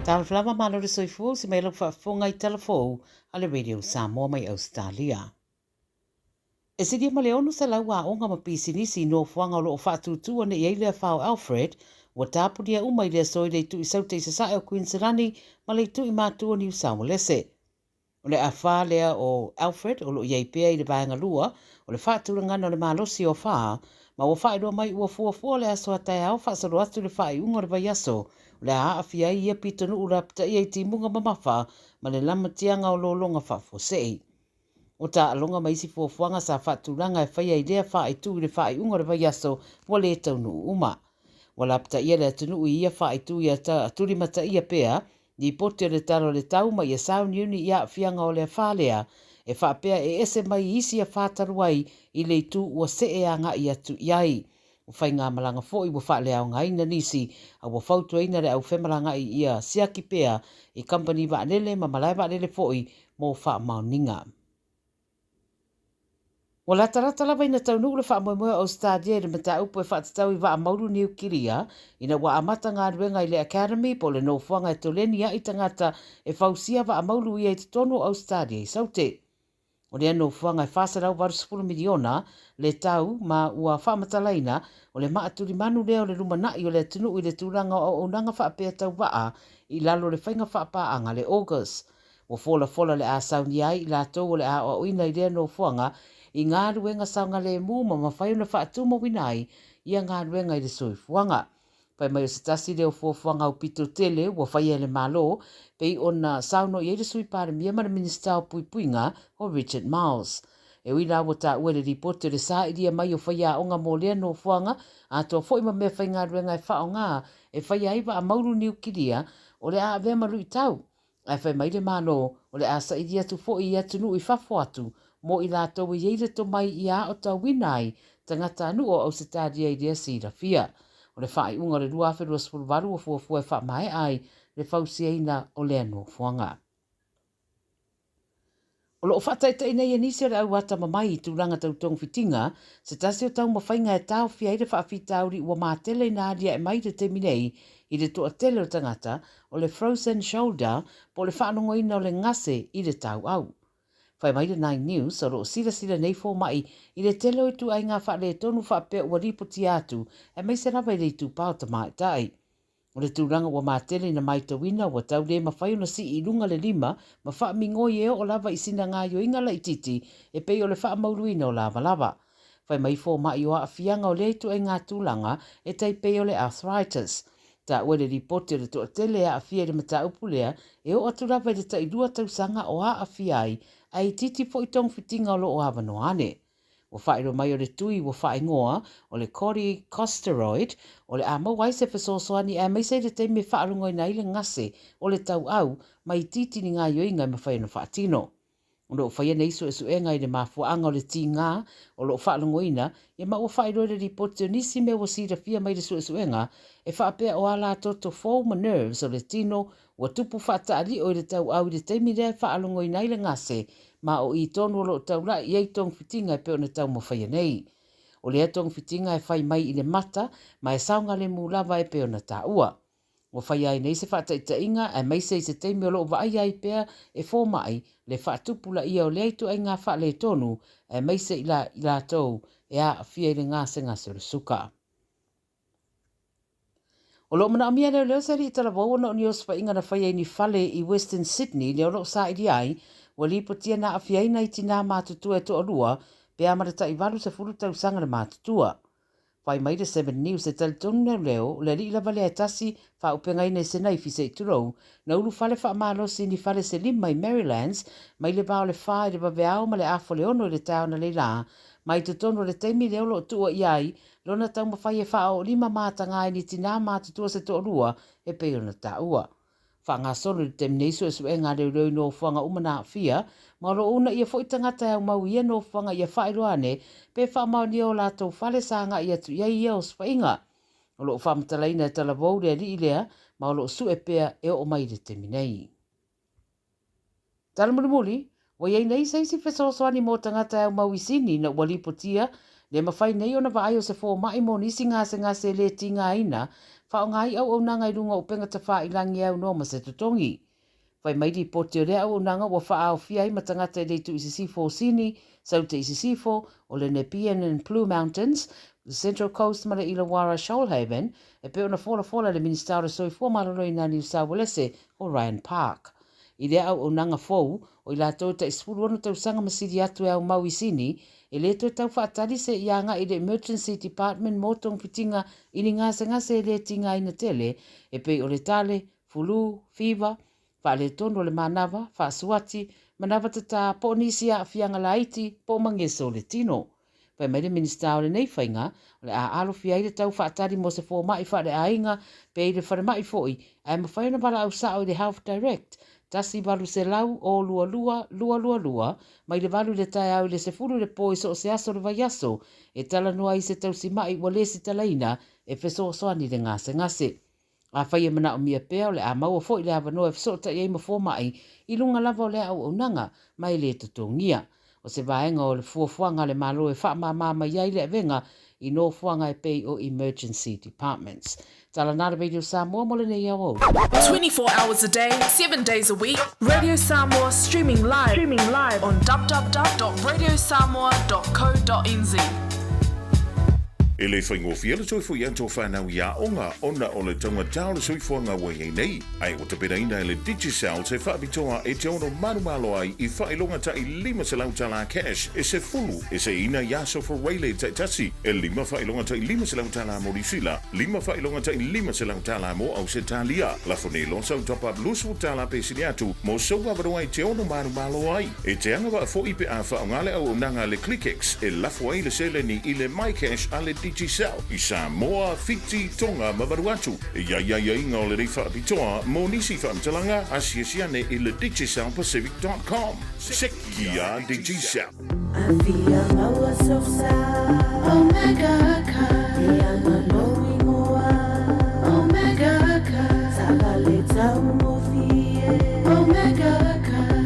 Talofa lava malo le soifua usi mai lau faafofoga i tala fou a le Radio Samoa mai Ausetalia. E silia ma le 600 aoga ma pisinisi i nofoaga o lo o faatūtū ane i ai le afa o Alfred, ua tapunia uma i le aso i le itu i Saute i Sasae o Kuiniselani ma le itu i Matu o Niu Saoalese. O le afa lea o Alfred o lo o i ai pea i le vaega lua o le faatulagaga o le malosi o afa, ma ua faailoa mai ua fuafua le aso a taeao faasolo atu i le faaiuga o le vaiaso o le a aafia ai ia pitonuu lapitaia i timuga mamafa ma le lamatiaga o lologa faafuasei. O taaloga ma isi fuafuaga sa faatulaga e faia i lea faaitu i le faaiuga o le vaiaso ua le taunuu uma. Ua lapitaia le atunuu i ia faaitu ia tulimataia pea Lipoti o le Tala o le Tau ma ia sauniuni i aafiaga o le afa lea, e faapea e ese mai i isi afa talu ai i le itu ua see agai atu i ai. Ua faigamalaga foi ua faaleaogaina nisi, a ua fautuaina le au femalagaai ia siaki pea i kamupani vaalele ma malae vaalele foi mo faamaoniga. Ua latalata lava ina taunuu le faamoemoe o Ausetalia i le mataupu e faatatau i vaa maulu niukilia ina ua amata galuega i le Academy po o le nofoaga e toleni ai tagata e fausia vaa maulu ia i totonu o Ausetalia i Saute. O lea nofoaga e $480 miliona le tau ma ua faamatalaina o le maa tulimanu lea o le lumanai o le atunuu i le tulaga o auaunaga faapea tau vaa i lalo o le faiga faapaaga a le AUKUS. Ua folafola le a saunia ai i latou o le a aoaoina i lea nofoaga i galuega saogalemu ma mafai ona faatumauina ai ia galuega i le soifuaga. Fai mai o se tasi lea o fuafuaga aupito tele ua faia e le Malo, pei ona saunoa i ai le Sui Palemia ma le Minisita o Puipuiga o Richard Marles. E ui la ua taua i le lipoti o le sailia mai o faiaoga mo lea nofoaga atoa foi ma meafaigaluega e faaaoga e faia ai vaa maulu niukilia o le a avea ma luitau Ae fai mai le Malo, o le a saili atu foi i atunuu i fafo atu mo i latou e i ai le tomai ia aotauina ai tagatanuu o Ausetalia i lea silafia. O le faaiuga o le 2028 ua fuafua e faamaea ai le fausiaina o lea nofoaga. O lo o faataitai nei e nisi o le au atamamai i tulaga tau togafitiga se tasi o taumafaiga e taofia ai le faafitauli ua matele ina aliae mai i le taimi nei i le toatele o tagata, o le frozen shoulder po o le faalogoina o le gase i le tauau. Fai mai le Nine News, o lo o silasila nei fomai i le tele o ituaiga faaletonu faapea ua lipotia atu aemaise lava i le itupa o tamaitai. O le tulaga ua matele ina maitauina ua tau le mafai ona sii i luga le lima ma faamigoi e oo lava i sina gaoioiga laitiiti e pei o le faamauluina o lavalava. Fai mai fomai o aafiaga o lea ituaiga tulaga e tai pei o le arthritis. Taua i le lipoti o le toatele e aafia i le mataupu lea e oo atu lava i le tailua tausaga o aafia ai ae itiiti foi togafitiga o lo o avanoa ane. Ua faailoa mai o le tui ua faaigoa o le corticosteroid o le a maua ai se fesoasoani aemaise i le taimi e faalogoina ai le gase o le tauau ma itiiti ni gaoioiga e mafai ona faatino. O lo o faia nei suesuega i le mafuaaga o le tigā o lo o faalogoina ia ma ua faailoa i le lipoti o nisi mea ua silafia mai le suesuega e faapea o a toto fou ma nerves o le tino Ua tupu faataalio i le tauau i le taimi lea e faalogoina ai le gase, ma o i tonu o lo o taulai i ai togafitiga e pei ona taumafaia nei. O lea togafitiga e fai mai i le mata ma e saogalemu lava e pei ona taua. Ua faia ai nei se faataitaiga aemaise i se taimi o lo o vaaia ai pea e fomai le faatupulaia o lea ituaiga faaletonu aemaise i latou e aafia i le gasegase o le suka. O lo o manaomia e leoleo se alii talavou ona o ni osofaiga na faia i ni fale i Western Sydney lea o lo o sailia ai, ua lipotia na aafia ai nai tinā matutua e toalua pe a ma le tai 80 tausaga le matutua. Fai mai le Seven News e talitonu leoleo o le alii lava lea e tasi faaupegaina i se naifi se i tulou, na ulufale faamalosi i ni fale se lima i Merrylands mai le va o le fa i le vaveao ma le afa o le ono i le taeao analeila ma i totonu o le taimi lea o lo o tuua ia ai lona taumafai e faaoolima mataga ai ni tinā matutua se toalua e pei ona taua. Faagasolo i le taimi nei suesuega a leoleo i nofoaga uma na aafia, ma o lo o uunaia foi tagata e aumau i ia nofoaga ia faailoa ane pe faamaonia o latou fale sa agai atu i ai ia osofaiga. O lo o faamatalaina e Talavou le alii lea ma o lo o sue pea e oo mai i le taimi nei. Tala mulimuli, ua i ai nei se isi fesoasoani mo tagata e aumau i Sini ina ua lipotia le mafai nei ona vaai o se fomai mo nisi gasegase e le tigaina. Faaaoga ai auaunaga i luga o upega tafailangi e aunoa ma se totogi. Fai mai lipoti o lea auaunaga ua faaaofia ai ma tagata i le itu i sisifo o Sini, Saute i sisifo, o le Nepean and Blue Mountains, le Central Coast ma le Illawarra Shoalhaven, e pei ona folafola e le Minisita o le Soifua Maloloina Niu Sauelese o Ryan Park. I lea auaunaga fou, o i latou e tai 16 tausaga ma sili atu e aumau i Sini, e le toe tau faatali se i agai i le Emergency Department mo togafitiga i ni gasegase e le tigaina tele, e pei o le tale, fulu, fiva, faaletonu o le manava, faasuati, manava tatā, po o nisi aafiaga laiti, po o mageso o le tino. Fai mai le Minisita o lenei faiga, o le a alofia ai le tau faatali mo se fomai faaleaiga pe i le falemai foi, ae mafai ona valaau sao i le Health Direct, 1800 022 222, mai le 8 i le taeao i le 10 i le po i so o se aso o le vaiaso, e talanoa ai i se tausimai ua lesitalaina e fesoasoani i le gasegase. Afai e manaomia pea, o le a maua foi le avanoa e fesootai ai ma fomai i luga lava o lea auaunaga ma e le totogia. O se vaega o le fuafuaga a le Malo e faamāmā mai ai le avega i nofoaga e pei o emergency departments. Tala nā le Radio Samoa mo lenei aoauli. 24 hours a day, 7 days a week, Radio Samoa streaming live, streaming live on www.radiosamoa.co.nz. E le faigofie le toe foi atu o whanau i aoga ona o le taugata o le soifuaga ua i ai nei, ae ua tapenaina e le Digicel se faapitoa e te ono manumalo ai i faailoga taʻi 500 tala cash e sefulu e seiina i aso Fureile taitasi, e lima faailoga taʻi 500 tala mo Niusila, lima faailoga taʻi 500 tala mo Ausetalia. Lafo nei loa sau top up 20 tala pe sili atu mo sou avanoa e te ono manumalo ai. E te agavaa foʻi pe a faaaoga le auaunaga a le ClickX e lafo ai le seleni i le MyCash a le Digicel i Samoa, Fiti, Tonga ma Vanuatu. E i ai aiaiga o lenei faapitoa mo nisi faamatalaga, asiasi ane i le DigicelPacific.com. Sekia Digicel. Afia maua sosa Omega Car E anga lou ingoa Omega Car Taavale taugofie Omega Car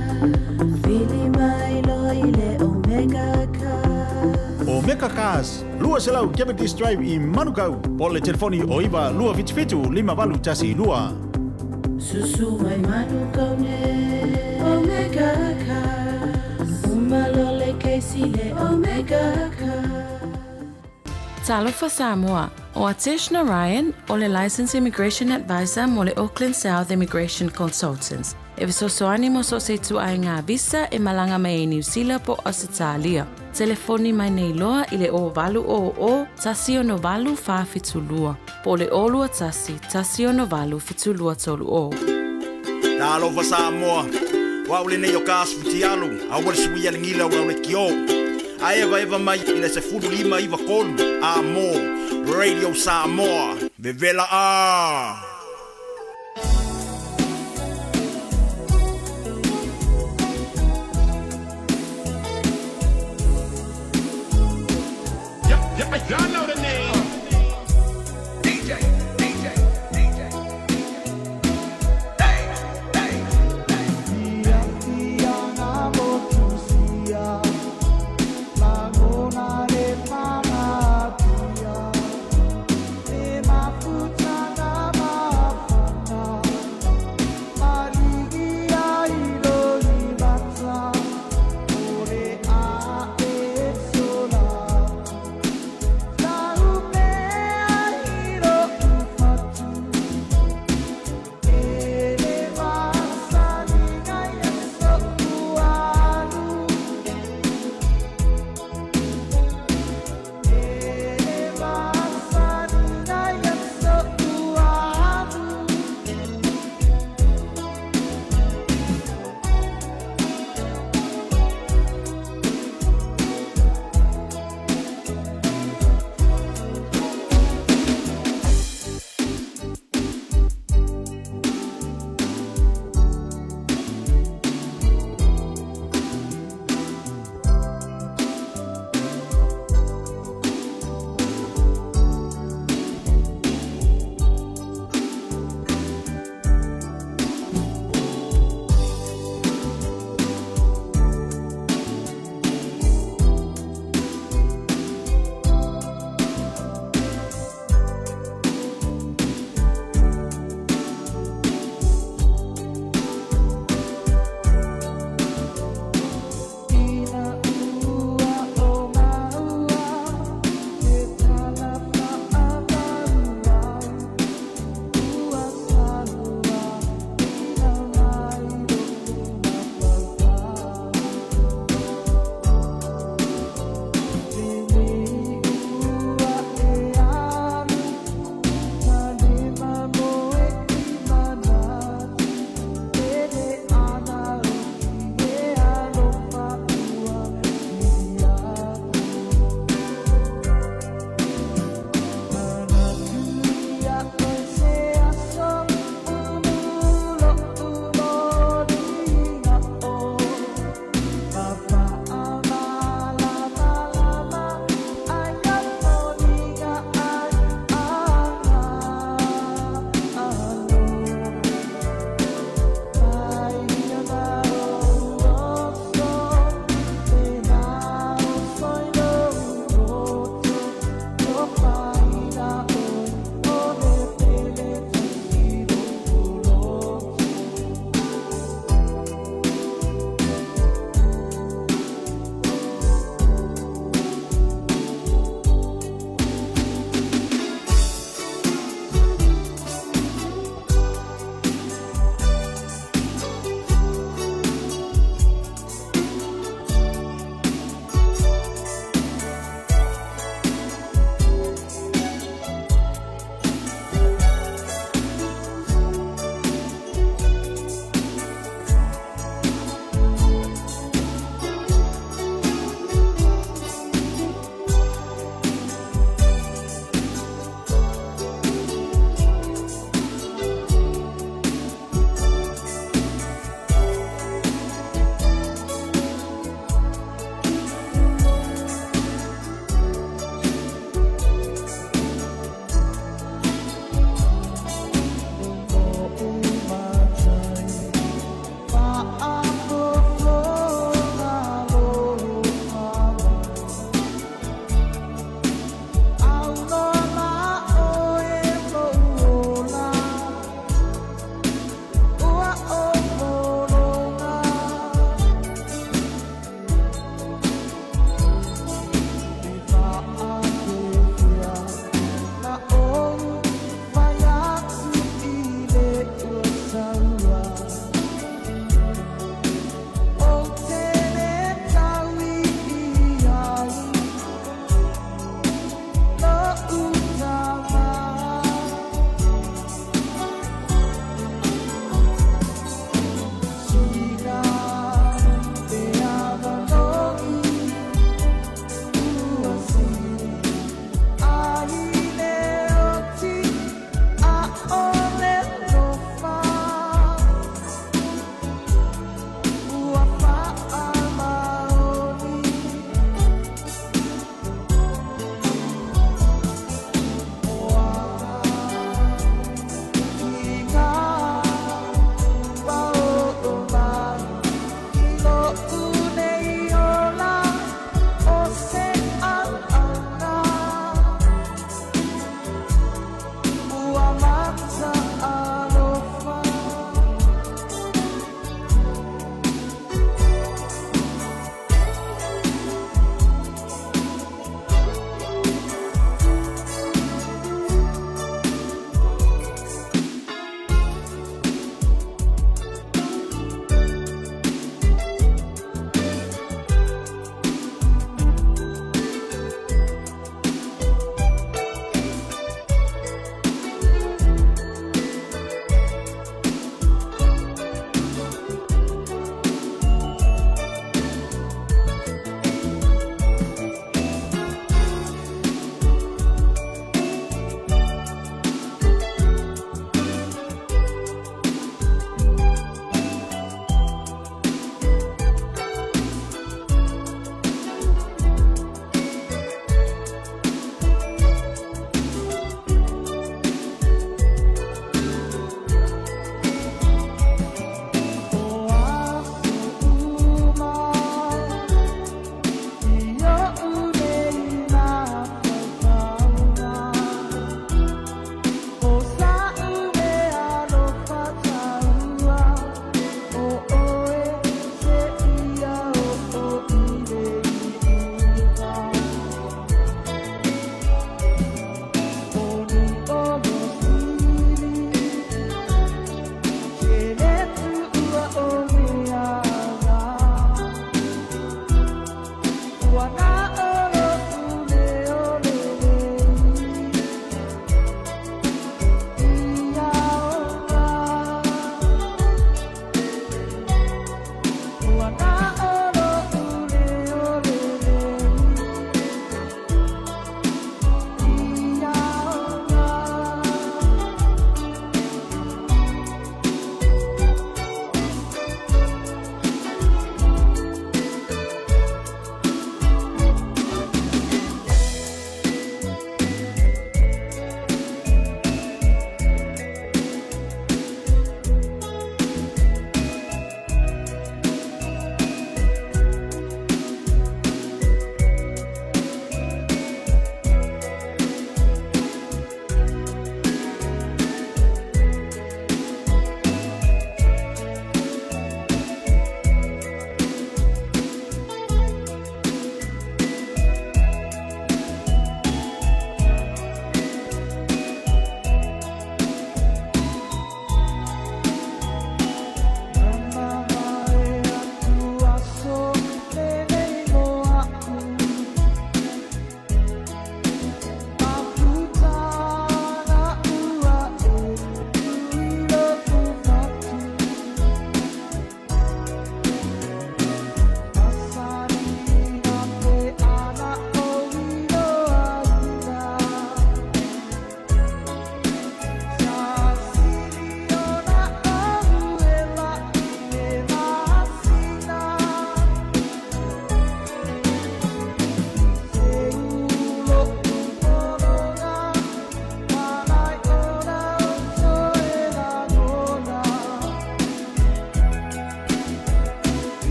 Vili mai loa i le Omega Car. Omega Cars, 200 Cavendish Drive i Manukau, po o le telefoni o 9 277 5812. Susu mai Manukau nei Omega Cars Uma loa le case i le Omega Cars. Talofa Samoa, ʻO Atesh Narayan, ʻo le Licensed Immigration Advisor mo le Auckland South Immigration Consultants, e fesoasoani mo so o se ituaiga visa e malaga mai ai Niu Sila po o Ausetalia. Telefoni mai nei loa i le 0800 168 472 po o le 021 168 7230. Talofa Samoa, o au lenei o Kas Fitialu, aua le suia le gila o lau lekiō. A evaeva mai i le 15 93 a mo Radio Samoa. Vevela a!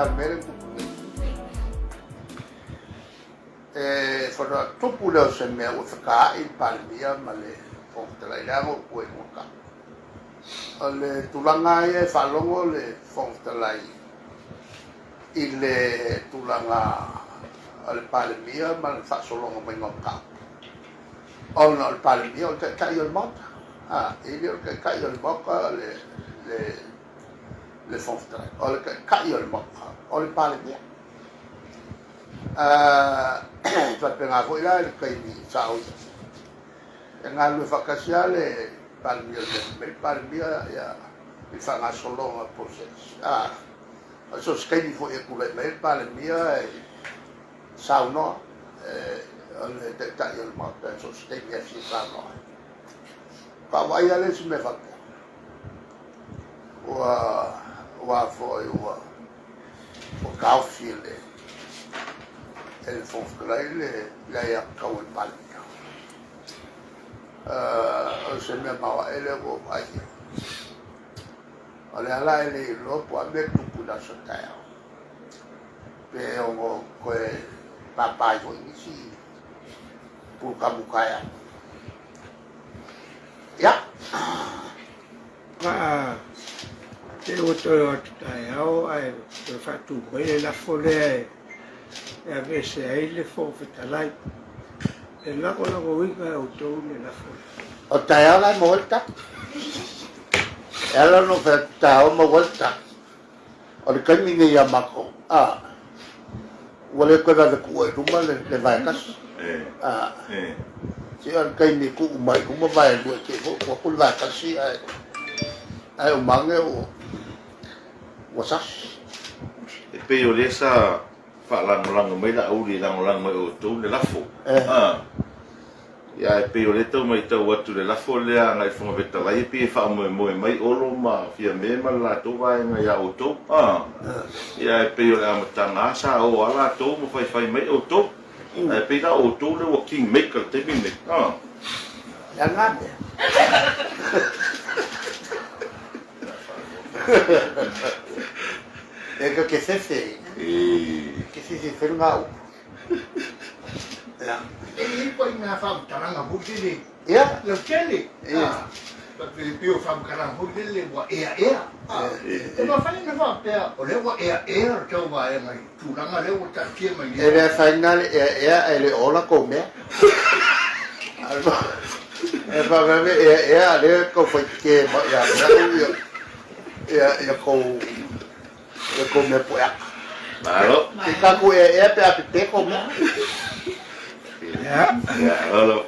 la le mea lea ua tupu nei. E faatoa tupu lea o se mea ua fekaa'i le Palemia ma le Fofoga Fetalai, leaga ua tua i luga tala. O le tulaga lava ia e faalogo le Fofoga Fetalai i le tulaga o le Palemia ma le faasologa maiga o mataupu, ona o le Palemia o le Taitai o le Maota, a, e le o le Taitai o le Maota le, le, le Fofoga Fetalai, o le Taitai o le Maota o le Palemia. E faapena foi la i le taimi sa ou i ai, e galulue faatasi lava le Palemia o le mea fai mai le Palemia ia i le faagasologa o le process. A, o so o se taimi foi e tulai mai ai le Palemia e saunoa, o le Taitai o le Maota i so o se taimi e fia saunoa ai. Faatoa vaai lava lea i se mea faapea, ua, ua foi ua ua taofi e le e le Fofoga Fetalai le le aiatatau a le Palemia. O se mea maoae lea ua ou vaai i ai. O lea la e le iloa po o a mea e tupu i le aso taeao, pe ono toe pāpā ai foi nisi pulutamu taeao. Ia. Aa, te ua toe o atu taeao ae toe faatu mai le lafo lea e aveese ai le Fofoga Fetalai. E lagolagoina e outou le lafo lea. O taeao la e maua ai le tali. E ala ona ou fai atu taeao e maua ai le tali. O le taimi nei ia matou, a, ua le toe vave tuua i luma le vae tasi. A, se o le taimi e tuu mai i luma vae lua, te i foi ua tuu atu le vae tasi ae, ae uma ane ua, ua sasi. E pei o lea sa faalagolago mai Laauli e lagolago e outou le lafo. A. Ia ae pei o lea e tau maitau atu i le lafo lea agai i le Fofoga Fetalai e pei e faamoemoe mai Olo ma Fiame ma le latou vaega ia outou. A. Ia ae pei o le amataga lava sa o lava latou ma faifai mai outou. Ae pei la o outou lea ua king maker i le taimi lenei. A. Le a lena mea? E ka te fefe. E te fefe fai lena upu. E i ai foi nā faamatalaga foi lele lautele, e pei o faamatalaga foi lele ua eaea. E mafai ona faapea o lea ua eaea le tou vaega i le tulaga lea ua taatia mai nei. E le afaina le eaea ae le o ola tou mea. E faapea le eaea a o lea e tau fai tetē mai ia te au ia tou Ia kou mea poeaka. Malo. Ke tatou eaea pe a pepe kou mea. Ia. Ia, olo.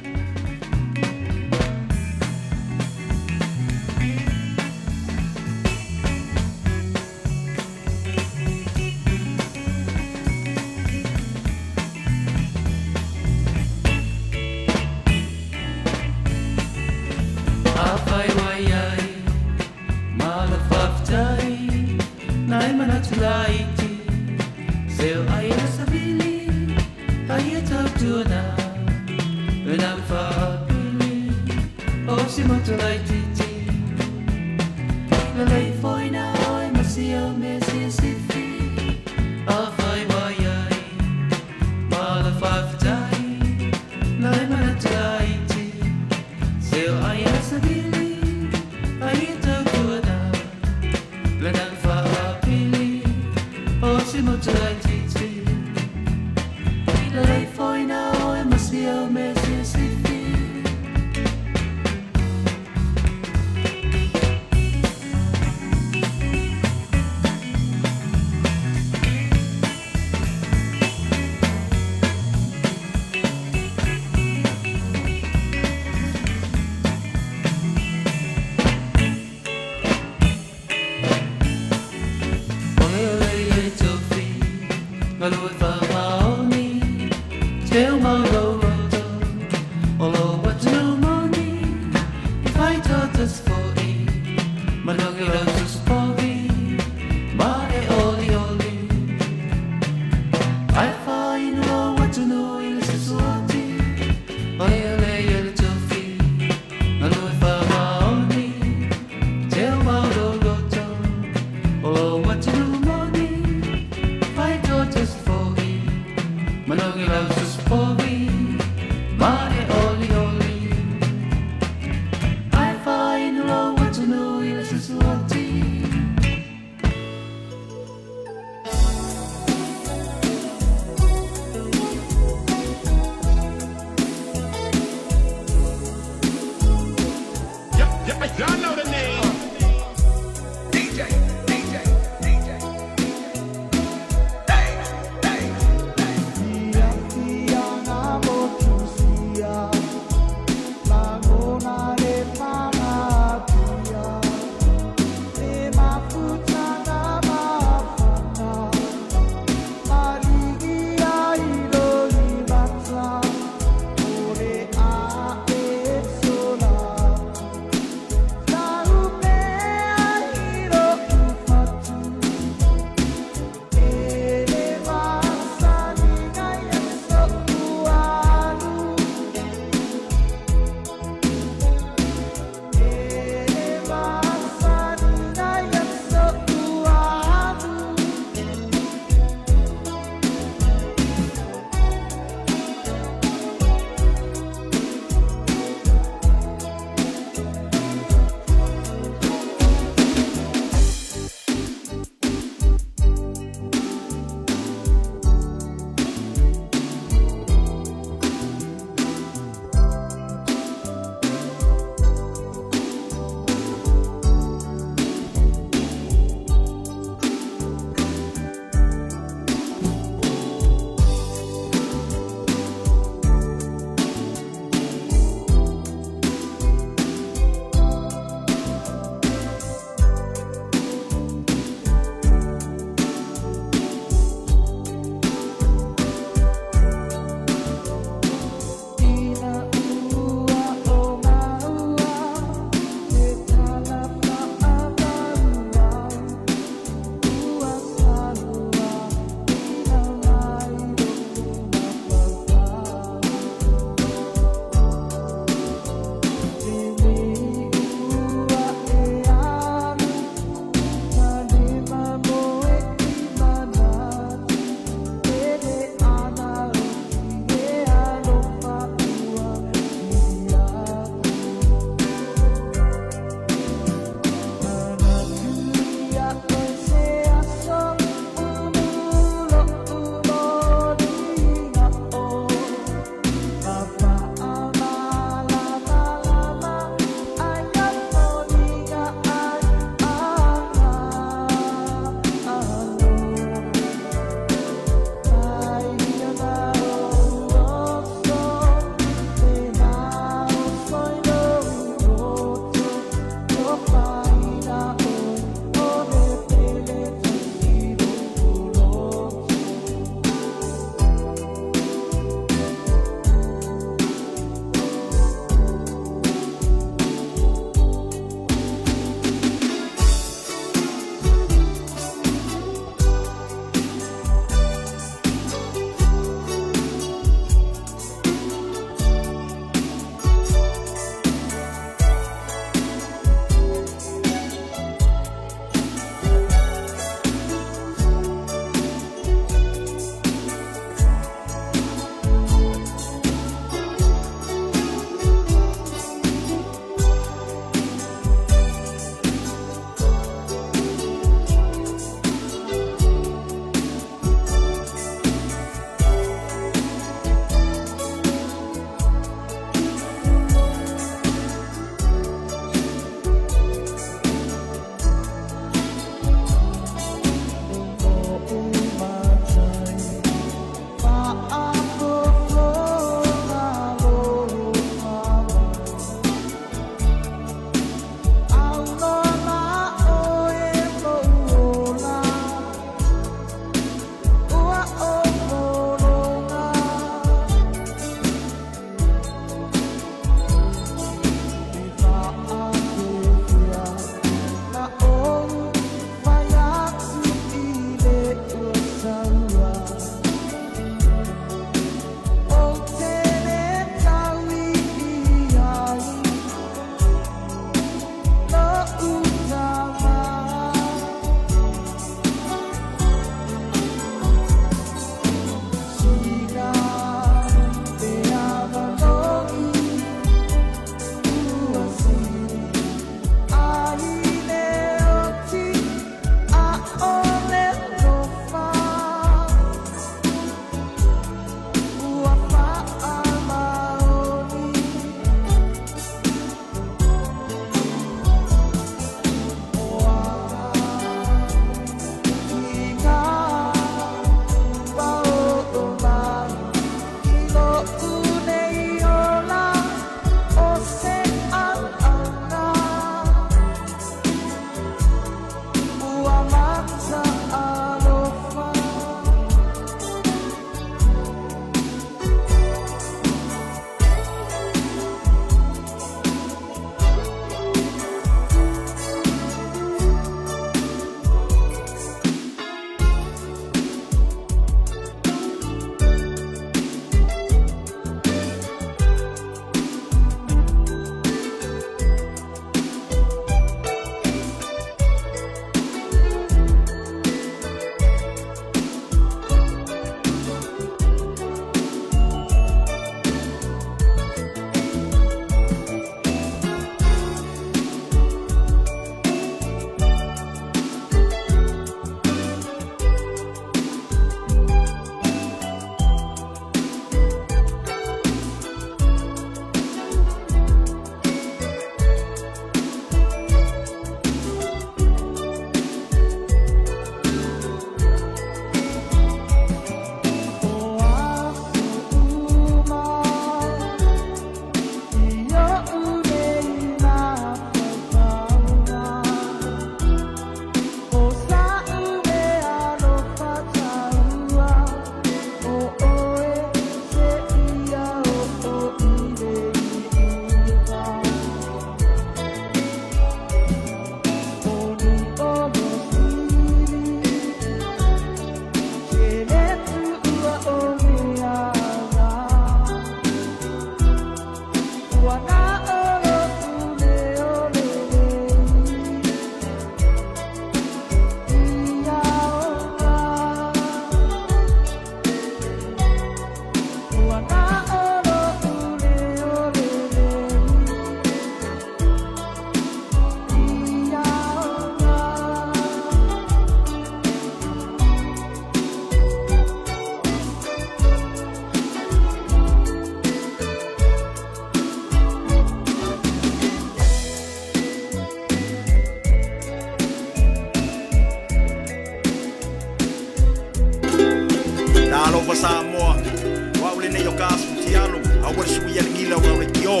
lenei o ka aso fitialu, aua le sui a le gila o le kio.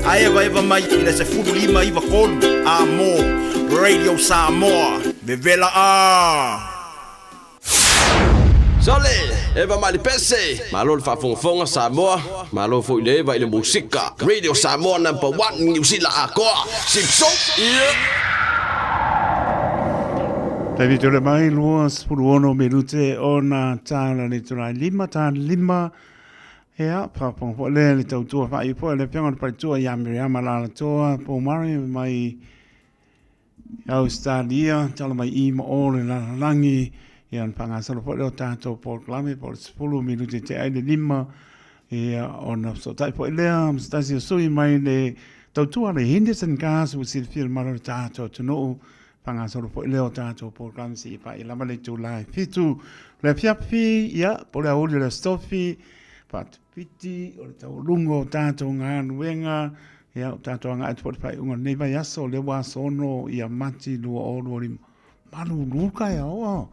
A eva eva mai i le 15 93 a mo Radio Samoa. Vevela a! Sole, eva mai le pese. Malo le faafogafoga Samoa, malo foi le eva i le musika. Radio Samoa number one Niu Sila atoa. Sipso, yeah. Taimi tole mai, 26 minute ona tāla le itula e lima, tā lima, ea, whaaponga po lea le tautua whaai po le pionga le paitua ia Miriama Lalatoa, Pomari mai Ausetalia, tala mai i ma o le lalalangi, ia ona faagasolo foi lea o tatou polokalame po o le 10 minute tea ai le 5, ia ona fesootai foi lea ma se tasi o sui mai le tautua le Henderson Gas ua silafia le mamalu o le tatou atunuu, faagasolo foi lea o tatou polokalame seia paia lava le itula e 7 le afiafi, ia po o le aoauli o le Aso Tofi, Faatupiti o le taualuga o tatou galuega, Ia, o tatou agai atu foi i le faaiuga o lenei vaiaso, o lea ua aso 6 ia Mati 2025. Malulu le taeao, a,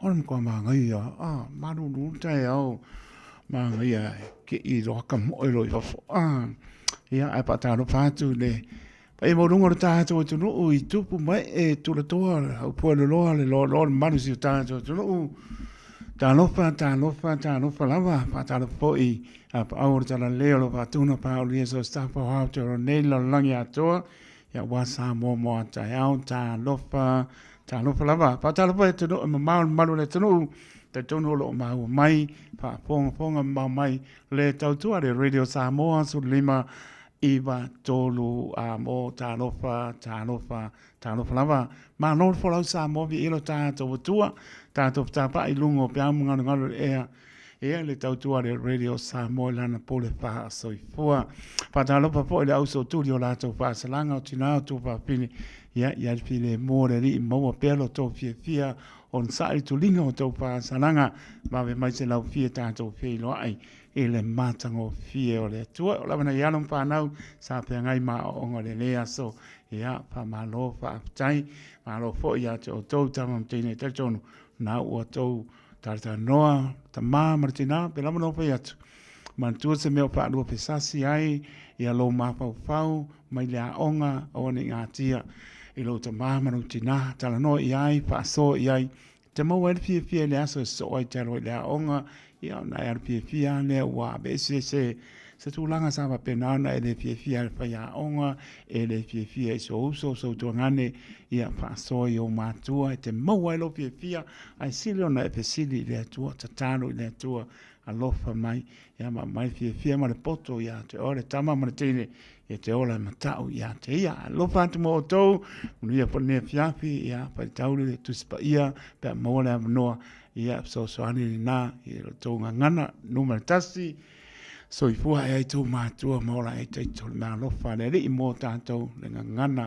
o le matua manaia, a, malulu le taeao, manaia e kii loa ka moe loa i fafo, a. Ia, ae faatalofa atu i le paia maualuga o le tatou atunuu i tupu ma ee tulatoa, le aupueloloa, le loaloa, le mamalu o si o tatou atunuu. Talofa, talofa, talofa lava, faatalofa foi A paau o le talalelei o lo o faatuna paaulia so staff o Aotearoa nei le lalolagi atoa, ia aua Samoa mo a taeao, talofa, talofa lava. Faatalofa i atunuu e mamao le mamalu o le atunuu, talitonu o lo o maua mai, faafogafoga mamao mai le tautua le Radio Samoa 15 9 3 a mo talofa, talofa, talofa lava. Malo le folau Samoa, viia lo tatou Atua, tatou fetapaai i luga o peau ma galugalu o le ea. Ia le tautua a le Radio Samoa i lana pule faasoifua. Faatalofa foi i le ausootuli o latou faasalaga o tina o tuafafine. Ia, ia le filemu o le Alii maua pea lo tou fiafia onosai i le tuliga o tou faasalaga. Vave mai se laufie tatou feiloai i le matagofie o le Atua. O lava nai alo ma fanau sa feagai ma aoaoga o lenei aso. Ia, faamalo, faafetai. Malo foi ia te outou tama ma teine talitonu na ua tou Talatalanoa, tama ma le tina, pēlā ma lou fai atu. Manatua se mea o faalua pesasi ai ia lou mafaufau mai le aoga aua ne i gatia i lou tama ma lou tina, talanoa i ai, faasoa i ai, te maua ai le fiafia i le aso e sosoo ai te alu ai i le aoga, ia ona e alu fiafia lava lea ua aveese se se tulaga sa faapena ona e le fiafia i le faiaoga, e le fiafia i sou uso, sou tuagane, ia faasoa i ou matua e te maua ai lou fiafia, ae sili ona e fesili i le Atua, tatalo i le Atua, alofa mai, ia ma aumai le fiafia ma le poto ia te oe le tama ma le teine, ia te ola e matau ia te ia. Alofa atu mo outou, manuia foi lenei afiafi, ia faitau le Tusi Paia, pe a maua le avanoa, ia fesoasoani lena i lo outou gagana numera 1. Soifua e ai tou matua ma ola ai taito le mea alofa a le Alii mo tatou le gagana,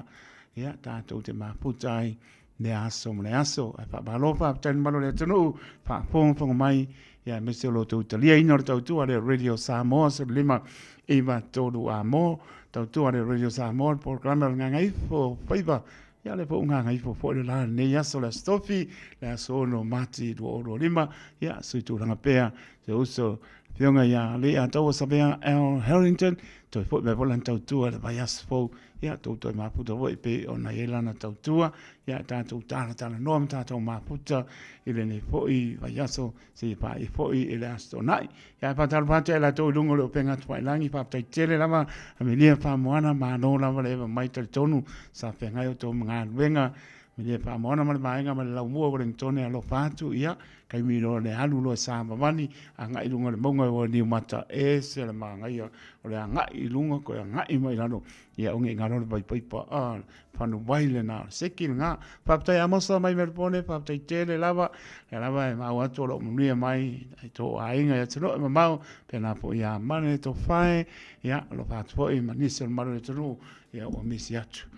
ia tatou te mafuta ai le aso ma le aso. Ae faamalo faafetai le mamalu o le atunuu faafogafoga mai, ia aemaise o lo outou taliaina o le tautua a le Radio Samoa 15 9 3 a mo tautua a le Radio Samoa le polokalame o le Gagaifo Faiva. Ia le foi gagaifo foi le la lenei aso le Aso Tofi, le aso 6 Mati 2025, ia sui tulaga pea se uso Afioga ia Leiataua Savea L. Harrington, toe foi mai foi lana tautua i le vaiaso fou, ia tou toe mafuta foi pei ona i ai lana tautua, ia tatou talatalanoa ma tatou mafuta i lenei foi vaiaso seia paia foi i le Aso Toonai. Ia ae faatalofa atu ia i latou i luga o le upega atu-pailagi, faafetai tele lava Amelia Faamoana, malo lava le eva mai, talitonu sa feagai outou ma galuega. Amelia Faamoana ma le vaega ma le laumua Ueligitone alofa atu, ia taimi loa le alu loa sa vavali agai i luga o le mauga o Niumata, ese le manaia o le agai i luga toe agai mai i lalo, ia aua ne i galo le vaipaipa, a fanuwai lena, o le seki lena. Faafetai Amosa mai Melbourne, faafetai tele lava, lea lava e maua atu o lo o manuia mai i tō aiga i atunuu e mamao, pēlā foi ia Mane Tofae, ia alofa atu foi ma nisi o le mamalu o le atunuu, ia ua misi atu.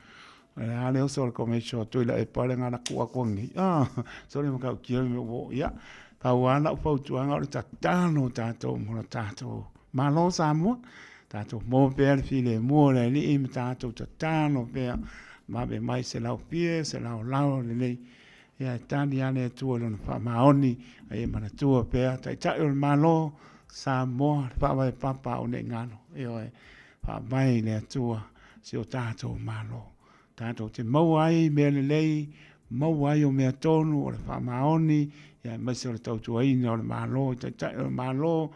O le a le oso o le komesio atu i le epa le ngana kua kua ngi. Ah, sorry ma kau kia me wo. Ia, pau a lau fautuaga o le tatalo tātou mo le tātou Malo Samoa, tātou mō pea le filemu o le Alii ma tātou tatalo pea, vave mai se lau fie, se lau lao lelei. Ia e tali a le Atua i lona faamaoni, a ia manatua pea Taitai o le Malo, Samoa, le faavae papa o nei galo, ioe, faavae i le Atua si o tatou Malo. Tatou te maua ai mea lelei, maua ai o mea tonu o le faamaoni, ia aemaise o le tautuaina o le Malo, i Taitai o le Malo,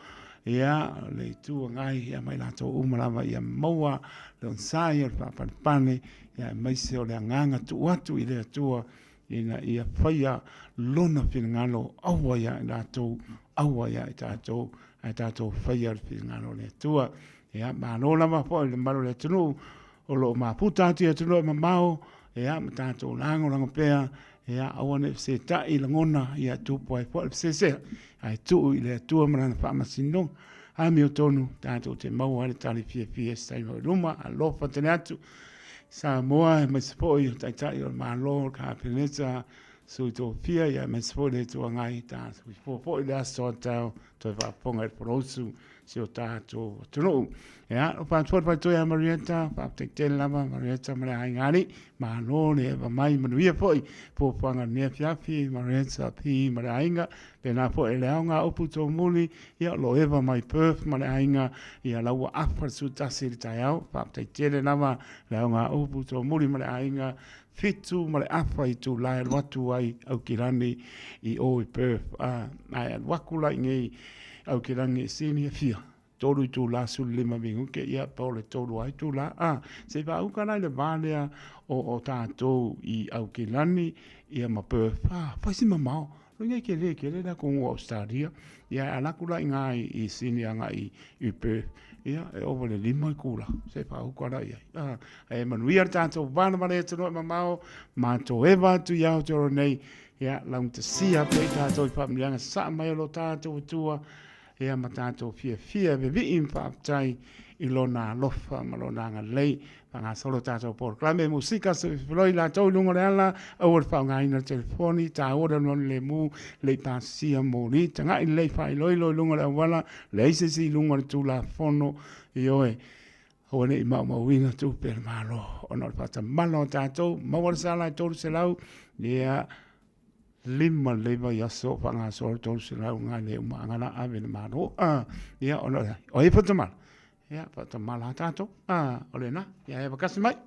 ia, le Itu Agai, ia ma i latou uma lava ia maua le onosai o le faapalepale, ia aemaise o le agaga tuu atu i le Atua ina ia faia Lona finagalo, aua ia i latou, aua ia i tatou, ae tatou faia le finagalo o le Atua. Ia, malo lava foi i le mamalu o le atunuu o lo o mafuta atu i atunuu e mamao, ia, ma tatou lagolago pea, ia, aua ne i fesetai lagona, ia tupu ai foi le feseseai, ae tuu i le Atua ma Lana faamasinoga. Amiotonu, tatou te maua ai le tali fiafia i se taimi o i luma. Alofa tele atu Samoa, aemaise foi o Taitai o le Malo, le Kapeneta, Sui Tofia, ia aemaise foi le Itu Agai, tatou foi le aso a taeao, toe faafofoga i le Fonousu si o tatou atunuu. Ia, o faatu le faitoe ia Marieta, faafetai tele lava Marieta ma le aiga alii, malo le eva mai, manuia foi fuafuaga i lenei afiafi, Marieta P ma le aiga, pēlā foi le aoga upu tōmuli, ia o lo o eva mai Perth ma le aiga, ia la ua afa le 11 i le taeao, faafetai tele lava le aoga upu tōmuli ma le aiga, 7:30 itula e alu atu ai Aukilani i o i Perth, ae alu aku la i nei Aukilani i Sini e fia? 3 itula 15 minute, ia po o le 3 lava itula, a, se i faauka la i le va lea o tatou i Aukilani ia ma Perth, a, fai si mamao, Lona e tele tele le atunuu o Ausetalia, ia e ala atu la i ina i Sini agai i Perth, ia e ova i le 5 itula se i faauka la i ai. A, e manuia le tatou valevale atunuu e mamao, matou eva atu i Aotearoa nei, ia laugatasia pea i tatou i faamanuiaga sasaa mai o lo tatou Atua, ia ma tatou fiafia e vevii ma faafetai i Lona alofa ma Lona agalelei. Faagasolo tatou polokalame musika soifiloi latou i luga o le ala, aua le faaaogaina le telefoni, taua le alualu lemu, lei pasia moli, tagai lelei faailoilo i luga o le auala, leai se isi i luga o le Tulafono, ioe, aua ne i maumauina tupe a le Malo ona o le faatamala o tatou, maua le sala e 300, ia, lima lelei vaiaso o faagasolo 300 nga le uma anga la ave le Malo. Ia, ona o ai faatamala? Ia, faatamala lava tatou. O lena, ia e vakasi mai.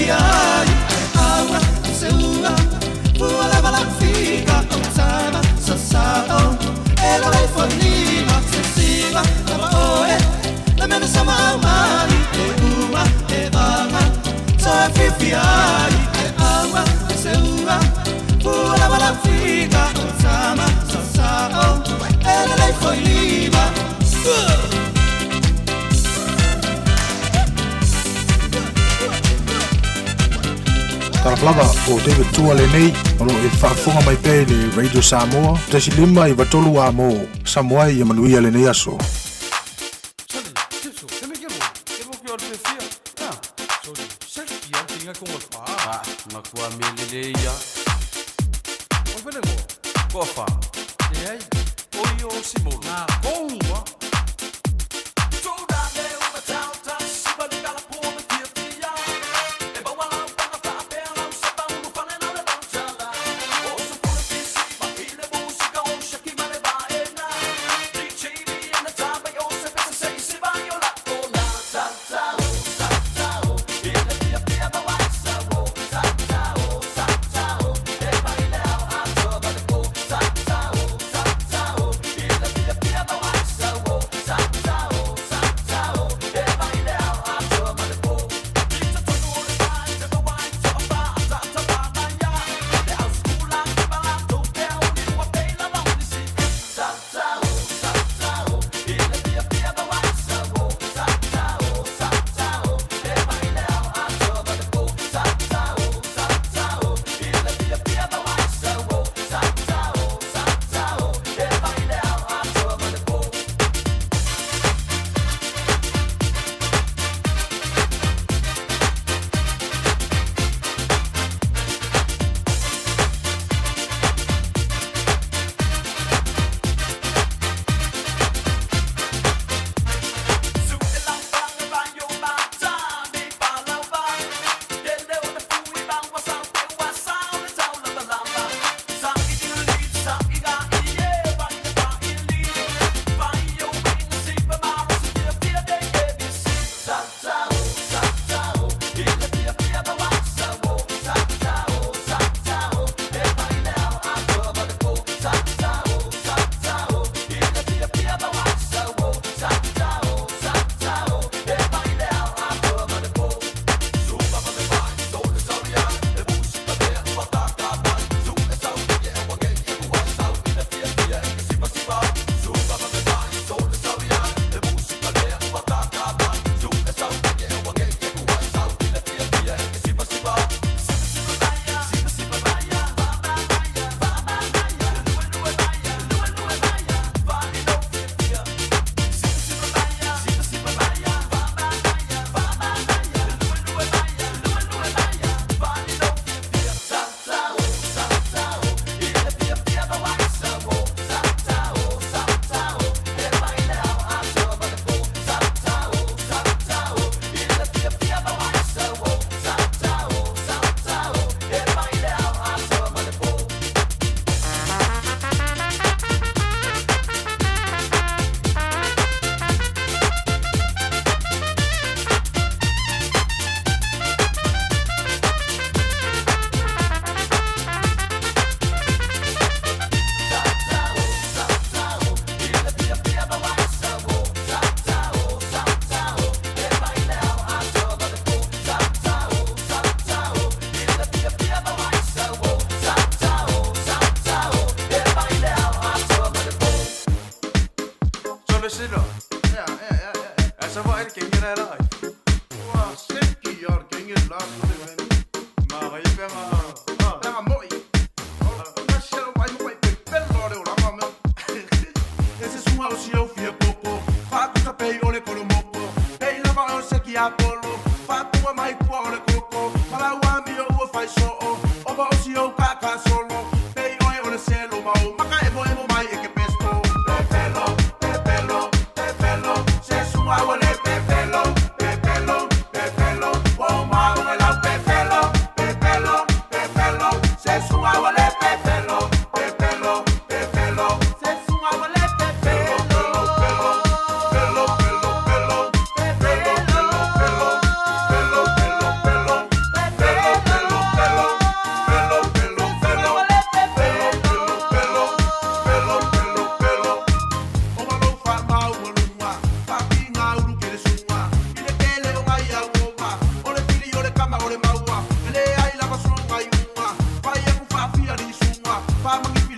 fiafia ai Aua se ua Fua lava lau fika O tama sa sa o E la lei fo lima Se siva lava oe La mena sa mau mali E ua e vanga Toe fiafia ai Aua se ua Fua lava lau fika O tama sa sa o E la lei fo lima Uh! Talofa lava, o David Tua lenei, o lo o e faafofoga mai pea i le Radio Samoa, 1.5 93 a mo Samoa ia manuia lenei aso.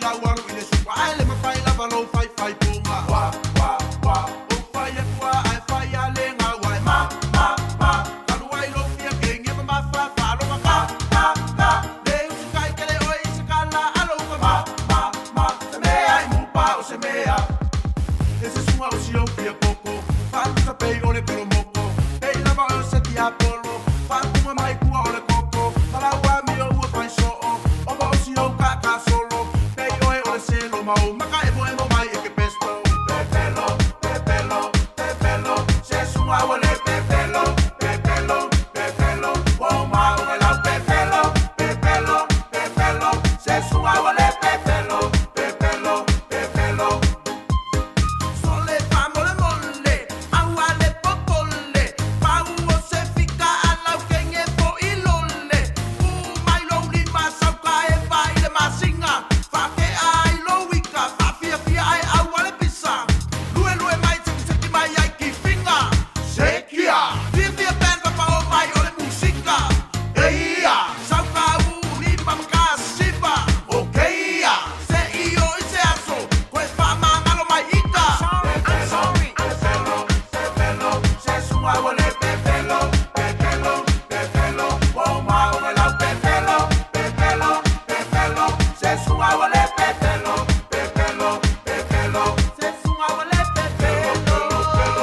lau alu i le suka Ae le mafai lava lou faifaipuga Wa, wa, wa Ou fai atu a ae fai a le gau ae Ma, ma, ma Talu ai lou fia kenge ma mafa Faaloga ka, ka, ka Le usikai kele oe i se kala Alofa ma, ma, ma Se mea i mupa o se mea E se suga o si ou fia koko Faalusa pei o le kolomoko Pei lava o se tiapolo Faapuga mai tua o le koko Malau amio ua fai soo Ova o si ou kaakasolo Pei oe o le selo Ma ou maka emoemo mai e ke pesto Pepelo, pepelo, pepelo Se suga ua le pepelo Pepelo, pepelo Ua ou maoga lau pepelo Pepelo, pepelo Se suga ua le pepelo Pepelo, pepelo Sole faamolemole Aua le popole Pau o se fika a lau kenge fo'i lole Ku mai lou lima sauka e fa i le masina Faatea ai lou ika Faafiafia ai aua le pisa Luelue mai sekiseki mai ai ki figa Sekia Fiafia band fapao mai o le musika Eia Sauka uu lima ma kasiva Okeia Se i o i se aso Koe faamagalo mai ita Pepelo, pepelo, se suga ua le pepelo, pepelo, pepelo, ua ou maoga lau pepelo, pepelo, pepelo, se suga ua le pepelo, pepelo, pepelo, se suga ua le pepelo, pelo,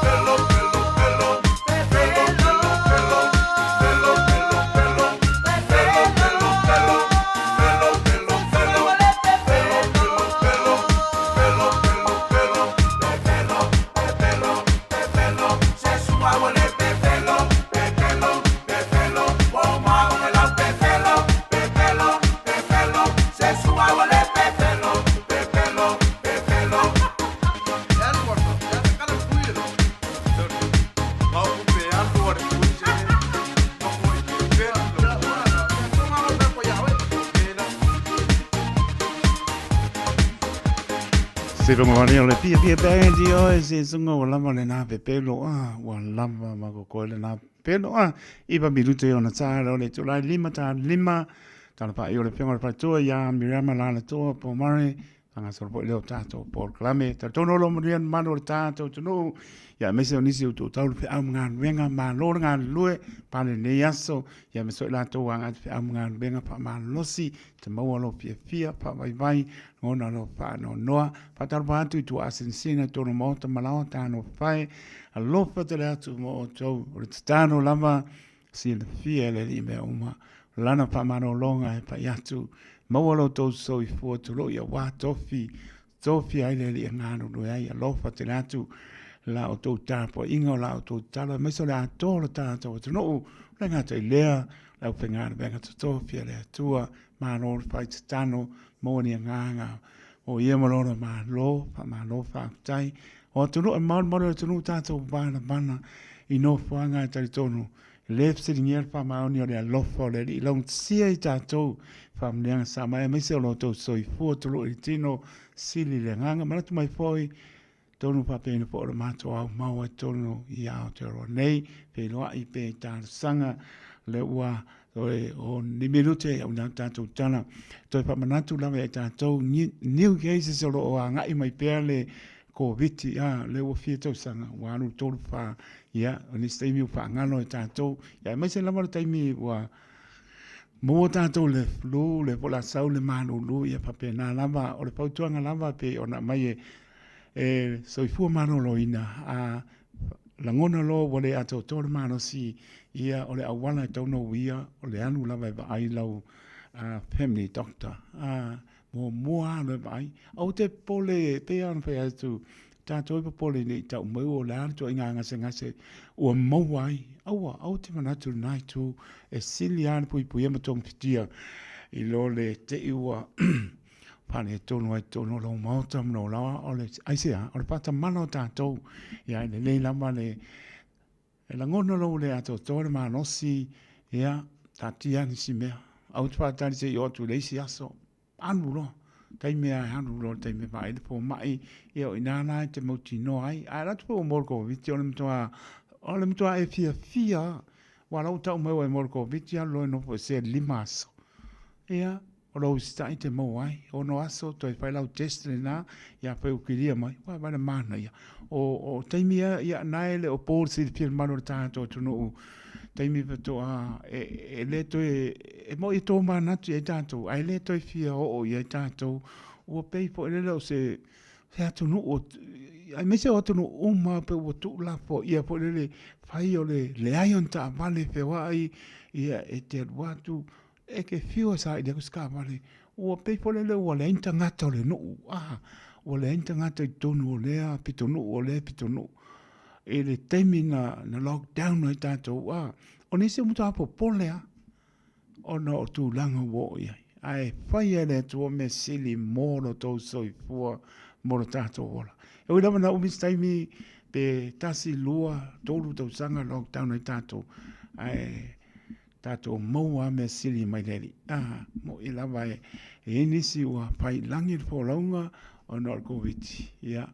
pelo, pelo, pelo, pelo, pelo, pelo, pelo, pelo, pelo, pelo, pelo, pelo, pelo, pelo, pelo, pelo, pelo, pepelo, pepelo, se suga ua le pepelo, pepelo, pepelo, ua ou maoga lau pepelo, pepelo, pepelo, se suga ua le pepelo, pepelo, pepelo. Se rongo o le pia pia band i oe se sunga ua lava le nā pepelo a ua lava ma kokoe le nā pepelo a iwa minute i ona tāra o le itulai lima tā lima tala pa'i o le pionga o le paletua iā Miriama Lalatoa Pomare Whangasoro foi lea o tātou polokalame. Talitonu o lo manuia ni mamalu o le tātou atunuu, ia aemaise o nisi o tou taulu feau ma galuega, malo le galulue, pale lenei aso, ia aemaise foi latou ua agai atu feau ma galuega faamalolosi, te maua lo fiafia, faavaivai, lagona lo faanoanoa. Faatalofa atu i tua asinasina i tonu o maota ma laoa tanofae, alofa tele atu mo outou, o le tatalo lava, Silafia e le Alii mea uma, o Lana faamalologa e pai atu, maua lo outou soifua tulou auā tofi, tofi ai le Alii e galulue ai, alofa tele atu la outou tapuaiga o la outou tatalo aemaise o le atoa o lo tatou atunuu, o le gata i lea, le aufaigaluega totofi a le Atua, malo le fai tatalo, maua ni agaga o ia ma lona malo, faamalo faafetai. O atunuu e malumalu e atunuu tatou valabana i nofoaga e talitonu, e le fesiligia le faamaoni o le alofa o le Alii laugatasia i tatou faamanuiaga sa mai aemaise o lo outou soifua tulou i le tino sili le agaga. Manatu mai foi tonu faapena foi o le matou au maua i totonu i Aotearoa nei, feiloai pe i talosaga le ua toe o ni minute au nā tātou tala. Toe whaamanatu lava e tātou, new cases o lo o angai mai pea le Koviti, a, le ua fia tausaga, ua alu tolu wha, ia, o nisi taimi ua whaangalo e tātou, ia, aemaise lava le taimi ua maua tātou le flu, le po la sau le malulu, ia faapena lava, o le fautuaga lava pei ona aumai e, e soifua maloloina, a lagona loa ua le atoatoa le malosi, ia, o le auala e tatau ona uia, o le alu lava e vaai lau family doctor, a, muamua lava loa e vaai. Aua te popole, e pei lava ona fai atu, tatou e popole ne i tau mai o le a le ituaiga gasegase ua maua ai. Aua, aua te manatu i lena itu, e sili lava le puipuia ma togafitia i lo le te i ua faaletonu ai totonu o lou maota ma lou laoa. O le, aisea? O le faatamala o tatou, ia e lelei lava le E lagona lou le atoatoa le malosi, ia, taatia nisi mea. Aua te faatali se i oo atu i le isi aso. Alu loa. Taimi lava e alu loa le taimi e vaai ai le fomai, ia o i ina la e te mautinoa ai. Ae alu atu foi ua maua le Koviti, o le matua, o le matua e fiafia lava. Aua o la ua tau mai ua e maua le Koviti, alu loa e nofo ese 5 aso. Ia. O lou usitai te maua ai, ono aso toe fai lau test lena, ia afai ua kilia mai, ua vaai le manaia. O, o taimi ia, ia na e le o po le silafia le mamalu o le tatou atunuu, taimi faatoa e, e le toe, e moi e tomanatu i ai tatou, ae le toe fia oo i ai tatou, ua pei foi lele o se, se atunuu, aemaise o atunuu uma pei ua tuulafoaia foi lele, fai o le leai o ni taavale feoai, ia e te alu atu, E te fiu e saili atu se taavale, ua pei foi lele ua leai ni tagata o le nuu, a, ua leai ni tagata i totonu o lea pitonuu o lea pitonuu. I le taimi na, na lockdown ai tatou, a, o nisi ua matua popole lava ona o tulaga ua oo i ai. Ae fai e le Atua mea sili mo lo outou soifua mo lo tatou ola. E ui lava na umi se taimi pe 1, 2, 3 tausaga lockdown ai tatou, ae tatou maua a mea sili mai le Alii. A, moʻi lava e i ai nisi ua fai i lagi le folauga ona o le Koviti. Ia,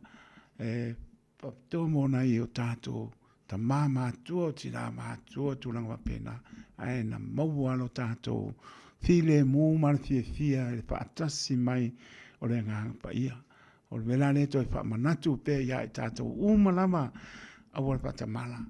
e faapitoa mo nai o tatou tamā matutua, o tinā matutua, tulaga faapena, ae na maua lo tatou filemu ma le fiafia i le faatasi mai o le Agaga Paia. O le mea la lea e toe faamanatu pea ia i tatou uma lava, aua le faatamala,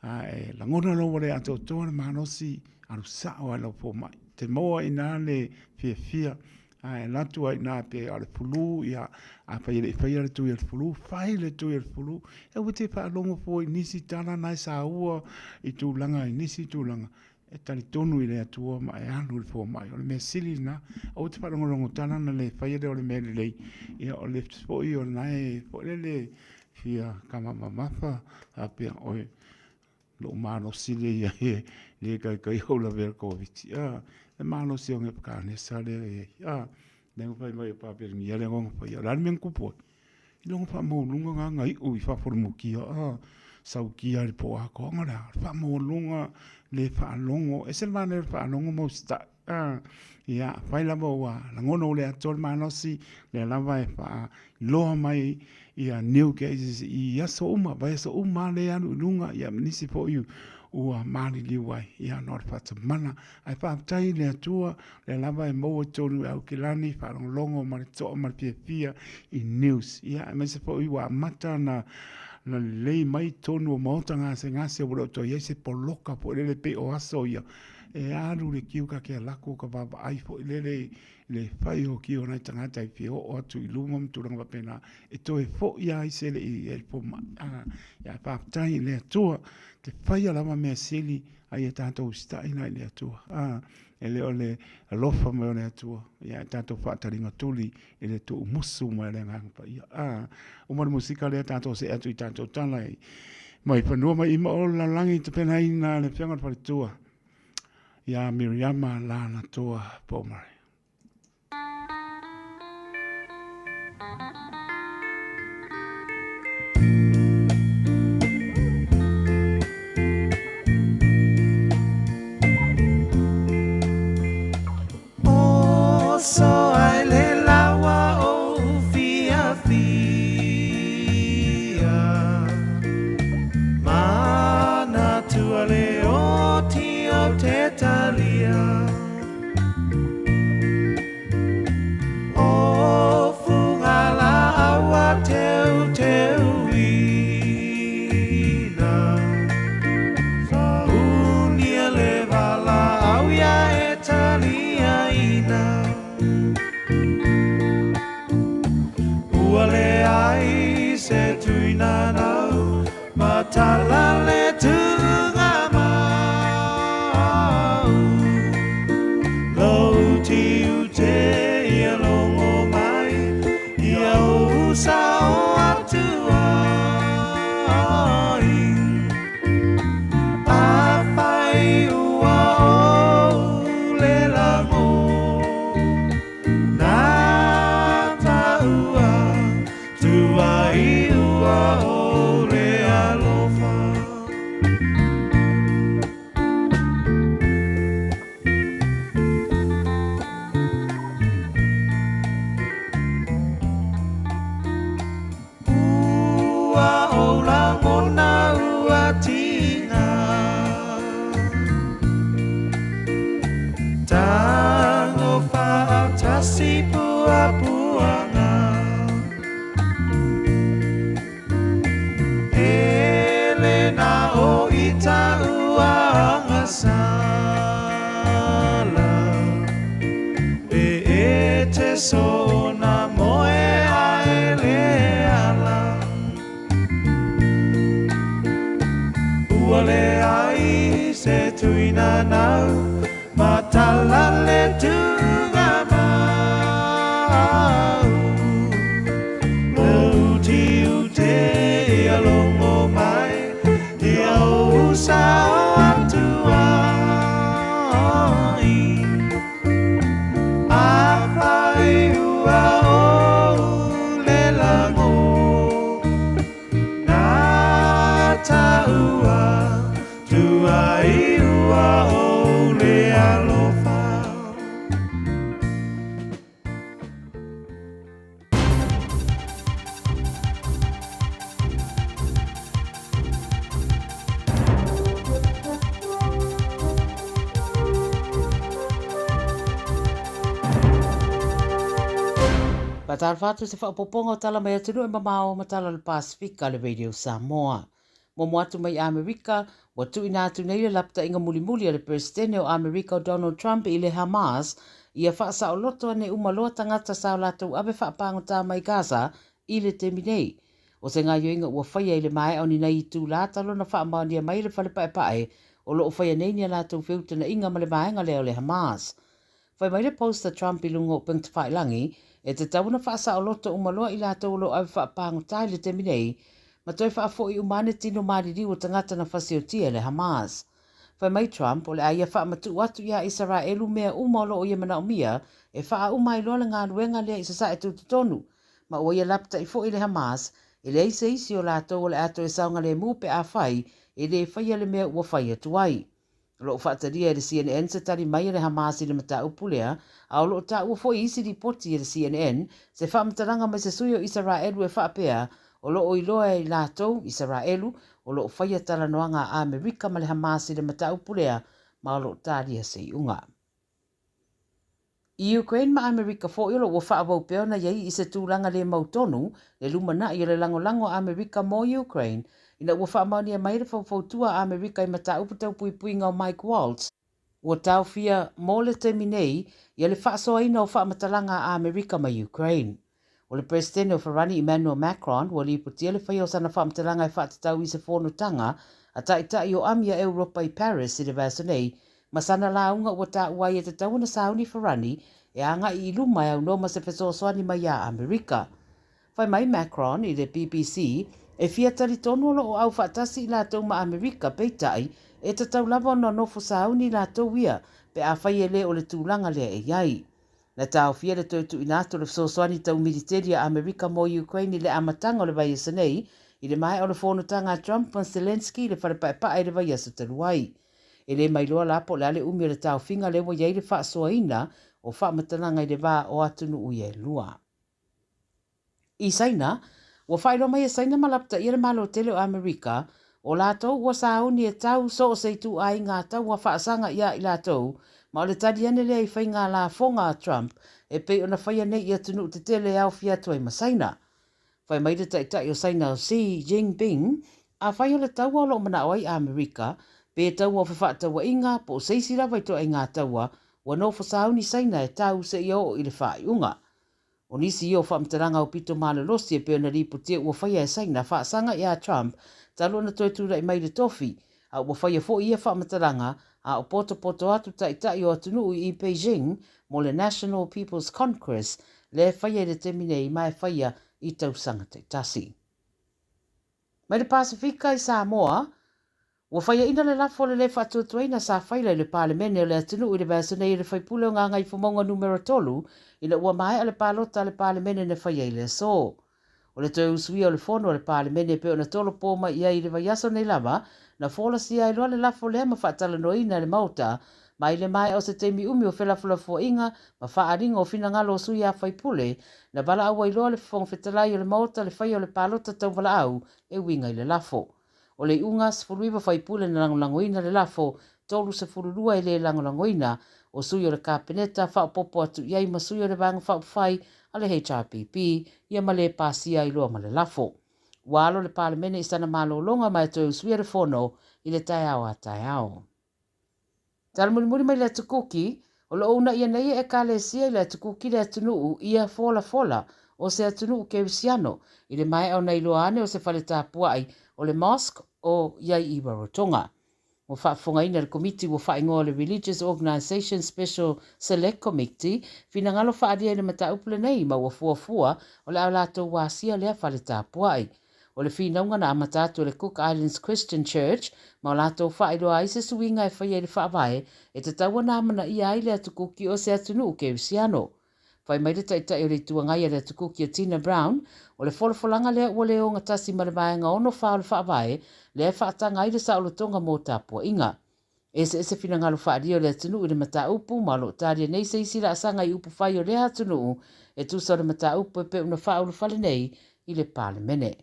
A e lagona loa ua le atoatoa le malosi, alu sao lava i lau fomai. E te maua ai i ina le fiafia, a e alu atu ai i ina pe o le flu, ia, afai e le i faia le tui o le flu, fai le tui o le flu. Aua e te faalogo fua i nisi tala na e saua i tulaga i nisi tulaga, e talitonu i le Atua ma e alu i le fomai. O le mea sili lena, aua e te faalogologo tala na le faia lea o le mea lelei. Ia, o le foi o lena e foi lele fia tama mamafa faapea oe lou malosi lea i ai e le taitai ou lavea i le Koviti. A, le malosi o Nepakanesa lea e i ai. A, lea na fai mai e Papelonia lea na faia. O le a le mea na tupu ai? I lona faamaualuga na na iu i fafo o le mutia, a, sautia i le po atoa. Ona o le a? O le faamaualuga le faalogo, ese le manaia o le faalogo ma usitai. A, ia, afai lava ua lagona ua le atoa le malosi, lea lava e faailoa mai ia new cases i aso uma, vaiaso uma lava lea e alu i luga, ia ma nisi foi ua maliliu ai, ia ona o le faatamala. Ae faafetai i le Atua, lea lava e maua i totonu i Aukilani, faalogologo ma le toa ma le fiafia i news. Ia, aemaise foi ua amata ona lelei mai totonu o maota gasegase ua le o toe i ai se poloka foi lele pei o aso ia, e alu le kiu ka ke lako ka vaavaai foi lele i le fai o kiu o nai tagata e fia oo atu i luma ma tulaga faapena, e toe foi lava isi e le i i ai le fomai. Ia, faafetai i le Atua, te faia lava mea sili a ia tatou usitai la i le Atua. E le o le alofa mai o le Atua, ia e tatou faataliga tuli i le tuumusu mai o le Agaga Paia. Uma le musika lea tatou see atu i tatou tala i mai fanua mai ima o le lalolagi tapenaina le Afioga i le Faletua ia Miriama Lalatoa Pomare. uaga E le na o i ta uaga sala E e te so na moe a e le ala Ua leai se tuina nau ma tala le tuga mau Le uti ute ia longo mai Ia ou sao atu ai Afai ua ou le lago Na taua tuai ua ou le alofa. Faatalofa atu se faaopoopoga o tala mai atunuu e mamao ma tala o le Pasefika le Radio Samoa. Momo atu mai Amerika, ua tuuina atu nei le lapataiga mulimuli a le Peresetene o Amerika o Donald Trump i le Hamas ia faasaoloto ane uma loa tagata sa o latou ave faapagota mai Gaza i le taimi nei. O se gaoioiga ua faia i le maea o ni nai itulā talu ona faamaonia mai e le Fale Paepae o lo o faia nei ni a latou feutanaʻiga ma le vaega lea o le Hamas. Fai mai le post a Trump i luga o upegatafailagi, e tatau ona faasaoloto uma loa i latou o lo o ave faapagota i le taimi nei, ma toe faafoʻi uma ane tino maliliu o tagata na fasiotia e le Hamas. Fai mai Trump, o le a ia faamatuu atu iā Isaraelu mea uma o lo o ia manaomia e faauma ai loa le galuega lea i Sasae Tutotonu, ma ua ia lapataʻi foi le Hamas, e leai se isi o latou o le a toe saogalemu pe afai e le faia le mea ua fai atu ai. O lo o faatalia e le CNN se tali mai a le Hamas i le mataupu lea, a o lo o taua foi i isi lipoti e le CNN se faamatalaga mai se sui o Isaraelu e faapea, o lo o iloa e i latou, Isaraelu, o lo o faia talanoaga a Amerika ma le Hamas i le mataupu lea ma o lo o talia se iuga. I Ukraine ma Amerika foi o lo ua faaauau pea ona i ai i se tulaga le mautonu le lumanai o le lagolago a Amerika mo Ukraine ina ua faamaonia mai le faufautua a Amerika i mataupu tau puipuiga o Mike Waltz, ua taofia mo le taimi nei ia le faasoaina o faamatalaga a Amerika ma Ukraine. O le Peresetene o Farani Emmanuel Macron ua lipotia le faia o sana faamatalaga e faatatau i se fonotaga a Taitai o Ami a Europa i Paris i le vaiaso nei ma sana lauga ua taua ai e tatau ona sauni Farani e agai i luma e aunoa ma se fesoasoani mai iā Amerika. Fai mai Macron i le BBC, e fia talitonu o lo o au faatasi i latou ma Amerika peitai e tatau lava ona nofo sauni latou ia pe afai e le o le tulaga lea e i ai. Na taofia le toe tuuina atu o le fesoasoani tau militeli a Amerika mo Ukraine i le amataga o le vaiaso nei, i le maea o le fonotaga a Trump ma Zelenskyy i le fale paepae i le vaiaso talu ai. E le mailoa la po o le a le umi o le taofiga lea ua i ai le faasoaina o faamatalaga i le va o atunuu ia e lua. I Saina, ua faailoa mai e Saina ma lapataia le Malo tele o Amerika, o latou ua sauni e tau so o se ituaiga taua faasaga iā i latou, ma o le tali ane lea i faiga lafoga a Trump e pei ona faia nei i atunuu tetele e aofia atu ai ma Saina. Fai mai le taitai o Saina o Xi Jinping, afai o le taua o lo o manao ai Amerika, pe taua o fefaatauaiga po o se isi lava ituaiga taua, ua nofo sauni Saina e tau seia oo i le faaiuga. O nisi ia o faamatalaga aupito malolosi e pei ona lipotia ua faia e Saina faasaga iā Trump talu ona toe tulai mai i le tofi, a ua faia foi ia faamatalaga a o potopoto atu taitai o atunuu i Beijing mo le National People's Congress lea e faia i le taimi nei ma e faia i tausaga taitasi. Mai le Pasefika i Samoa, ua faiaina le lafo o le le faatuatuaina sa faila i le Palemene o le atunuu i le vaiaso nei e le faipule o Gagaifomauga Numera 3 ina ua maea le palota a le Palemene na faia i le aso. O le toe usuia o le fono a le Palemene e pei ona tolopo mai i ai i le vaiaso nei lava, na folasia ai loa le lafo lea ma faatalanoaina e le Maota ma i le maea o se taimi umi o felafolafoaiga ma faaaliga o finagalo o sui a faipule, na valaau ai loa le Fofoga Fetalai o le Maota le faia o le palota tauvalaau e uiga i le lafo. O le iuga, 19 faipule na lagolagoina le lafo, 32 e le lagolagoina, o sui o le Kapeneta faaopoopo atu i ai ma sui o le Vaega Faaupufai a le HRPP, ia ma le pasia ai loa ma le lafo. Ua alo le Palemene i sana malologa ma e toe usuia le Fono i le taeao a taeao. Tala mulimuli mai le Atu Kuki, o lo o uunaia nei e Ekalesia i le Atu Kuki le atunuu ia folafola o se atunuu kerisiano i le maea ona iloa ane o se fale tapuai o le Mosque o i ai i Rarotonga. Ua faafofogaina e le Komiti ua faaigoa o le Religious Organization Special Select Committee finagalo faaalia i le mataupu lenei ma ua fuafua o le a latou asia lea fale tapuai. O le finauga na amata atu e le Cook Islands Christian Church ma o latou faailoa ai se suiga e faia i le faavae e tatau ona amanaia ai le Atu Kuki o se atunuu kerisiano. Fai mai le Taitai o le Itu Agai a le Atu Kuki a Tina Brown, o le folafolaga lea ua le ogatasi ma le vaega 64 o le faavae lea e faataga ai le saolotoga mo tapuaiga. Eseese finagalo faaalia o le atunuu i le mataupu ma o lo o talia nei se isi laasaga i upufai o lea atunuu e tusa o le mataupu e pei ona faaulufale nei i le Palemene.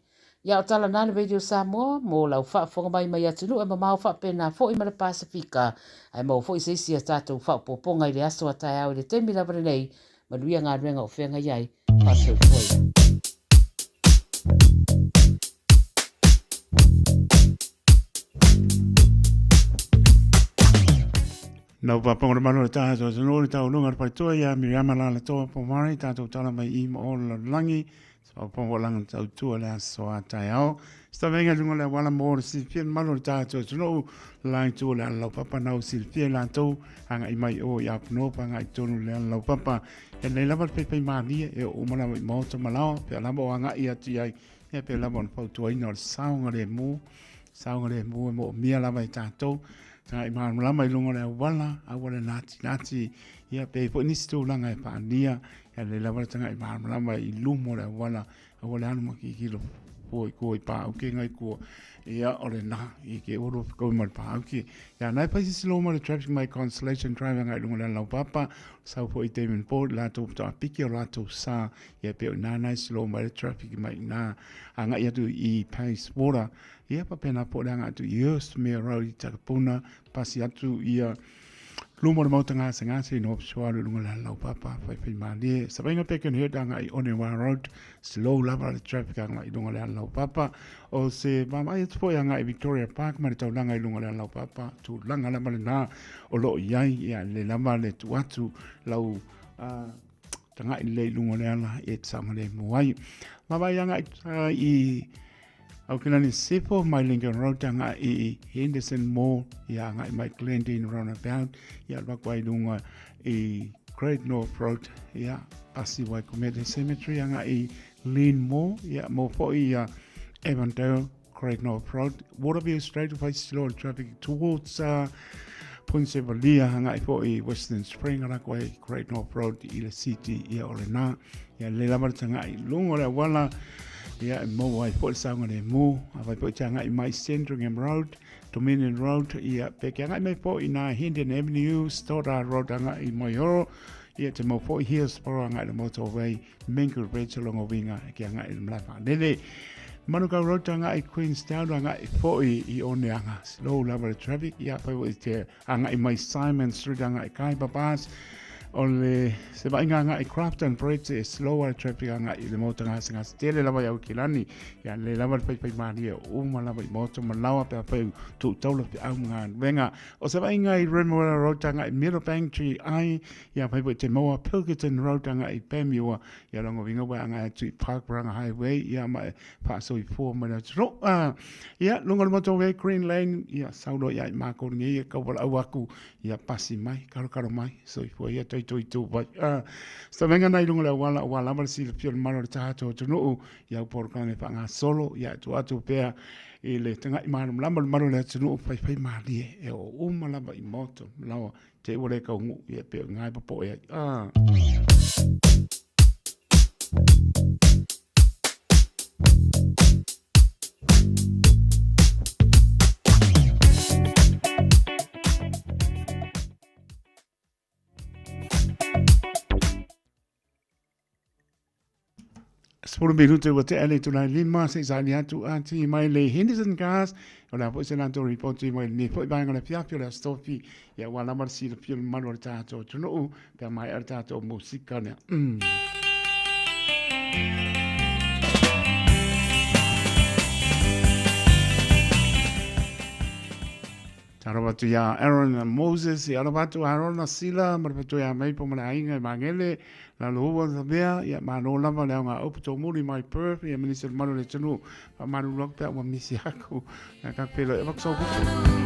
Ia o tala na le Radio Samoa mo lau faafofoga mai mai atunuu e mamao faapena foi ma le Pasefika ae maua foi se isi a tatou faaopoopoga i le aso a taeao i le taimi lava lenei. Manuia galuega o feagai ai. Faasoifua ia. Nau pāpanga o le malo le taha tau tanu le tau lunga le paletua ia Miriama la le toa po mari tātou tala mai i ma o le langi sa pāpanga o langa tau tua le aso a tai ao sa venga lunga le wala mo le silfia le malo le taha tau tanu la tua le ala papa nau silfia la tau anga i mai o i apuno pa anga i tonu le ala papa e nei lava le peipai mālie e o umala i maota malawa pe lava o anga i atu i ai Ia pei lava ona fautuaina o le saogalemu, saogalemu e moomia lava e tatou, tagai malamalama i luga o le auala, aua le natinati, ia pe i ai foi nisi tulaga e faaalia, ia lelei lava le tagai malamalama i luma o le auala, aua le alu ma kikilo fua i tua i pāuke ngai tua, ia o lena, i ke ua lua fekaui ma le pāuke. Ia na e fai sisi loma le traffic mai Constellation Drive agai i luga o le alaupapa, sau foi i Davenport, latou faatoa piki o latou sa Ia pei o ina na e slow mai le traffic mai ina agai atu i Pace Water. Ia faapena foi le agai atu i Earthmere Road i Takapuna, pasi atu ia luma o le maota gasegase i North Shore alu i luga o le alalaupapa faifaimalie. Savaiga Pekenhead agai i Onewa Road, slow lava le traffic agai i luga o le alalaupapa. O se vaavaai atu foi agai i Victoria Park ma le taulaga i luga o le alalaupapa, tulaga lava lena o lo o i ai, ia lelei lava le tuu atu lau Tagai lelei i luga o le ala e te saogalemu ai. Vaavaai agai i Aukelani Sifo mai Lincoln Road agai i Henderson Mall, ia agai mai Glendene Roundabout, ia alu atu ai i luga i Great North Road, ia pasi Waikumete Cemetery agai i Lean Mall, ia mo foi ia Avondale Great North Road, Waterview Straight of Slow traffic towards Pointe Valia hangai foi Western Spring ala koe Great North Road i le city ia o le nā ia le lava le tangai lunga o le awala ia e maua ai foi le saunga le mū a vai foi te hangai mai Sandringham Road Dominion Road ia pe ke hangai mai foi nā Hendon Avenue Stoddard Road hangai Moihoro ia te mau foi Hillsborough hangai le motorway Mingle Bridge o longa winga ki anga i malae whaalele. Manukau Road anga i Queenstown anga i foi i Oneanga. Slow lava le traffic ia whai i te anga i mai Simon Street anga i Kaiba Pass. O le se vainga anga i Crafton Bridge e slow le traffic anga i le mota ngase ngase tele lava i Aukilani. Ia le lava le whaiwhai mārie o uma lava i moto malawa pe a whai tū taula pe au ngā wenga. O se vainga i Remuera Road anga i Meadowbank Tree ai Ia pai foi te maua Pilkerton Road anga i Pamua, ia rongo winga wa anga atu i Parkranga Highway, ia ma e whaasoifua mai le atu. Ia, lunga le motorway, Green Lane, ia saulo ia i mākou ngi, ia kauwala au aku, ia pasi mai, karo karo mai, soifua ia toi toi tū vai. Sa venga nei lunga le awala, o lava le silafia le malo le taha tō tunuu, ia uporo kanga e whaanga solo, ia atu atu pea i le tangai mālamalama le malo le atunuu, whai whai mālie, e o uma lava i moto, lawa, Te ua le kaungu, ia pe ngai popo e ai. Ah. 10 minute ua tea le itula e 5 se i saili atu ati mai le Henderson Cars o le a foi se latou ripoti mai lenei foi vaega o le afiafi o le Aso Tofi ia ua lava le silafia o le mamalu o le tatou atunuu pe a maea le tatou musika lea. Mm. Talofa atu iā Aaron Moses, ia alofa atu Arona Sila ma le faletua ia Maple ma le aiga i Magele, Laloua Lavea, ia malo lava le aoga upu tōmuli mai Perth, ia ma nisi o le malu o le atunuu, faamalulu atu pe a ua misi aku, ia ka pelo e avatu sau kupu.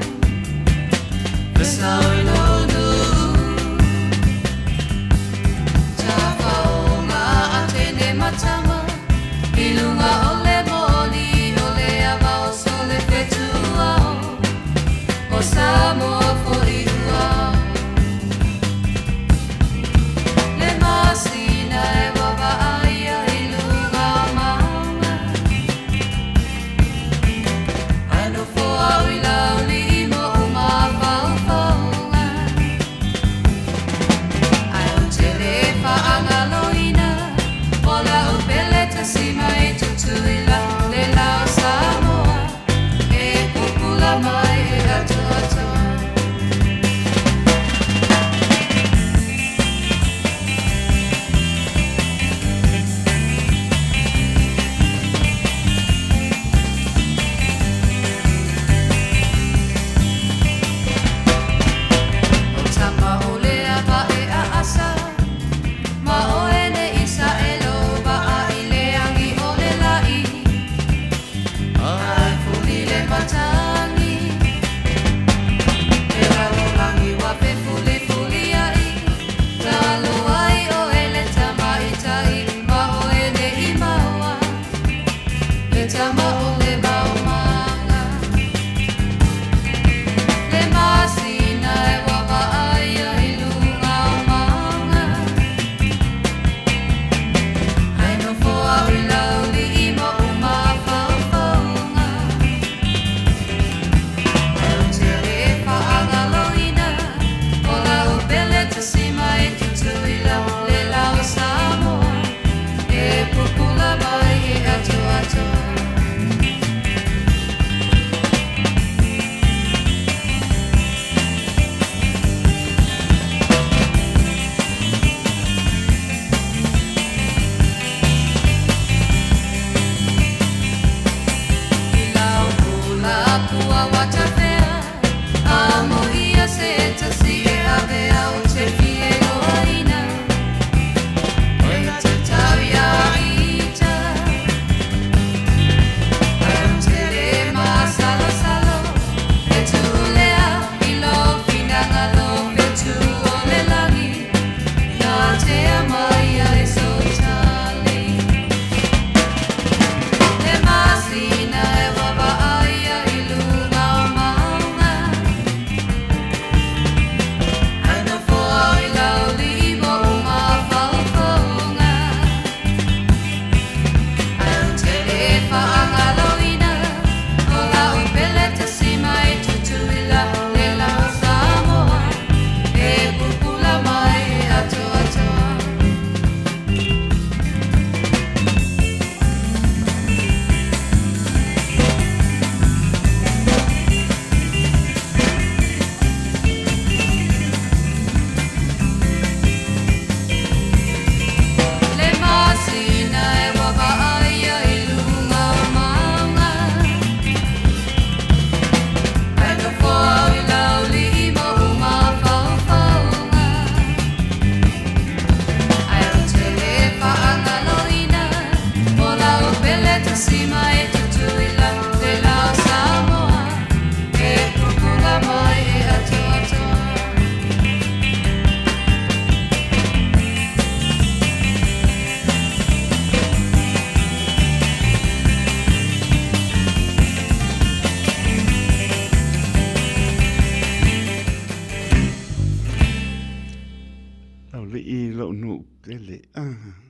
Laulii lou nuu pele.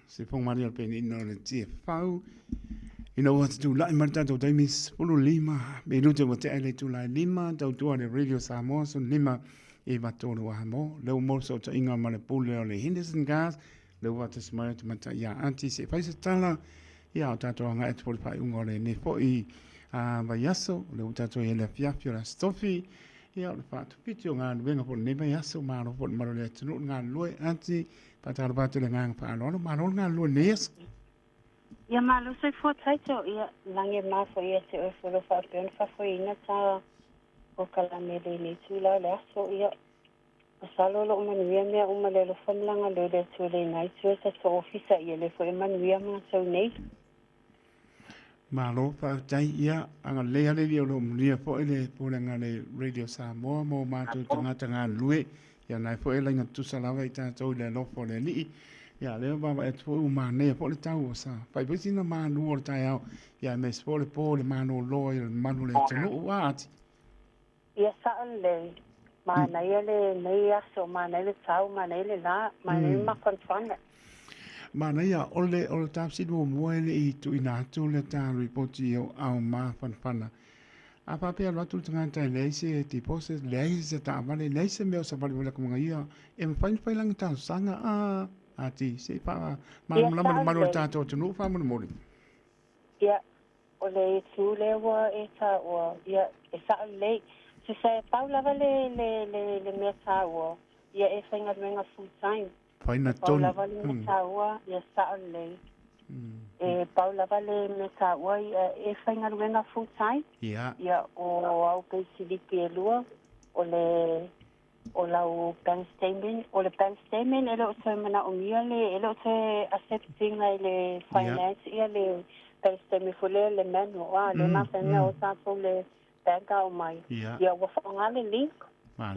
Se fofoga malie o le penina o le Tiafau. Ina ua tutulai mai le tatou taimi 15 minute ua tea i le itula e 5 tautua le Radio Samoa 15 i 3 a mo. Lea ua maua le fesootaiga ma le pule o le Henderson Gas. Lea ua faatasi mai le tamaitai ia Ati se i fai se tala. Ia, o tatou agai atu foi i le faaiuga o lenei foi vaiaso, o lea ua tatou i ai i le afiafi o le Aso Tofi, ia o le faatupiti o galuega foi o lenei vaiaso, malo foi i le mamalu o le atunuu le galulue, Aunty, faatalofa atu i le agaga faaaloalo, malo le galulue i lenei aso. Ia malo soifua Taito, ia lagi e ma foi ia te oe foi o lo o faapea ona faafoeina ta polokalame i lenei itula o le aso. Ia masalo o lo o manuia mea uma le alofa ma le agalelei o le Atua i lena itu e tatou ofisa, ia lea foi e manuia matou nei. Malo faafetai, ia agalelei lava le Alii o lo o manuia foi le pulega a le Radio Samoa ma o matou tagata galulue. Ia o lena foi e laina tutusa lava i tatou i le alofa o le Alii. Ia o lea ua vaavaai atu foi ua manaia foi le tau ua sa fai foi sina malu o le taeao, ia aemaise foi o le po i le malolo ai o le mamalu o le atunuu. A Ati? Ia sao lelei, manaia lenei aso, manaia le tau, manaia le la, manaia le mafanafana. Manaia, o le, o le ta fesili muamua e le i tuuina atu le ta ripoti i ou ao mafanafana. A faapea e alu atu le tagata e leai se deposit, leai se taavale, leai se mea o savalivali atu ma ia, e mafai ona fai lana talosaga a Ati, se i faamalamalama le mamalu o le tatou atunuu faamolemole. Ia, O le itu lea ua e taua, ia, e sao lelei. Tusa e pau lava le, le, le, le mea taua, ia e faigaluega full time. Faina E pau lava le mea taua, ia sao lelei. E pau lava le mea taua, ia e faigaluega full time. Ia. Ia, o au peisilipi e lua, o le o lau bank statement, o le bank statement e le o toe manaomia le, e le o toe accept ina e le finance ia le bank statement foi lea le manual, a le mafai ona o tatou le bank a omai. Ia ua faaaoga le link,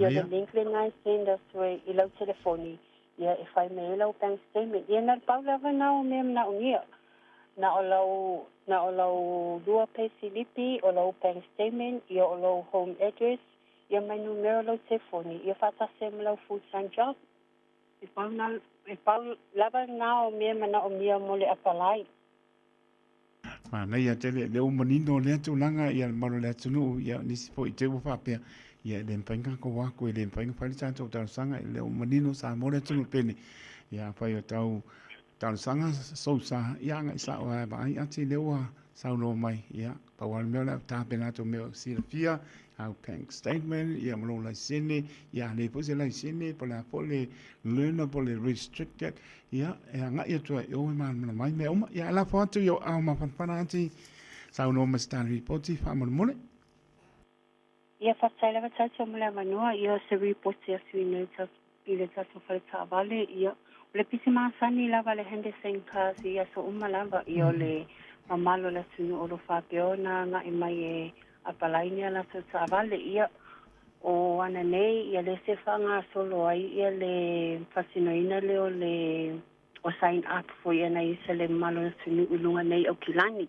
ia le link lena e send atu ai i lau telefoni, ia e fai mai ai lau bank statement. Ia na o le pau lava na o mea manaomia, na o lau, na o lau lua paysilipi, o lau bank statement, ia o lou home address, Ia mai numera lau telefoni, ia faatasi ai ma lau full time job. E pau na, e pau lava na o mea manaomia mo le apalai. Manaia tele, lea ua manino lea tulaga ia le mamalu o le atunuu, ia nisi foi te ua faapea, ia e le mafai ona tatou o atu, e le mafai ona fai le tatou talosaga, lea ua manino Samoa le atunuu pele, ia afai o tau talosaga sousa, ia agai sao lava e vaai ati lea ua saunoa mai, ia pau lava le mea o le a tapena atu mea o silafia, au bank statement, ia ma lou laisene, ia a leai foi se laisene, po o le a foi le learner po o le restricted, ia e agai atu ai i o e malamalama ai mea uma. Ia ae lafo atu i ou aao mafanafana ati, saunoa mai se ta ripoti faamolemole. Ia faafetai lava tatou mo le avanoa, ia o se ripoti atu i nei i le tatou fale taavale, ia o le pisi masani lava le Henderson Cars i aso uma lava, ia o le mamalu o le atunuu o lo o faapea ona agai mai e apalai ni a latou taavale, ia o ana nei, ia lea se faagasolo ai ia le faatinoina lea o le o sign up foi ana isa le mamalu o le atunuu i luga nei Aukilani.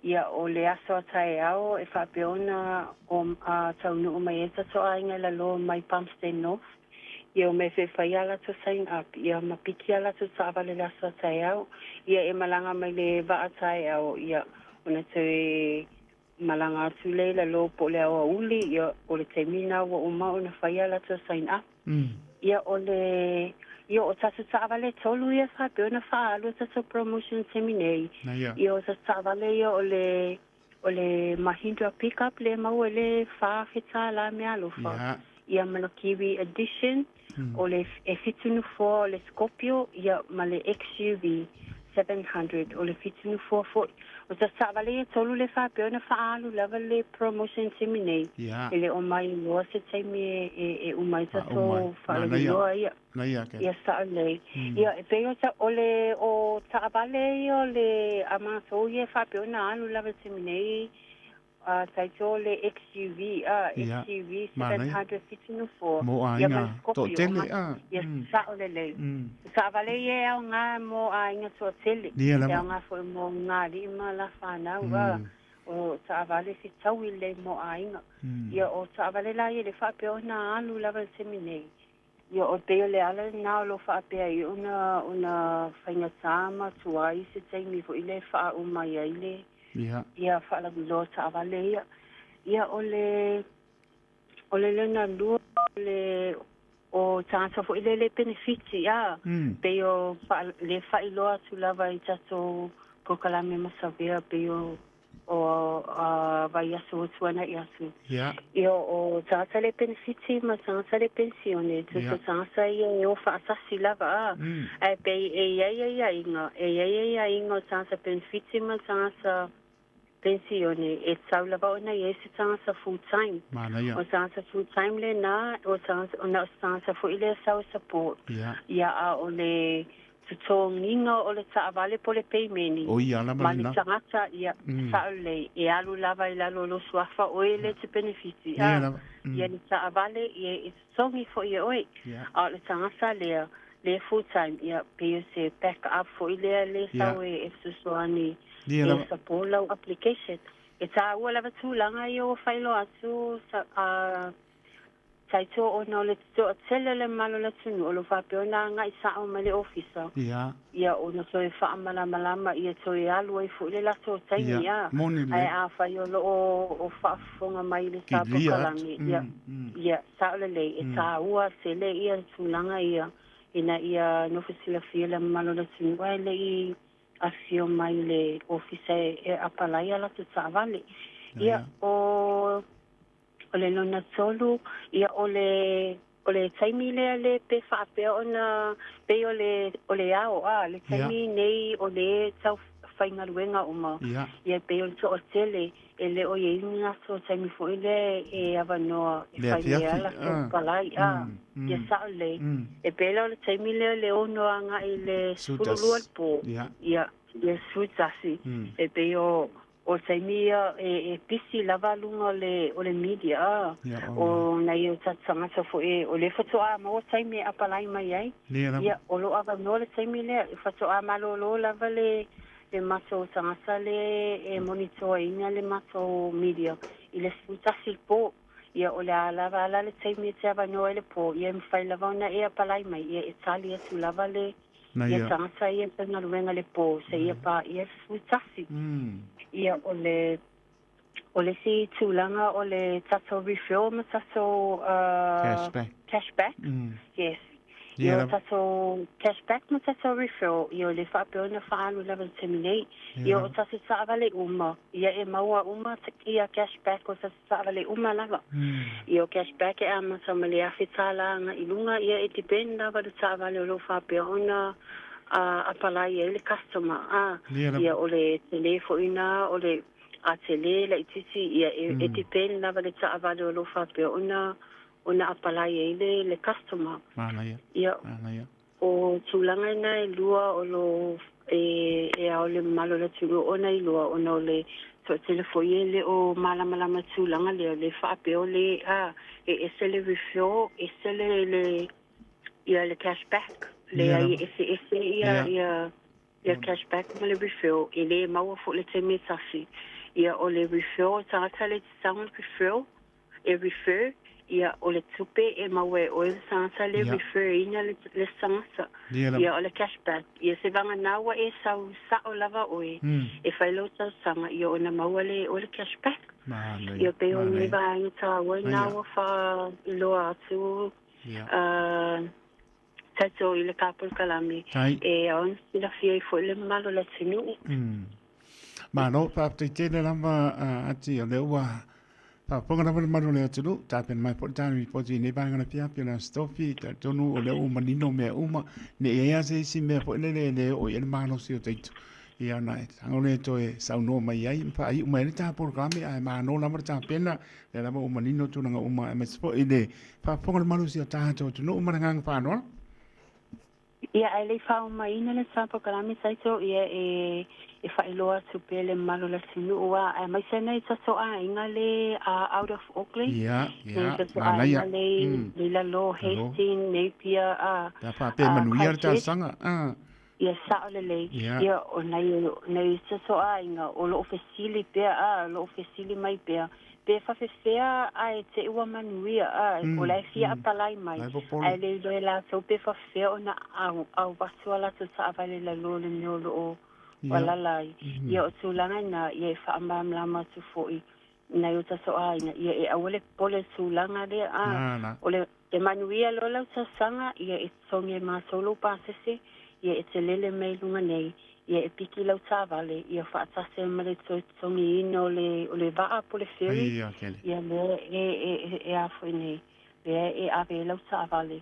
Ia, o le aso a taeao e faapea ona o a taunuu mai ai tatou aiga i lalo mai Palmerston North, ia o mea foi e fai a latou sign up, ia ma piki a latou taavale i le aso a taeao. Ia e malaga mai le vaa taeao, ia ona toe malaga atu lea i lalo po o le aoauli, ia, o le taimi lena ua uma ona fai a latou sign up. Ia, o le, ia, o tatou taavale e tolu ia e faapea ona faaalu a tatou promotion i le taimi nei. Ia, o tatou taavale ia o le, o le Mahindra Pickup lea e maua i le $4,000 meaalofa, ia ma le Kiwi Edition, o le e fitu nofoa o le Scorpio, ia, ma le XUV 700, o le fitu nofoa foi. O tatou taavale ia e tolu lea e faapea ona faaalu lava le promotion i le taimi nei. E le o mailoa se taimi e uma ai tatou faalauiloa ia. Ia sao lelei. Ia, e pei o o le o taavale ia o le a matou ia e faapea ona alu lava i le taimi nei, A taito o le XUV, a, XUV 774, ia ma le Scorpio, ia sao lelei. O taavale ia e aoga mo aiga toatele, e aoga foi mo nga alii ma la fanau, a, o taavale fetaui lelei mo aiga. Ia o taavale la ia le faapea ona alu lava i le taimi nei, Ia, o pei o le ala lena o lo o faapea ai ona, ona faigata ma tuai se taimi foi lea e faauu mai ai le, ia faalauiloa taavale ia. Ia, o le, o le lona lua, o le, o tagata foi lea e le penefiti, a, pei o faa, lea e faailoa atu lava i tatou. polokalame ma Savea pei o o vaiaso ua tuana'i atu. Ia o tagata le penefiti ma tagata le penisione, tusa o tagata ia e o faatasi lava a. Ae pei e i ai aiaiga, e i ai aiaiga o tagata penefiti ma tagata penisione e tatau lava ona i ai se tagata full time. Manaia. O tagata full time lena, o tagata, na o se tagata foi lea e sau e support. Ia a o le totogiga o le taavale po o le peimeni O ia lava ma le lena. tagata, ia, sao lelei, e alu lava i lalo o lou suafa, o oe lea e te penefiti, Ia a, lava. ia le taavale, ia, e totogi foi e oe. A o le tagata lea, lea full time, ia, pei o se back up foi lea lea sau e fesoasoani Ia e lava. support lau application. E taua lava tulaga ia ua faailoa atu, sa, a, Taito ona o le toatele o le mamalu o le atunuu o lo o faapea ona agai sao mai le ofisa, ia ona toe faamalamalama ia toe alu ai foi le latou taimi Ia, a. moni Ae lelei. afai o lo o faafofoga mai i le Kilia atu. polokalame, ia, ia, sao lelei, e taua tele ia tulaga ia ina ia nofo silafia le mamalu o le atunuu ae le i afifio mai i le ofisa e apalai a latou taavale. Ia, o O le lona tolu, ia o le o le taimi lea le pe faapea ona pei o le o le ao a le taimi nei o le tau faigaluega uma. Ia pei o le toatele e le o i ai ni latou taimi foi lea e avanoa e Le fai mea afiafi. latou palai a. Ia sao lelei. E pei la o le taimi lea le 6 agai i le 12 i le po. Ia ia 11. E pei o O le taimi ia e e pisi lava luga o le o le media a, o nai o tatou tagata foi o lea faatoa maua taimi e apalai mai ai. Ia, o lo o avanoa le taimi lea, faatoa malolo lava le le matou tagata le e monitoaina le matou media i le 11 i le po. Ia, o le a lava la le taimi e te avanoa ai le po, ia e mafai lava ona e apalai mai, ia e tali atu lava le Ia tagata ia e faigaluega i le po seia paia le 11. Ia o le o le isi tulaga o le tatou refill ma tatou Cashback. Cashback. Yes. Ia o tatou cashback ma tatou refill, ia o le faapea ona faaalu lava i le taimi nei. Ia o tatou taavale uma, ia e maua uma ia cashback o tatou taavale uma lava. Ia o cashback e amata mai le $1,000 agai i luga, ia e depend lava i le taavale o lo o faapea ona apalai ai le customer a. Ia o le tele foi na o le a tele laitiiti, ia e depend lava i le taavale o lo o faapea ona ona apalai ai le customer. Ia O tulaga ina e lua o lo e e ao le mamalu o le atunuu ona iloa ona o le toatele foi e le o malamalama tulaga lea le faapea o le a e ese le refill ese le le ia le cash back leai e eseese ia ia ia cash back ma le refill e le maua foi le taimi e tasi ia o le refill o tagata le tatau ona refill e refer, ia, o le tupe e maua e oe le tagata le refer ina le, le tagata. Ia, o le cash back, ia se vagana ua e sau sao lava oe e fai lou talosaga, ia ona maua lea e oe le cash back. Ia, pei o nei vaega taua ina ua faailoa atu, tatou i le ka polokalame e ao ona silafia ai foi le mamalu o le atunuu. Malo, faafetai tele lava Ati, o lea ua faafofoga lava le mamalu o le atunuu, tapena mai foi le ta lipoti i lenei vaega o le afiafi o le Aso Tofi, talitonu o lea ua manino mea uma, ne i i ai lava se isi mea foi lele e le oo i ai le malosi o Taito, ia ona e tago lea e toe saunoa mai ai ma faaiu mai ai le ta polokalame, ae malo lava le tapena, lea lava ua manino tulaga uma aemaise foi le faafofoga o le malosi o tatou atunuu ma le agaga faaaloalo. Ia, ae le i faaomaina le sa polokalame taito, ia e e faailoa atu pea le mamalu o le atunuu a, aemaise nai tatou aiga le out of Auckland, Ia, nai ia, tatou manaia. aiga le i lalo o Hastings, Napier, a, Pe a faapea e manuia le Christchurch. talosaga. Ah. Ia sao lelei, Ia. ia o nai nai tatou aiga o lo o fesili pea a, o lo o fesili mai pea, pe faafefea ae te ua manuia a, o la e fia apalai mai, La e popole. ae le iloa e latou pe faafefea ona au au atu a latou taavale i lalo o le mea o lo o Ia. alala ai. Ia o tulaga ina ia e faamalamalama atu foi i nai o tatou aiga, ia e aua le popole i le tulaga lea a, Na, na. o le e manuia loa lau tausaga, ia e totogi e matou lou pasese, ia e te lele mai i luga nei, Ia e piki lau taavale, ia faatasi ai ma le toe totogiina o le o le vaa po o le ferry, Ia kele. ia lea e e e e a foi nei, lea e ave ai lau taavale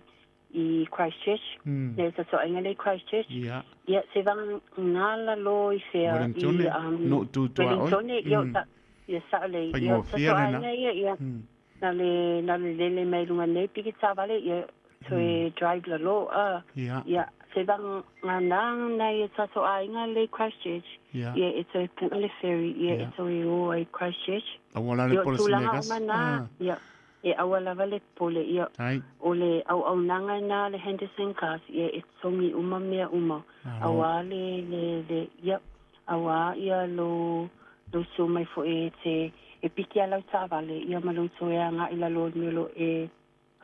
i Christchurch, nei tatoaiga lea i Christchurch. Ia. Ia se vagana lalo i fea i Wellingtone, um, nuu tu tuaoi. Wellingtone, ia o ta, ia sao lelei, ia o Faigofie lena. tatoaiga ia, ia Na le, na le lele mai luga nei piki taavale, ia toe drive lalo, a. Ia. Ia, se vagana nai o tatou aiga le i Christchurch, Ia. ia e toe puʻe le ferry, ia e Ia. toe o ai Christchurch. Aua la le Ia, o pole se tulaga mea uma na, Ah. ia, e aua lava le pole, ia, Tai. o le auaunaga na a le Henderson Cars, ia e totogi uma mea uma, Malo. auā le, le, le, ia, auā ia lou, lou suo mai foi e te, e piki a lau taavale, ia ma lou toe agai i lalo o le mea o lo o e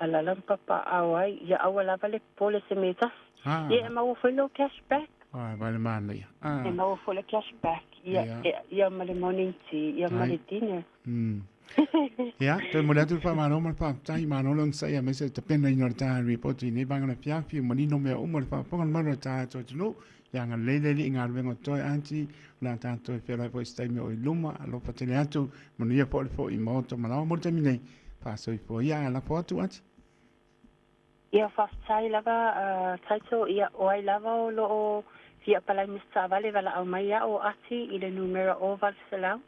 alala ma papaao ai, ia aua lava le popole se mea e tasi. Ah. Ia e maua foi lou cash back. Ai, vai le manaia. Ah. E maua foi le cash back, ia, Ia. ia, ia ma le morning tea, ia ma Ai. le dinner. Ia, toe momoli atu le faamalo ma le faafetai, malo le onosai aemaise le tapenaina o le ta ripoti i lenei vaega o le afiafi, ua manino mea uma i le faafofoga a le malu o le tatou atunuu. Ia agalelei le Alii i galuega o totoe Aunty, o le a tatou feorai foi i se taimi o i luma, alofa tele atu, manuia foi le foi i maota ma laoa mo le taimi nei, faasoifua ia ae lafo atu Aunty. Ia, faafetai lava a Taito, ia, o ai lava o lo o fia apalai ma se taavale, valaau mai au o Ati i le numera o 800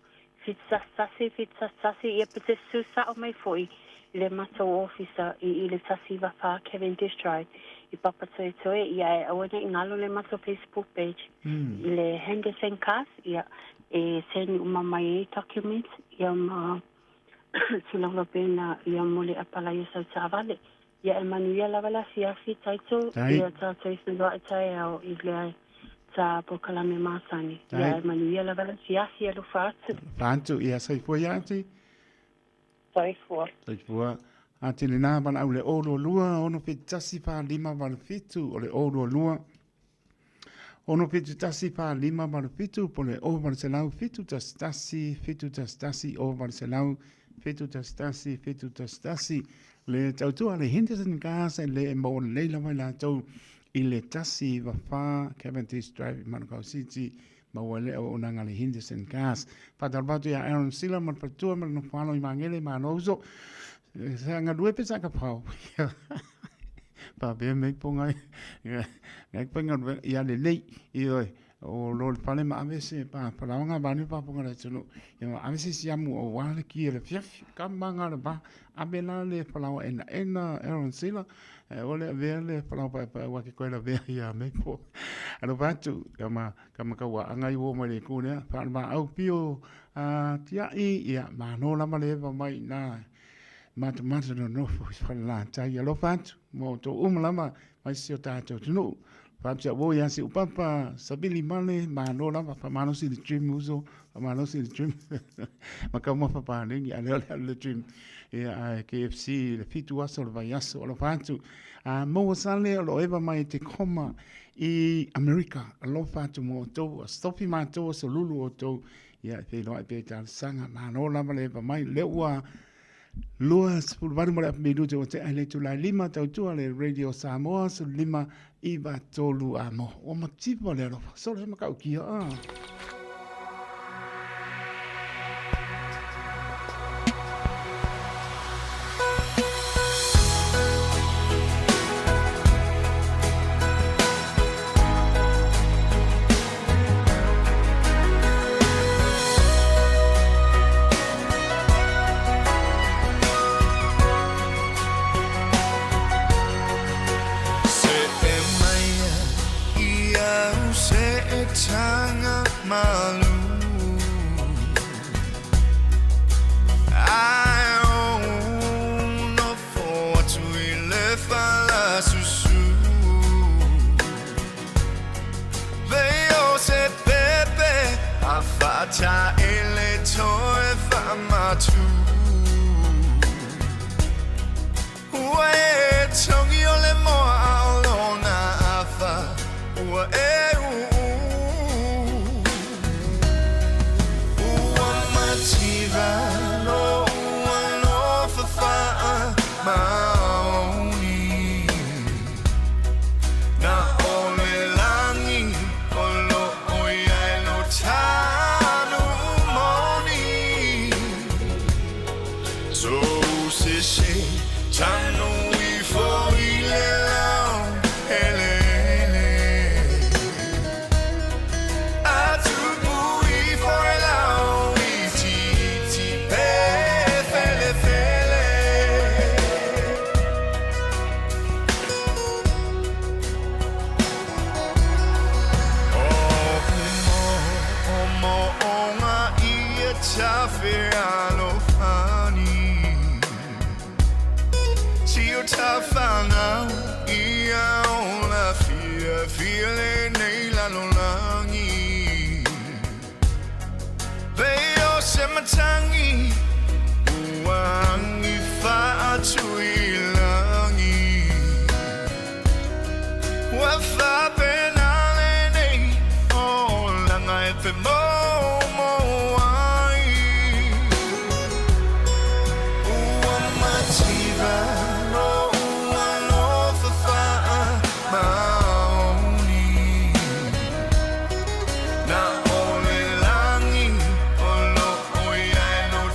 71 71, ia pe te susu sao mai foi i le matou ofisa i i le 14 Cavendish Drive i Papatoetoe, ia e aua nei galo le matou Facebook page i le Henderson Cars, ia e send uma mai ai documents ia ma tulaga faapena ia mo le apalai o sau taavale. Ia e manuia lava le afiafi Taito, Tai. ia tatou i feiloai taeao i le ta polokalame masani. Tai. Ia e manuia lava le afiafi alofa atu. Alofa atu, ia soifua ia Aunty. Soifua. Soifua. Aunty lena valaau le 022 671 4587 o le 022 671 4587 po o le 0800 711 711 0800 711 711 Le tautua a le Henderson Gas e le maua lelei lava i latou i le 14 Cavendish Drive i Manukau City, maua ai le auaunaga a le Henderson Gas. Faatalofa atu ia Aaron Sila ma le faletua ma le nofoalo i Magele, malo uso. Sa galue pe sa kapau. Faapea mei po ngai ngai pa galue ia lelei ioe o lo le fale ma ave se pa palaoga vane pa ponga le atunuu ia ma ave se siamu aua le ki e le fiafi ka maga le va ave la le palaoa enaena Aaron Sila e aua le avea le palaoa paepae aua ke koe lavea ia mei po alofa atu kama kama kauaaga i uo mai le itu lea faalemaau pio a tiai ia malo lava le eva mai ina matamata nonofo i Falelatai. Alofa atu mo outou uma lava mai si o tatou atunuu. Faatu ia ua ia Siupapa, Savili Male, malo lava, faamalosi i le gym uso, faamalosi i le gym. Ma taumafa paleni, a lea o le alu i le gym. Ia, ae KFC i le 7 aso o le vaiaso. Alofa atu. A maua sale o lo o eva mai i te koma i Amerika. Alofa atu mo outou. Ua stofi matou, ua solulu outou. Ia, e feiloai pea i talosaga. Malo lava le eva mai. Lea ua 28 ma le afa minute ua tea i le itula e lima tautua le Radio Samoa 15 9 3 a mo. Ua mativa le alofa. Solo he makaukia. Ah. Seʻe mai i au seʻetaga malū Ae ou nofo atu i le falasusu Pei o se pepe a faataele toe faamatū Ua e togi o le moa a o lona afa ua e ūū Ua mativa lou alofa faamaoni Na o le lagi o lo o tafealofani Si o tafanau ia ola fiafia lenei lalolagi Pei o se matagi ua agi faatuilagi Ua faapena lenei olaga e femoumou ai Ua mativa lou alofa faamaoni Na o le lagi o lo o i ai lou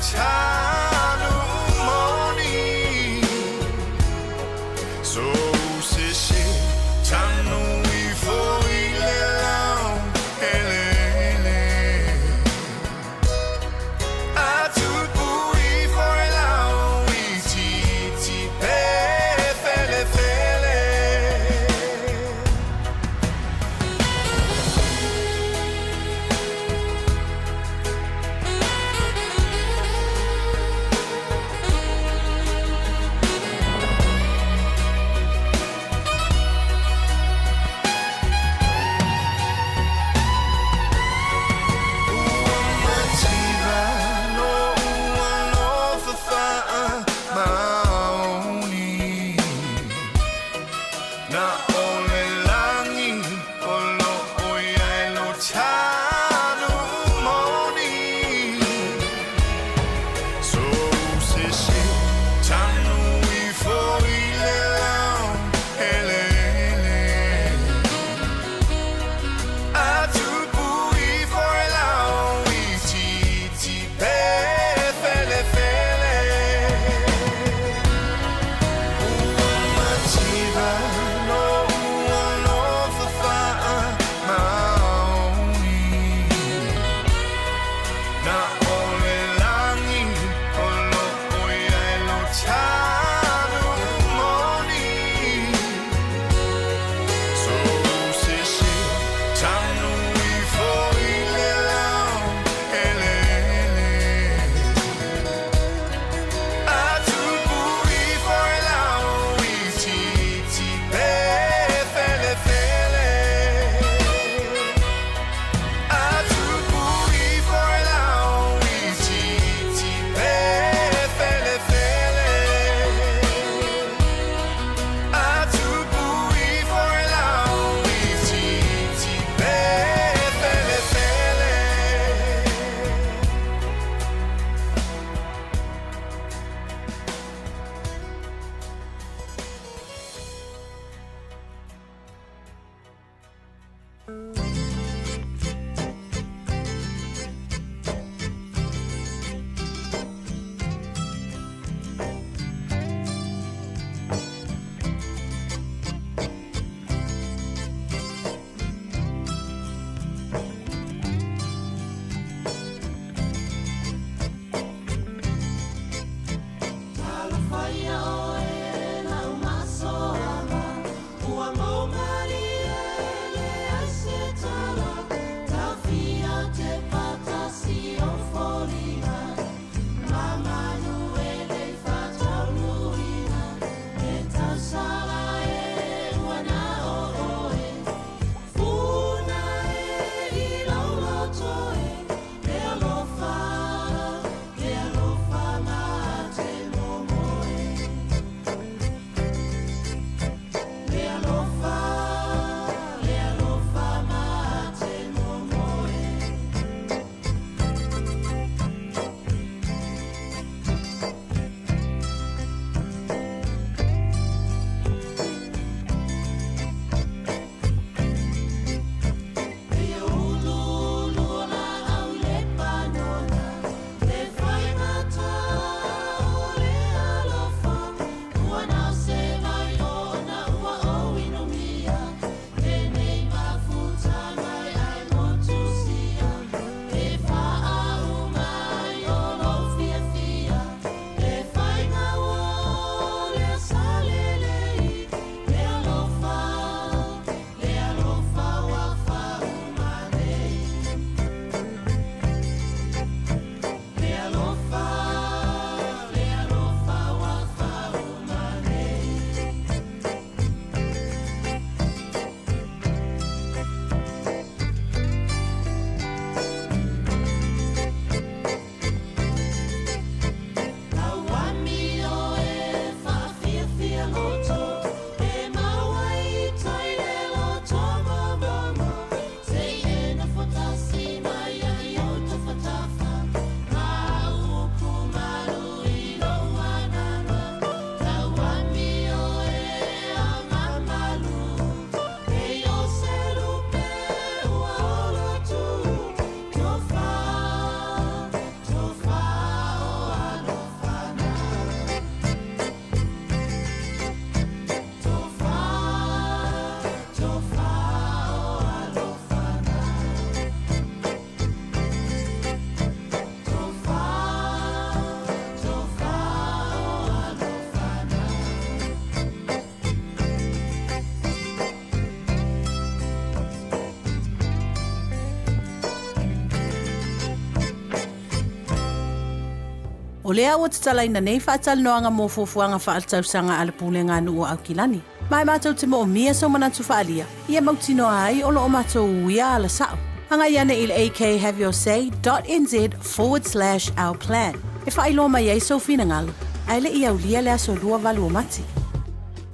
O lea ua tatalaina nei faatalanoaga mo fuafuaga faaletausaga a le Pulega a Nuu o Aukilani. Ma e matou te moomia sou manatu faaalia, ia mautinoa ai o lo o matou uia ala sao. Agai ane i le akhaveyourSay dot nz forward slash our plan e faailoa mai ai sou finagalo, ae le i aulia le aso 28 o Mati.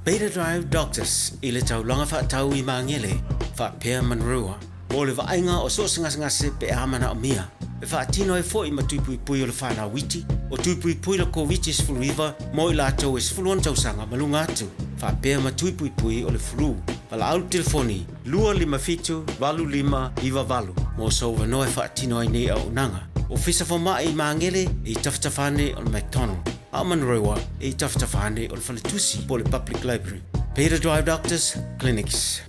Beta Drive Doctors i le taulaga faatau i Magele, faapea Manurewa, mo le vaaiga o so o se gasegase pe a manaomia. E faatino ai foi ma tui puipui o le fanau iti, o tui puipui le Koviti-19 mo i latou e 16 tausaga ma luga atu, faapea ma tui puipui o le flu. Valaau le telefoni 257 8598 mo sou avanoa e faatino ai nei auaunaga. Ofisa Fomai i Magele e i tafatafa ane o le McDonald, a o Manurewa e i tafatafa ane o le Faletusi po o le Public Library. Beta Drive Doctors Clinics.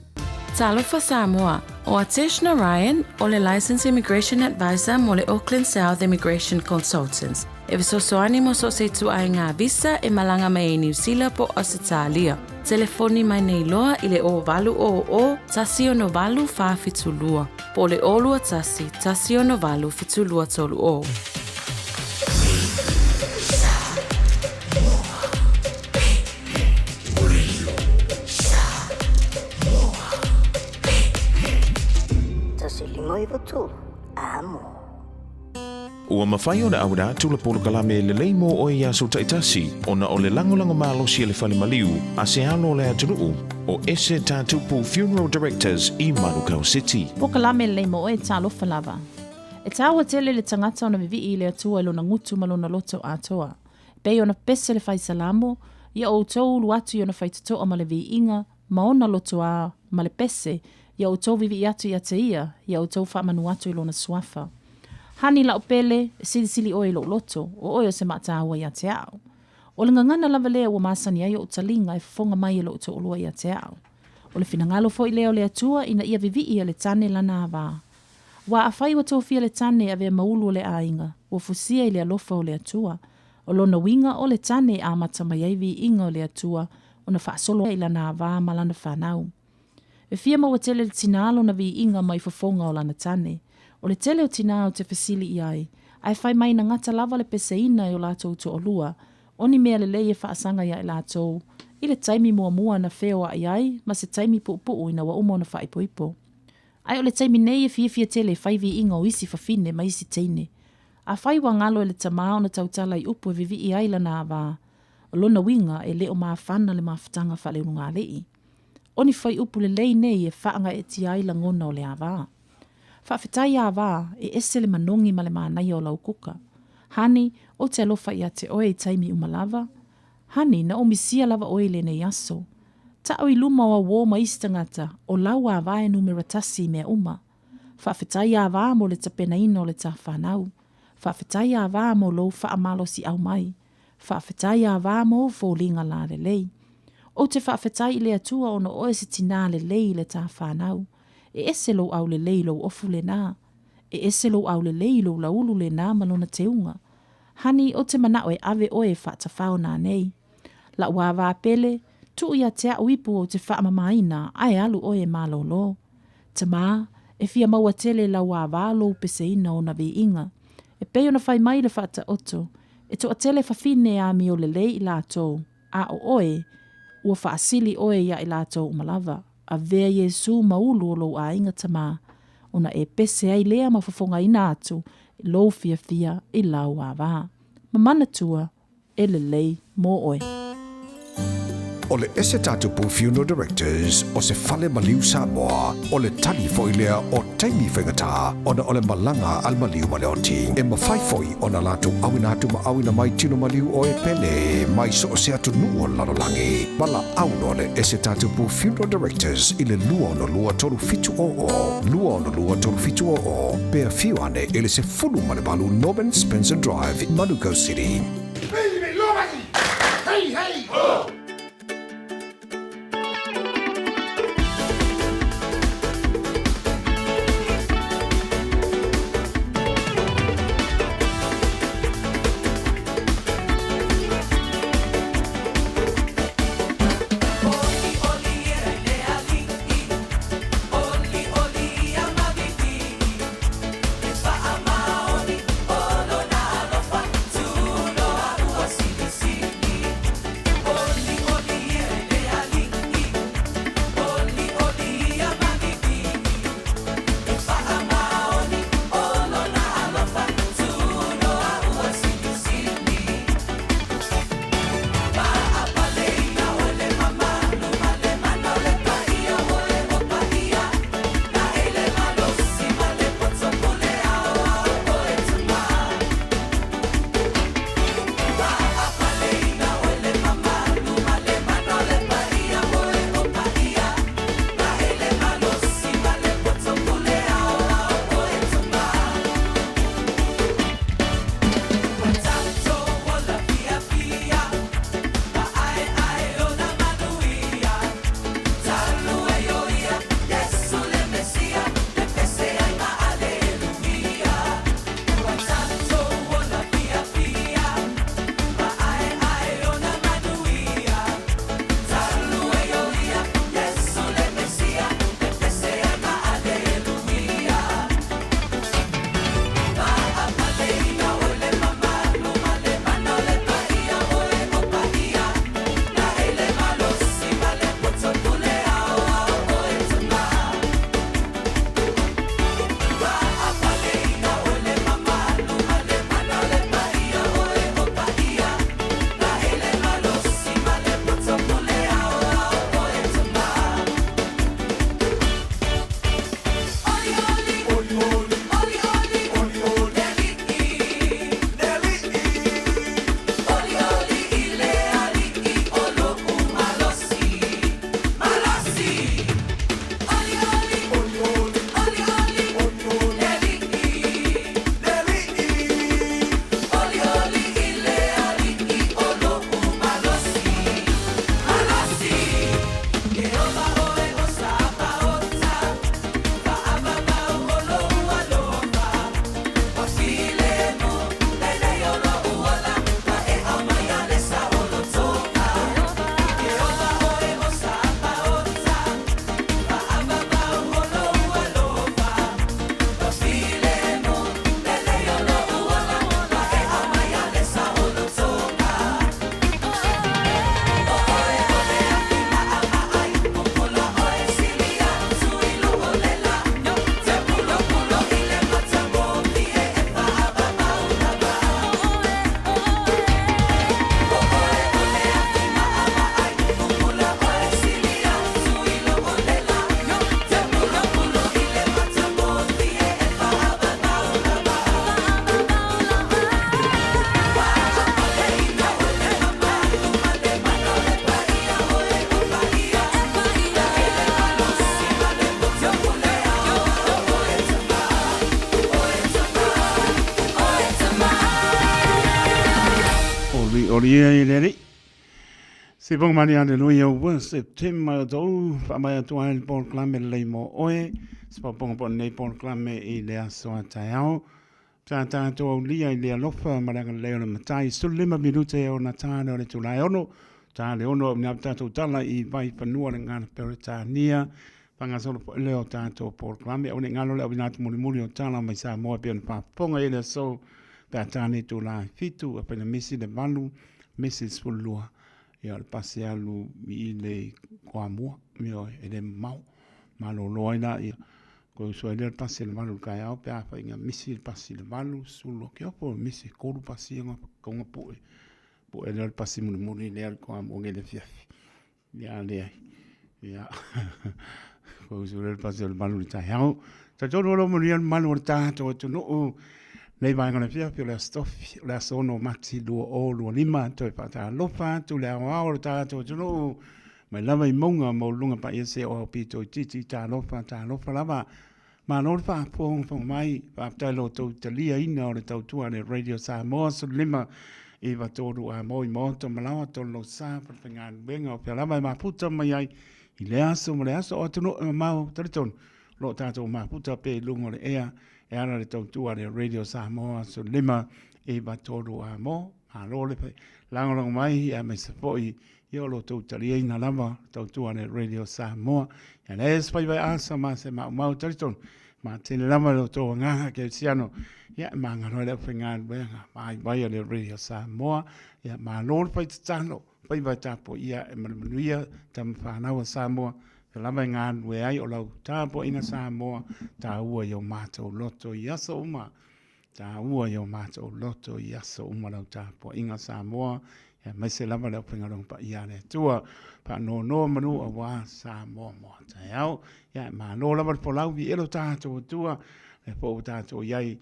Talofa Samoa, ʻO Atesh Narayan, ʻo le Licensed Immigration Advisor mo le Auckland South Immigration Consultants, e fesoasoani mo so o se ituaiga visa e malaga mai ai Niu Sila po o Ausetalia. Telefoni mai nei loa i le 0800 168 472 po o le 021 168 7230. 153, Amo. Ua mafai ona auina atu le polokalame lelei mo oe i aso taitasi ona o le lagolago malosi a le fale maliu a se alo o le atunuu o Ese Tatupu Funeral Directors i Manukau City. Polokalame lelei mo oe, talofa lava. E taua tele le tagata ona vivii i le Atua i lona gutu ma lona loto atoa. E pei ona pese le fai Salamo, Ia outou ulu atu i ona faitotoa ma le viiga, ma ona lotoā, ma le pese, ia outou vivii atu ia te ia, ia outou faamanu atu i lona suafa. Hani la'u pele, e silisili oe i lo'u loto, o oe o se maataua ia te a'u. O le gagana lava lea ua masani ai o'u taliga e fofoga mai e lo'u to'olua ia te a'u. O le finagalo foi lea o le Atua ina ia vivii ia le tane lana avā. Ua afai ua tofia le tane e avea ma ulu o le aiga, ua fusia i le alofa o le Atua. O lona uiga o le tane e amata mai ai viiga o le Atua ona faasolo i lana avā ma lana fanau. E fia maua tele le tinā lona viiga mai fofoga o lana tane. O le tele o tinā ou te fesili i ai, ae fai mai na gata lava le peseina e o latou toalua, o ni mea lelei e faasaga ia i latou, i le taimi muamua na feoai ai ma se taimi puupuu ina ua uma ona faaipoipo. Ae o le taimi nei e fiafia tele e fai viiga o isi fafine ma isi teine. Afai ua galo e le tamā ona tautala i upu e vivii ai lana avā, o lona uiga e le o mafana le mafutaga faaleulugalii. O ni fuaiupu lelei nei e faagaeetia ai lagona o le avā. Faafetai avā, e ese le manogi ma le manaia o lau kuka. Honey, ou te alofa ia te oe i taimi uma lava. Honey, na ou misia lava oe i lenei aso. Taʻu i luma o au uō ma isi tagata, o lau avā e numera tasi i mea uma. Faafetai avā mo le tapenaina o le ta fanau. Faafetai avā mo lou faamalosiʻau mai. Faafetai avā mo ou foliga lalelei. Ou te faafetai i le Atua ona oe se tinā lelei i le ta fanau. E ese lou aulelei i lou ofu lenā. E ese lou aulelei i lou laulu lenā ma lona teuga. Honey, ou te manaʻo e ave oe e faatafao nanei. La'u avā pele, tuu ia te a'u ipu ou te faamamaina ae alu oe e malōlō. Tamā, e fia maua tele lau avā lou peseina o na viiga. E pei ona fai mai le faataoto, e toatele fafine e amio lelei i latou, a o oe, ua faasili oe ia i latou uma lava. Avea Iesū ma ulu o lou aiga tamā, ona e pese ai lea ma fofogaina atu i lou fiafia i lau avā. Ma manatua, e lelei mo oe. O le Ese Tatupu Funeral Directors o se fale maliu Samoa, o le tali foi lea o taimi faigata ona o le malaga a le maliu ma le oti. E mafai foi ona latou auina atu ma auina mai tino maliu oe pele mai so o se atunuu o le lalolagi. Valaau loa le Ese Tatupu Funeral Directors i le 262 3700, 262 3700, pe afio ane i le 18 Norman Spencer Drive, Manukau City. Hey, hey, ho! Olioli ia i le Alii. Sipoga mani aleluia ua September o tou faamai atu ai le polokalame lelei mo oe. Se paopaoga po o lenei polokalame i le aso a taeao. Sa tatou aulia i le alofa ma le agalelei o le Matai 15 minute e ona ta le o le itula e ono. Ta le ono au tatou tala i Vaifanua le gagana Peretania. Faagasolo foi lea o tatou polokalame. Aua ne i galo le auina atu mulimuli o tala mai Samoa e pei ona faafofoga i le aso pe a ta nei itula e 7, afai na misi le 8, misi le 12. Ia o le pasi alu i le Toamua, ioe, e le mamao. Malolo ai laia. Toe usu ai lea le pasi a le 8 i le taeao pe afai na misi le pasi i le 8, 12, ke opo misi e 3 pasi ia na tatau ona pue. Pue lea o le pasi mulimuli lea i le Toamua nei i le afiafi. Ia leai. Ia toe usu lea le pasi o le 8 i le taeao. Talitonu o lo o manuia le mamalu o le tatou atunuu nei vaega o le afiafi o le Aso Tofi, o le aso 6 o Mati 2025. Toe faatalofa atu le aoao o le tatou atunuu mai lava i mauga maualuluga paia se o ao pito itiiti, talofa, talofa lava. Malo le faafogafoga mai, faafetai i lo outou taliaina o le tautua a le Radio Samoa 15 9 3 a mo i Maota Malawa tolu lou sa falefaigaluega o fea lava e mafuta mai ai i le aso ma le aso o atunuu e mamao talitonu o lo o tatou mafuta pea i luga o le ea e ala i le tautua a le Radio Samoa 15 9 3 a mo. Malo le lagolago mai aemaise foi ia o lo outou taliaina lava tautua le Radio Samoa. Ia le se faiva asa ma se maumau talitonu. Ma tele lava lo outou agaga kerisiano. Ia e magalo ai le aufaigaluega vaivai a le Radio Samoa. Ia malo le fai tatalo, faiva e tapuaia e manumanuia tama fanau a Samoa. Ia lava e galulue ai o lau tapuaiga Samoa, taua i o matou loto i aso uma. Taua i o matou loto i aso uma lau tapuaiga Samoa, aemaise lava le aufaigaluega paia a le Atua. Faanonoa manu aua Samoa mo a taeao. Ia, e malo lava le folau viia lo tatou Atua, lea foi ua tatou i ai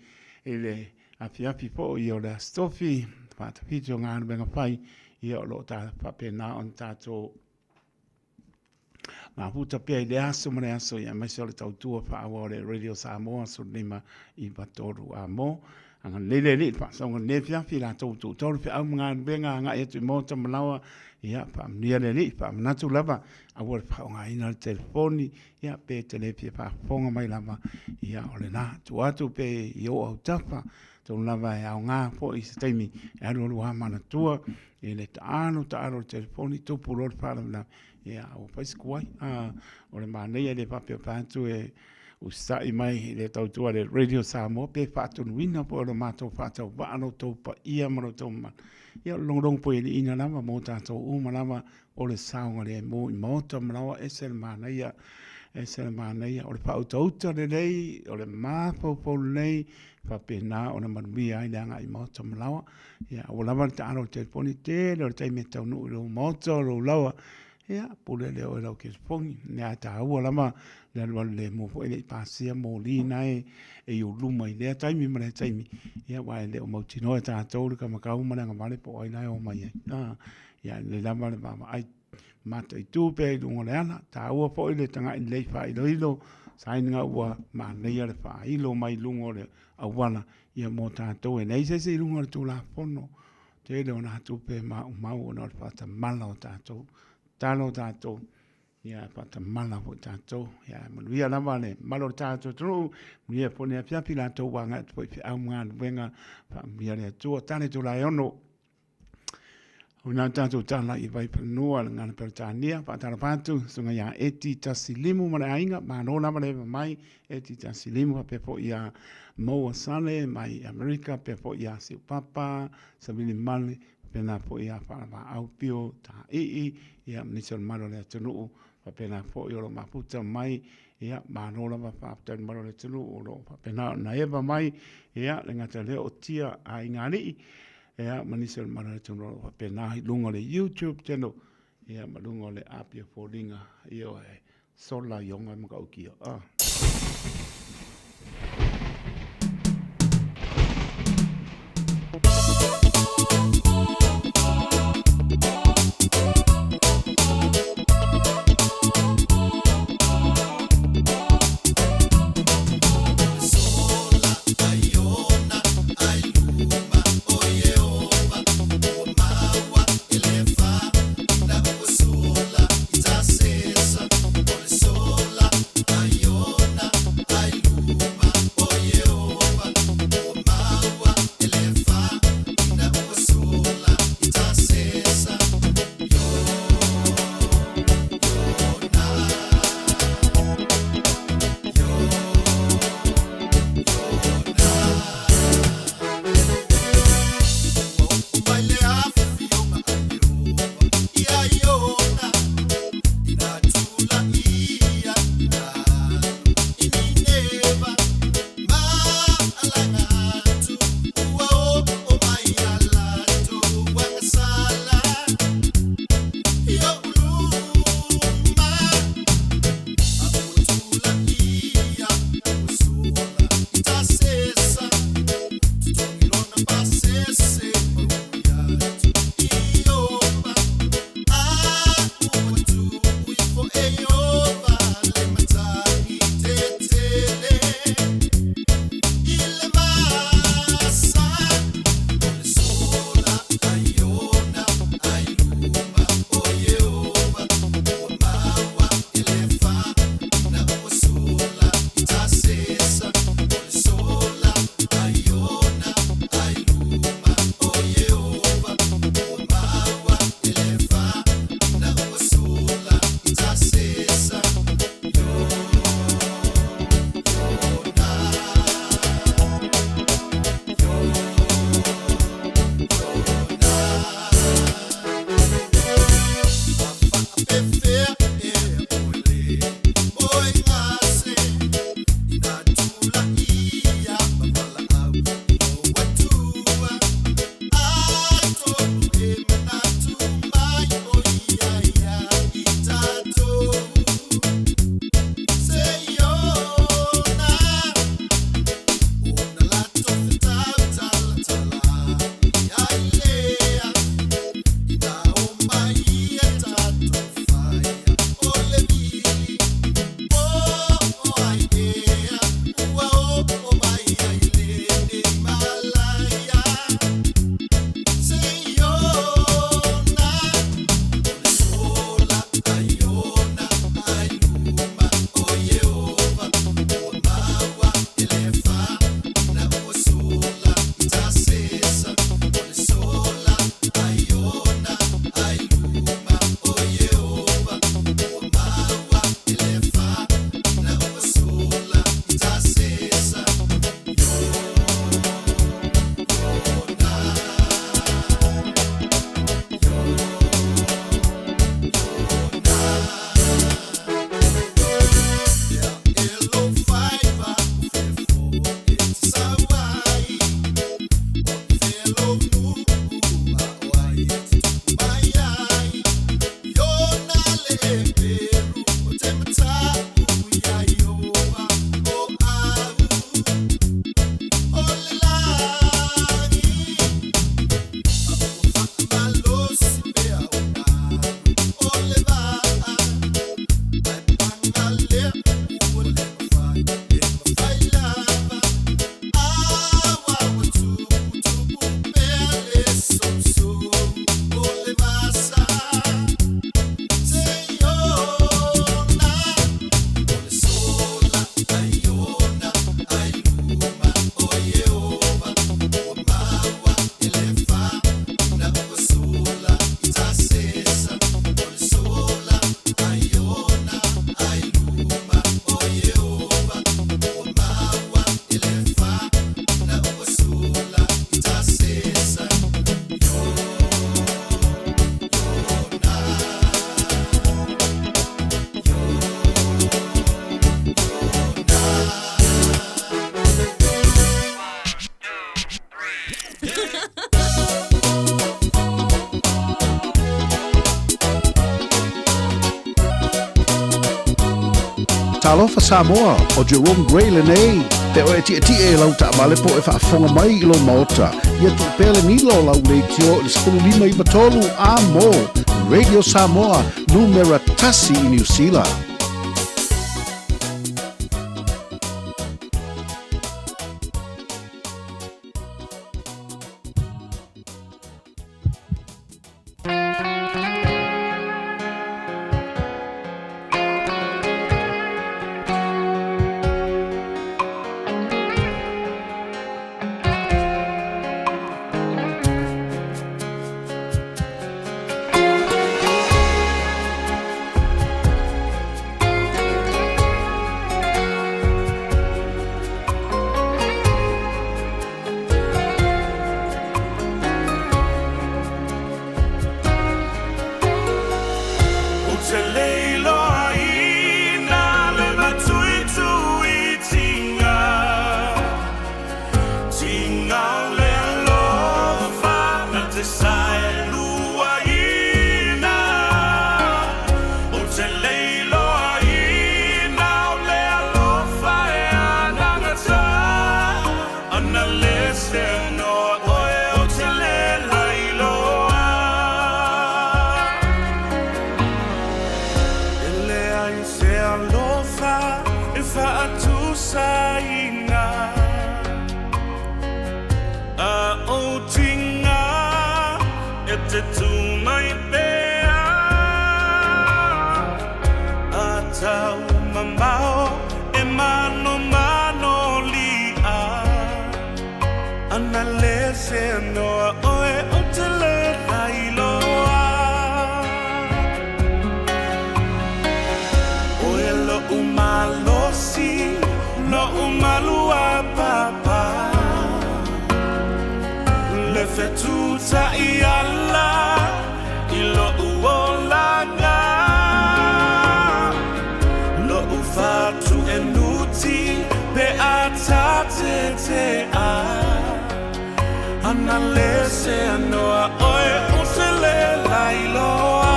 i le afiafi foi o le Aso Tofi, faatafiti o galuega fai, ia o lo o faapena ona tatou Mafuta pea i le aso ma le aso, ia aemaise o le tautua faaauau a le Radio Samoa 15 9 3 a mo. Agalelei le Alii i le faasaoga o lenei afiafi i latou ua tuutau le feau ma galuega agai atu i Maota ma Laoa. Ia, faamanuia le Alii, faamanatu lava, aua le faaaogaina le telefoni, ia, pe te le fia faafofoga mai lava, ia, o lena, tuu atu pe i ou autafa, atonu lava e aoga foi i se taimi e alualu lava manatua i le taalo taalo o le telefoni, tupu loa le faalavelave, ia, ua fai si tuai. O le manaia e le faapea atu e usitai mai i le tautua a le Radio Samoa pe faatonuina foi o le matou faatauvaa lo outou paia ma lo outou mamalu. Ia, o le logologo poialiiga lava mo tatou uma lava o le saogalemu i maota ma laoa, ese le manaia, ese le manaia. O le faautauta lelei, o le mafaufau lelei, faapena ona manuia ai le agai i maota ma laoa. Ia, aua lava le taalo o le telefoni, tele o le taimi e taunuu i lou maota o lou laoa, ia, pule lea oe i lau telefoni. Ia, ae taua lava le alualu lemu foi e le i pasia moli na e i ou luma i lea taimi ma lea taimi, ia, aua e le o mautinoa e tatou le kamakau ma le agavale po o ai la e omai ai. Ia, lelei lava le vaavaai mataitu pea i luga o le ala. Taua foi le tagai lelei faailoilo, saina ua manaia le faailo mai luga o le auala, ia mo tatou e leai se isi i luga o le Tulafono. Tele o nā tupe maumau ona o le faatamala o tatou, tatalo tatou, ia faatamala foi tatou. Ia manuia lava le mamalu o le tatou atunuu, manuia foi le afiafi latou ua agai atu foi i feau ma galuega, faamanuia le Atua. Tane itula e 6. O nā tatou tala i Vaifanua le Gagana Peretania, faatalofa atu, susuga ia Eti Tasilimu ma le aiga, malo lava le eva mai, Eti Tasilimu, faapea foi ia Moa Sale mai Amerika, faapea foi ia Siupapa, Savili Male, faapena foi ia Faalavaau Pio Taii, ia ma nisi o le mamalu o le atunuu, faapena foi o lo o mafuta mai, ia malo lava faafetai i le mamalu o le atunuu o lo o faapena ona eva mai, ia le gata lea o Tia Aiga Alii, Ia, ma nisi o le mamalu o le atunuu o lo o faapena i luga o le YouTube channel, ia ma luga o le api o foliga, ioe, sola ioga e matautia. Ah. Talofa Samoa, ʻo Jerome Gray lenei. Pe oe e tietie i lau taavale po o e faafofoga mai i lou maota, ia tuu pea le nila o lau leitio i le 15 93 A mo Radio Samoa, numera tasi i Niu Sila. Ou te leiloaina le matuituitiga, Tiga o le alofa na te saeluaina. Ou te leiloaina o le alofa e anagata, Ana le se noa oe o te le lailoa. E leai se alofa e faatusaina, A ou tiga e te tū mai pea, A tau mamao e manomano li'a, Ana le se noa oe o te le lailoa. Oe lo'u malosi, lo'u maluapapa, Le fetutai ala i lo'u olaga, Lo'u fatuenuti pe a tatetea, Ana le se anoa oe o se le lailoa.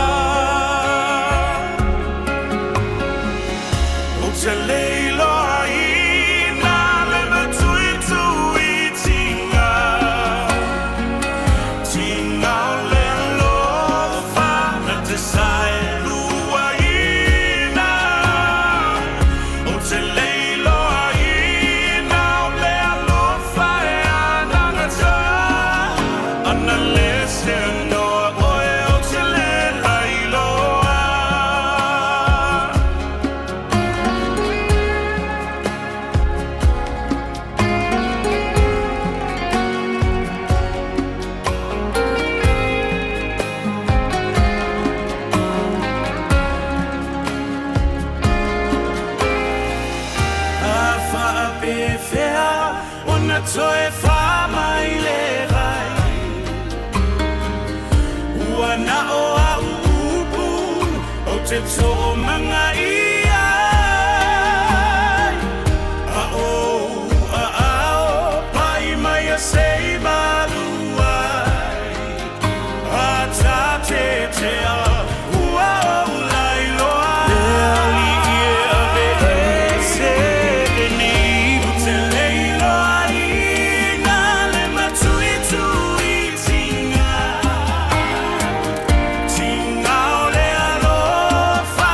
Ou te leiloaina le matuituitiga, Tiga o le alofa na te saeluaina. Ou te leiloaina o le alofa e anagata, Ana le se anoa oe o te le lailoa. A faapefea ona toe fā mai le vai, Ua na o au upu ou te toomaga ai, A ou aao pai mai a sei malu ai, A tatetea ua ou lailoa. E alii e aveese lenei. Ou te leiloaina le matuituitiga, Tiga o le alofa.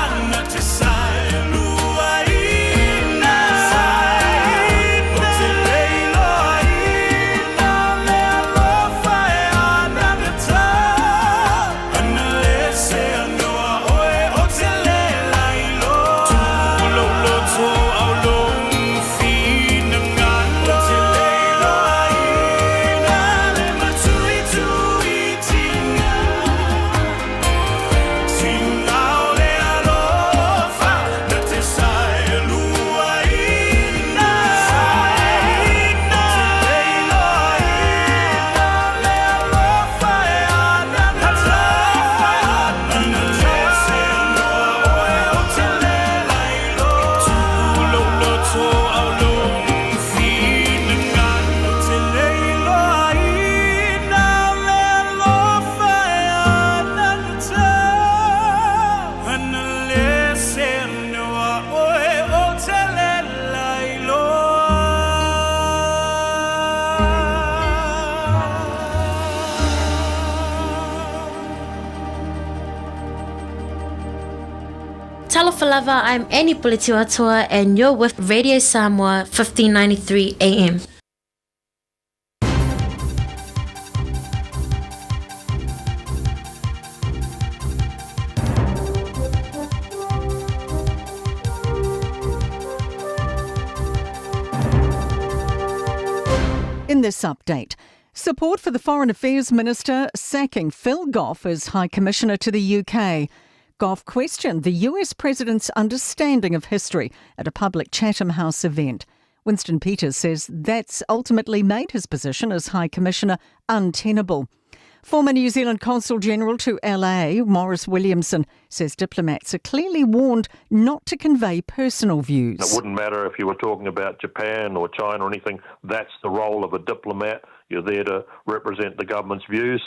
Talofa lava, I'm Annie Puletiuatoa and you're with Radio Samoa 1593 AM. In this update, support for the Foreign Affairs Minister sacking Phil Goff as High Commissioner to the UK. Goff questioned the US President's understanding of history at a public Chatham House event. Winston Peters says that's ultimately made his position as High Commissioner untenable. Former New Zealand Consul General to LA, Maurice Williamson, says diplomats are clearly warned not to convey personal views. It wouldn't matter if you were talking about Japan or China or anything, that's the role of a diplomat. You're there to represent the government's views.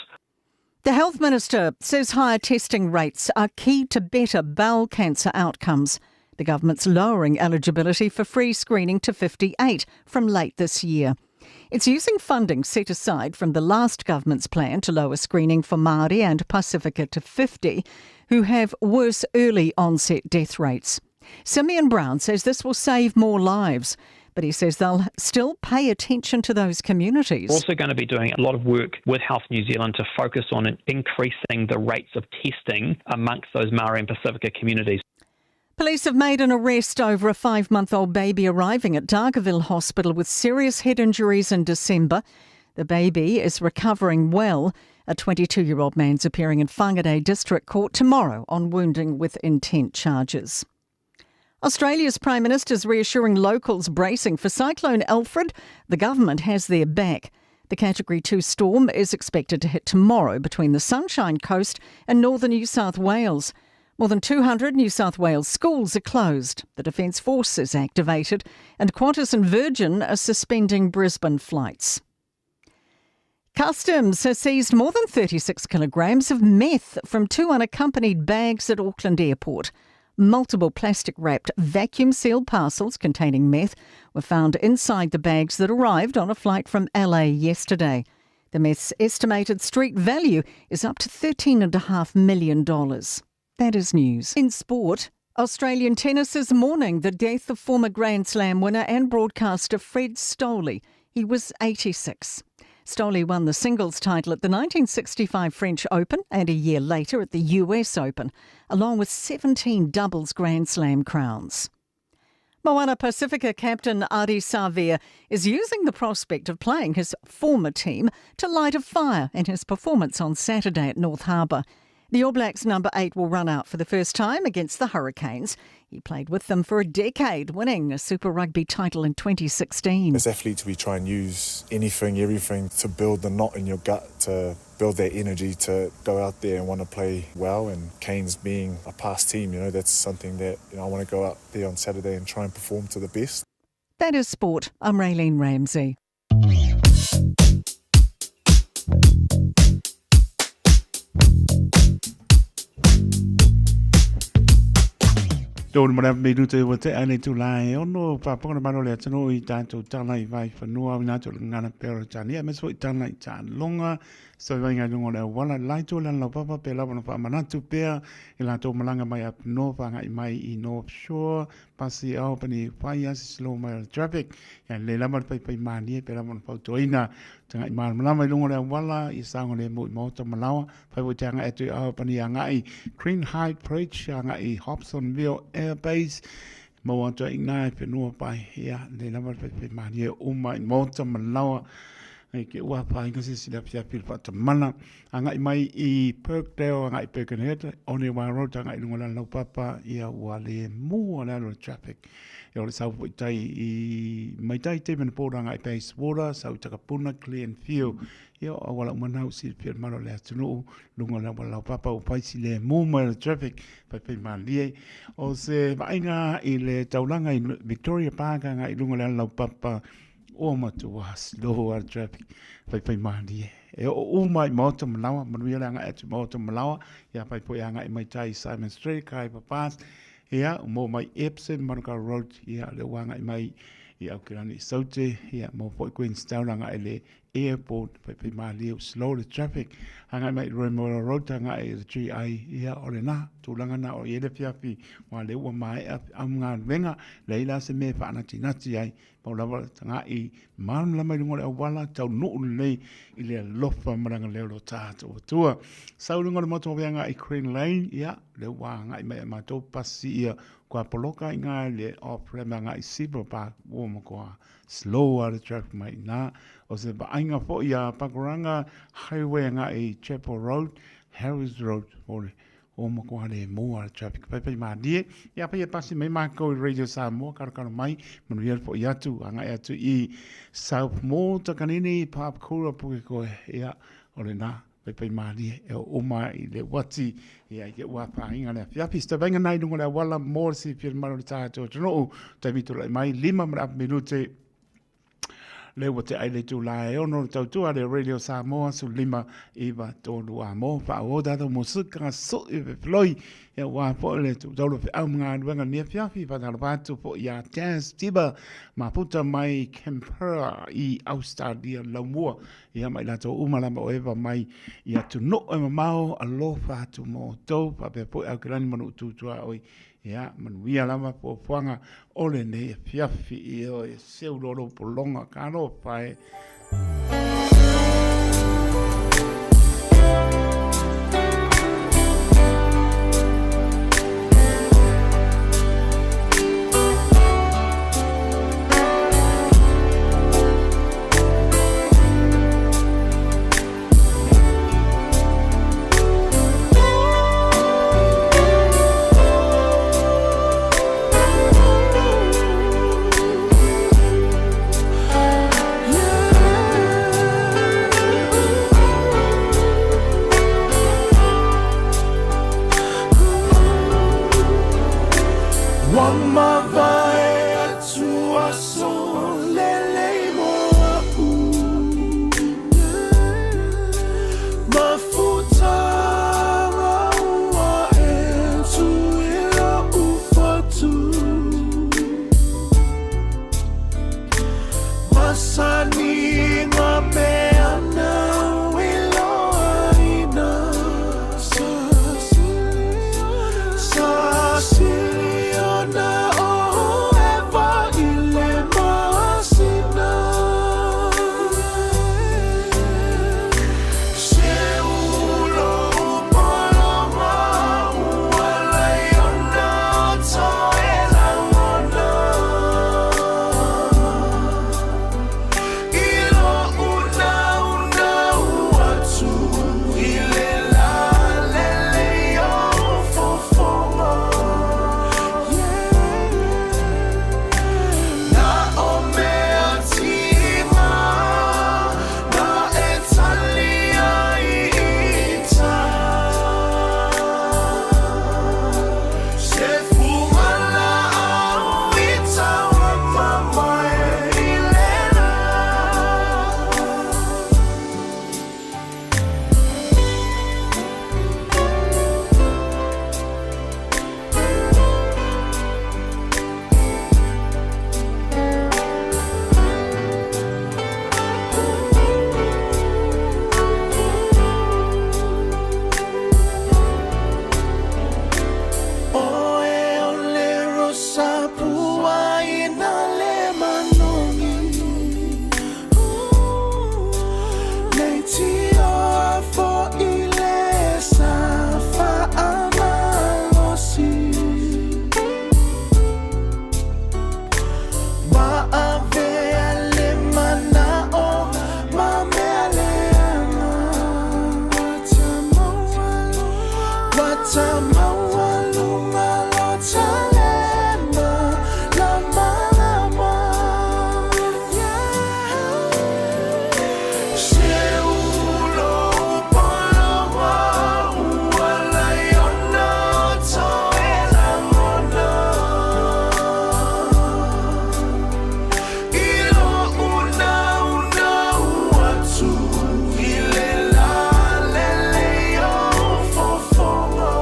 The Health Minister says higher testing rates are key to better bowel cancer outcomes. The government's lowering eligibility for free screening to 58 from late this year. It's using funding set aside from the last government's plan to lower screening for Māori and Pacifica to 50, who have worse early onset death rates. Simeon Brown says this will save more lives, but he says they'll still pay attention to those communities. We're also going to be doing a lot of work with Health New Zealand to focus on increasing the rates of testing amongst those Māori and Pacifica communities. Police have made an arrest over a five month old baby arriving at Dargaville Hospital with serious head injuries in December. The baby is recovering well. A 22 year old man's appearing in Whangarei District Court tomorrow on wounding with intent charges. Australia's Prime Minister is reassuring locals bracing for Cyclone Alfred the government has their back. The Category 2 storm is expected to hit tomorrow between the Sunshine Coast and northern New South Wales. More than 200 New South Wales schools are closed. The Defence Force is activated, and Qantas and Virgin are suspending Brisbane flights. Customs has seized more than 36 kilograms of meth from two unaccompanied bags at Auckland Airport. Multiple plastic wrapped vacuum sealed parcels containing meth were found inside the bags that arrived on a flight from LA yesterday. The meth's estimated street value is up to $13.5 million. That is news. In sport, Australian tennis is mourning the death of former Grand Slam winner and broadcaster Fred Stolle. He was 86. Stolle won the singles title at the 1965 French Open and a year later at the US Open, along with 17 doubles Grand Slam crowns. Moana Pacifica captain Ardie Savea is using the prospect of playing his former team to light a fire in his performance on Saturday at North Harbour. The All Blacks number 8 will run out for the first time against the Hurricanes. He played with them for a decade, winning a Super Rugby title in 2016. As athletes, we try and use anything, everything to build the knot in your gut, to build that energy to go out there and want to play well. And Canes being a past team, you know, that's something that you know, I want to go out there on Saturday and try and perform to the best. That is sport. I'm Raylene Ramsey. Tōna mara me ruta i wate ane tū la e ono whāponga maro le atano i tātou tala i vai whanua o nātou le ngana pera tani a meso i tala i tā longa so vai ngai lunga le wala lai tō lan lau papa pe lawa no whaamanatu pea i lātou malanga mai up north whangai mai i North Shore Pasi Albany whai asi slow mai o le traffic ia le lava le paipai mālie pe lava na fautuaina tagai malamalama i luga o le auala i saogalemu i maota ma laoa fai foi te agai atu i Albany agai Green Height Bridge agai Hobsonville Air Base maua atu ai i ina i whenua pai ia le lava le paipai mālie uma i maota ma laoa ai ke ua whainga se sila pia pil whaatamana agai mai i Perkdale agai Birkenhead Onewa Road agai lunga la laupapa ia ua le mua le alo le traffic e o le sau foi tai i mai tai te mena pōra agai Bayswater sau Takapuna Glenfield ia o auala uma nau silafia le malo le atunuu lunga la laupapa ua pai si le mu mai le traffic pai pai malie o se vaaiga i le taulaga i Victoria Park agai lunga le laupapa Ua matua slow a traffic whaiwhai mārie. E o uma i Maota Manawa, manuia le agai atu i Maota Manawa, ia pai po i agai mai tai Simon Street, Kaipa Pass, ia, mō mai Epsom, Manukau Road, ia, le ua agai mai i Aukirani i Saute, ia, mō po i Queenstown agai le Airport, paipaimalie ua slow le traffic agai mai i Remuera Road agai i le GI, ia o lena tulaga na o i ai le afiafi aua lea ua maea feau ma galuega, leai la se mea e faanatinati ai, pau lava le tagai malamalama i luga o le auala, taunuu lelei i le alofa ma le agalelei o lo tatou Atua. Sau i luga o le motu ave agai i Crane Lane, ia lea ua agai mai ia matou pasi ia kua poloka i ina i le off ramp agai i Silver Park, ua matua slow lava le traffic mai i ina. O se vaaiga foi a Pakuranga Highway agai i Chapel Road, Harris Road, o le ua matua le mua le traffic. Paipai malie, ia afai e pasi mai matou i Radio Samoa, kalokalo mai, manuia le foi atu, agai atu i South Mall, Takanini, Papakura, Pukekohe, ia, o lena. Paipai malie e oo uma i le uati ia i te ua whainga le afiafi. Se tawainga nai lunga le awala mo le silafia le mamalu o le tatou atunuu. Taimi tulai mai lima ma le apu minute le ua te ai le itula e ono le tautua le Radio Samoa 15 9 3 a mo whaao tātou mo suka sui fe floi ia wā foi le tūtaura feau ma galuega ni afiafi whātalofa atu foi ia Jazz Tiba mafuta mai Canberra i Australia laumua Ia ma i latou uma lava o Eva mai i atunuu e mamao, alofa atu mo outou, faapea foi Aukelani ma lou tutuaoi. Ia, manuia lava fuafuaga o lenei afiafi. Ioe, seu loa lou pologa, talofa e. Ua mavae atu aso lelei mo a'u Mafutaga ua e tu i lo'u fatu Masani ngā mea nāu i loaina Sa sili ona o ʻEva i le masina Seu lou pologa ua laiona toe lagona I lo'u naunau atu i le lā lelei o fofoga Na o mea tīma na e tali ai i tā Se fugalaau i taua mamae i le lā. Oe o le rosa pua i nā le manogi Leitioa fo'i le sa faamalosi Maavea le mana'o ma mea leaga Ua tamaualuga lo talema lamalama Seu lou pologa ua laiona toe lagona I lo'u naunau atu i le lā lelei o fofoga.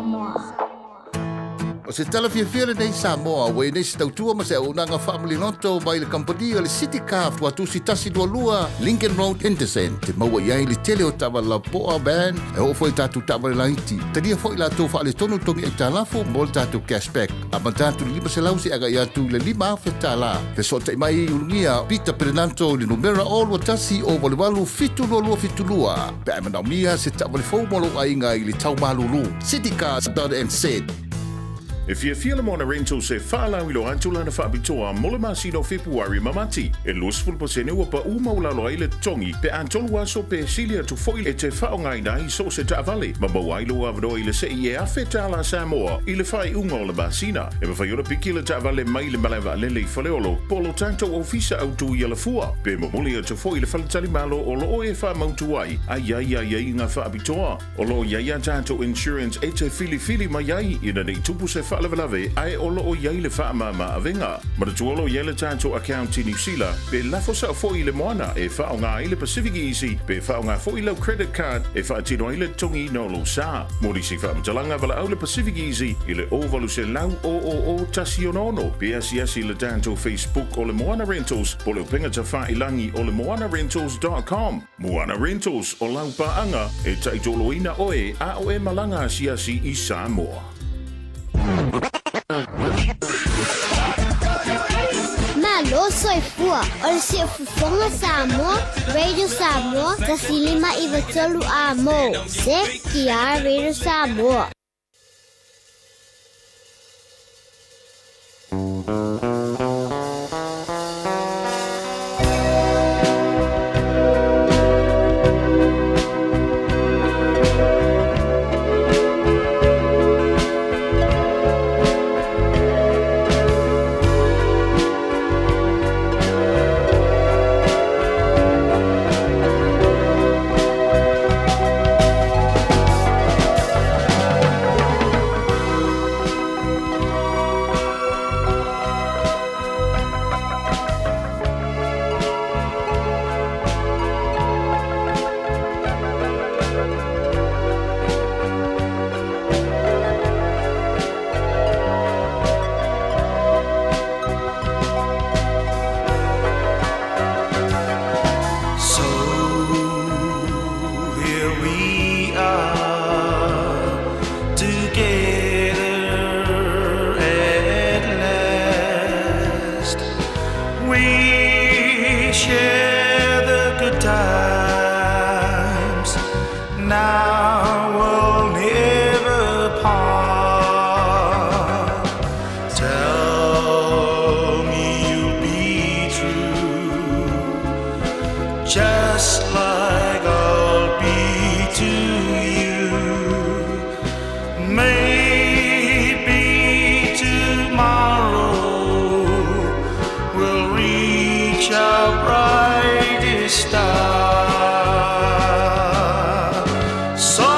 Samoa. O se tala fiafia lenei Samoa ua i nei se tautua ma se auaunaga faamaliloto mai le kamupani a le City Car Tuatusi 122 Lincoln Road Henderson te maua i ai le tele o taavale lapoa van e oo foi i tatou taavale laiti. Talia foi latou faaletonu togi aitalafu mo le tatou cashback amata atu i le 500 seia agai atu i le $5,000. Fesootai mai i Ulugia Peter Perenanto i le numera 021 088 7272 pe a e manaomia se taavale fou mo lou aiga i le tau malulu. Citycars.nz. E fiafia le Moana Rentals e faalauiloa atu lana faapitoa mo le masina o Fepuari ma Mati. E 20% ua paʻu maualalo ai le totogi pe a tolu aso pe sili atu foi e te faaaogaina ai so o se taavale ma maua ai lou avanoa i le sei e $1,000 Samoa i le faaiuga o le masina. E mafai ona piki le taavale mai le malae vaalele i Faleolo po o lo tatou ofisa autu i Alafua pe momoli atu foi i le faletalimalo o lo o e faamautu ai a i ai aiaiga faapitoa. O lo o i ai a tatou insurance e te filifili mai ai ina ne i tupu se faalavelave ae o lo o i ai le faamama avega. Manatua o lo o i ai le tatou account i Niu Sila pe lafo sao foi i le moana e faaaoga ai le Pacific Easy pe faaaoga foi lau credit card e faatino ai le totogiina o lou sa. Mo nisi faamatalaga valaau le Pacific Easy i le 0800 000 166 pe asiasi i le tatou Facebook o le Moana Rentals po o le upega tafailangi o le moanarentals.com. Moana Rentals, o lau paaga e taitoloina oe a o e malaga asiasi i Samoa. Malo soifua, o le Siufofoga Samoa, Radio Samoa, 1593 A mo, CTR Radio Samoa. So here we are together at last. We share the good times. Now we'll never part. Tell me you'll be true, just like I'll be to you. Maybe tomorrow we'll reach our brightest star. So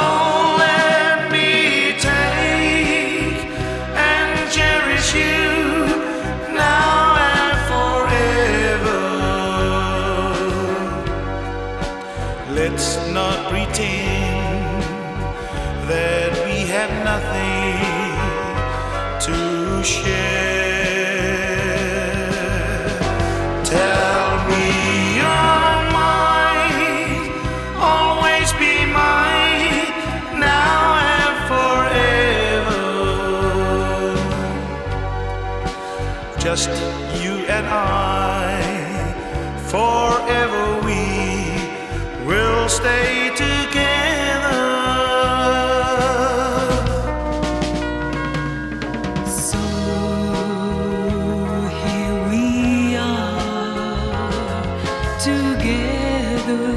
let me take and cherish you now and forever. Let's not pretend that we have nothing to share. Tell me you're mine, always be mine, now and forever. Just you and I, forever we will stay together. So here we are together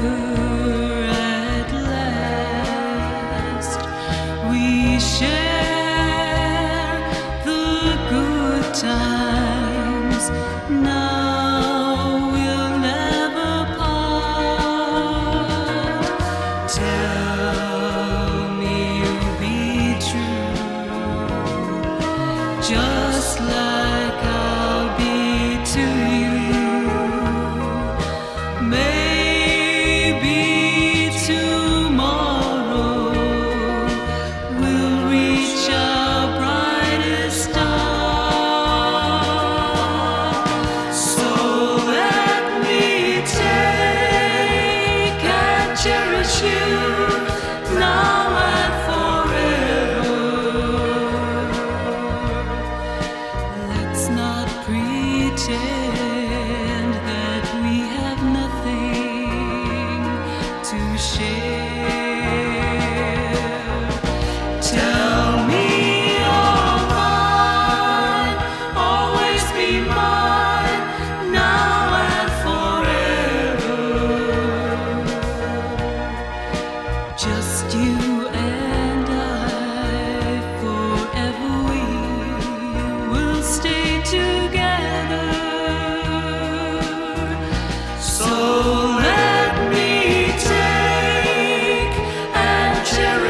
at last. We share the good times. Now we'll never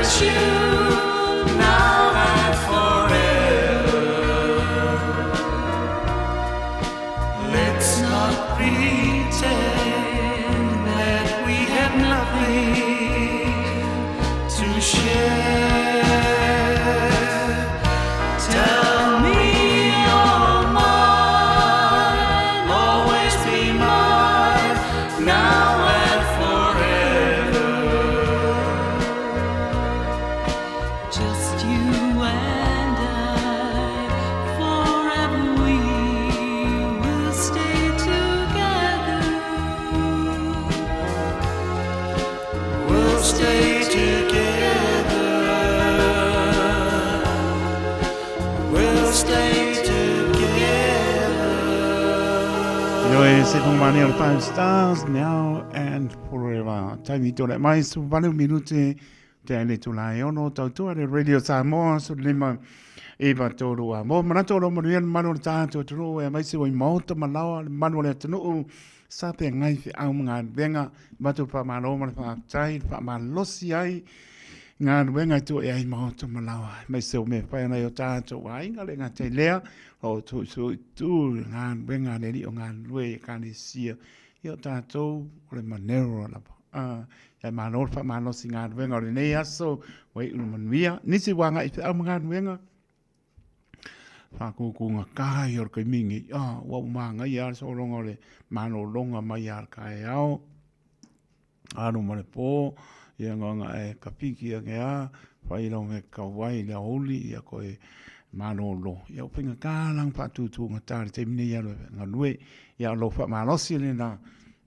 Cherish you now and forever. Let's not pretend that we have nothing to share. Tell me you're mine, always be mine, now and forever. Just you and I, forever we will stay together. We'll stay together. We'll stay together. Ioe, se whangamania o le Five Stars, now and forever. Taimi tō mai, su valu minute, te aile tū la e ono, tautua le Radio Samoa, su lima, iwa tōru a. Mō manatu o manuia le manu o le tātou atunuu, e maise o i maota malawa, le manu o le atunuu, sa pe ngai fe au mga venga, matu wha malo ma le wha tai, le wha malosi ai, ngā ruenga i tō e ai maota malawa. Maise o me whai ana i o tātou ainga le ngā te lea, o tō tō tū ngā ruenga le li o ngā rue i kānesia, i o tātou o le manero lapa. Ia malo le wha malosi ngā ruenga o le nei aso, wai uru manuia. Nisi wā ngā i te au ngā ruenga, whakūkūnga kaha i o le kaimingi, ua umā ngai a le sōronga o le mālōlōga mai a le kaeao, alu ma le pō, ia ngā e ka piki a ke a, whai lau me ka wai le auli, ia koe mālōlō. Ia o pinga kālang whātūtū ngā tāre te mine ia ngā lue, ia lo wha malosi le nā,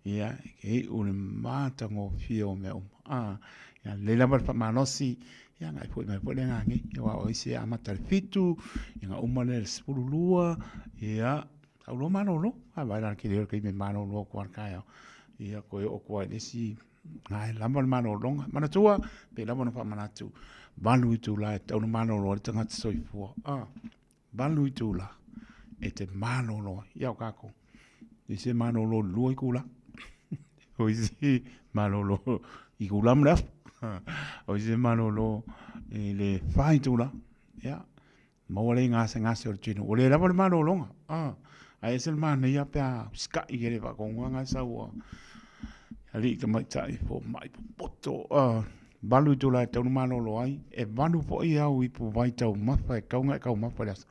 ia ke i ule māta ngō whia o mea uma. Ia le lava le wha malosi, ia ngai pui mai pui le ngā ngi, ia wā o isi a mata le fitu, ia ngā uma le sepulu lua, ia au lo mālōlō, a vai la ke leo ke me mālōlō kua kai au. Ia koe o kua le si ngai lava le mālōlōga. Manatua, pe lava na whaamanatu, valu i tūla e taunu mālōlō le tangata soifua. Valu i tūla e te mālōlō. Ia o kākou. I se mālōlō lua i kula. O i se mālōlō i kula mo le afu. O i se mālōlō i le whā i tūla. Ia. Maua le gasegase o le tino. Ua le lava le malologa. Ah, ae ese le manaia pe a sika'i e le faakogoga ga sau a alii tamaitai fomai popoto. Ah, valu itula e tatau ona malolo ai. E valu foi au ipu vai taumafa e tatau ona e taumafa i le aso.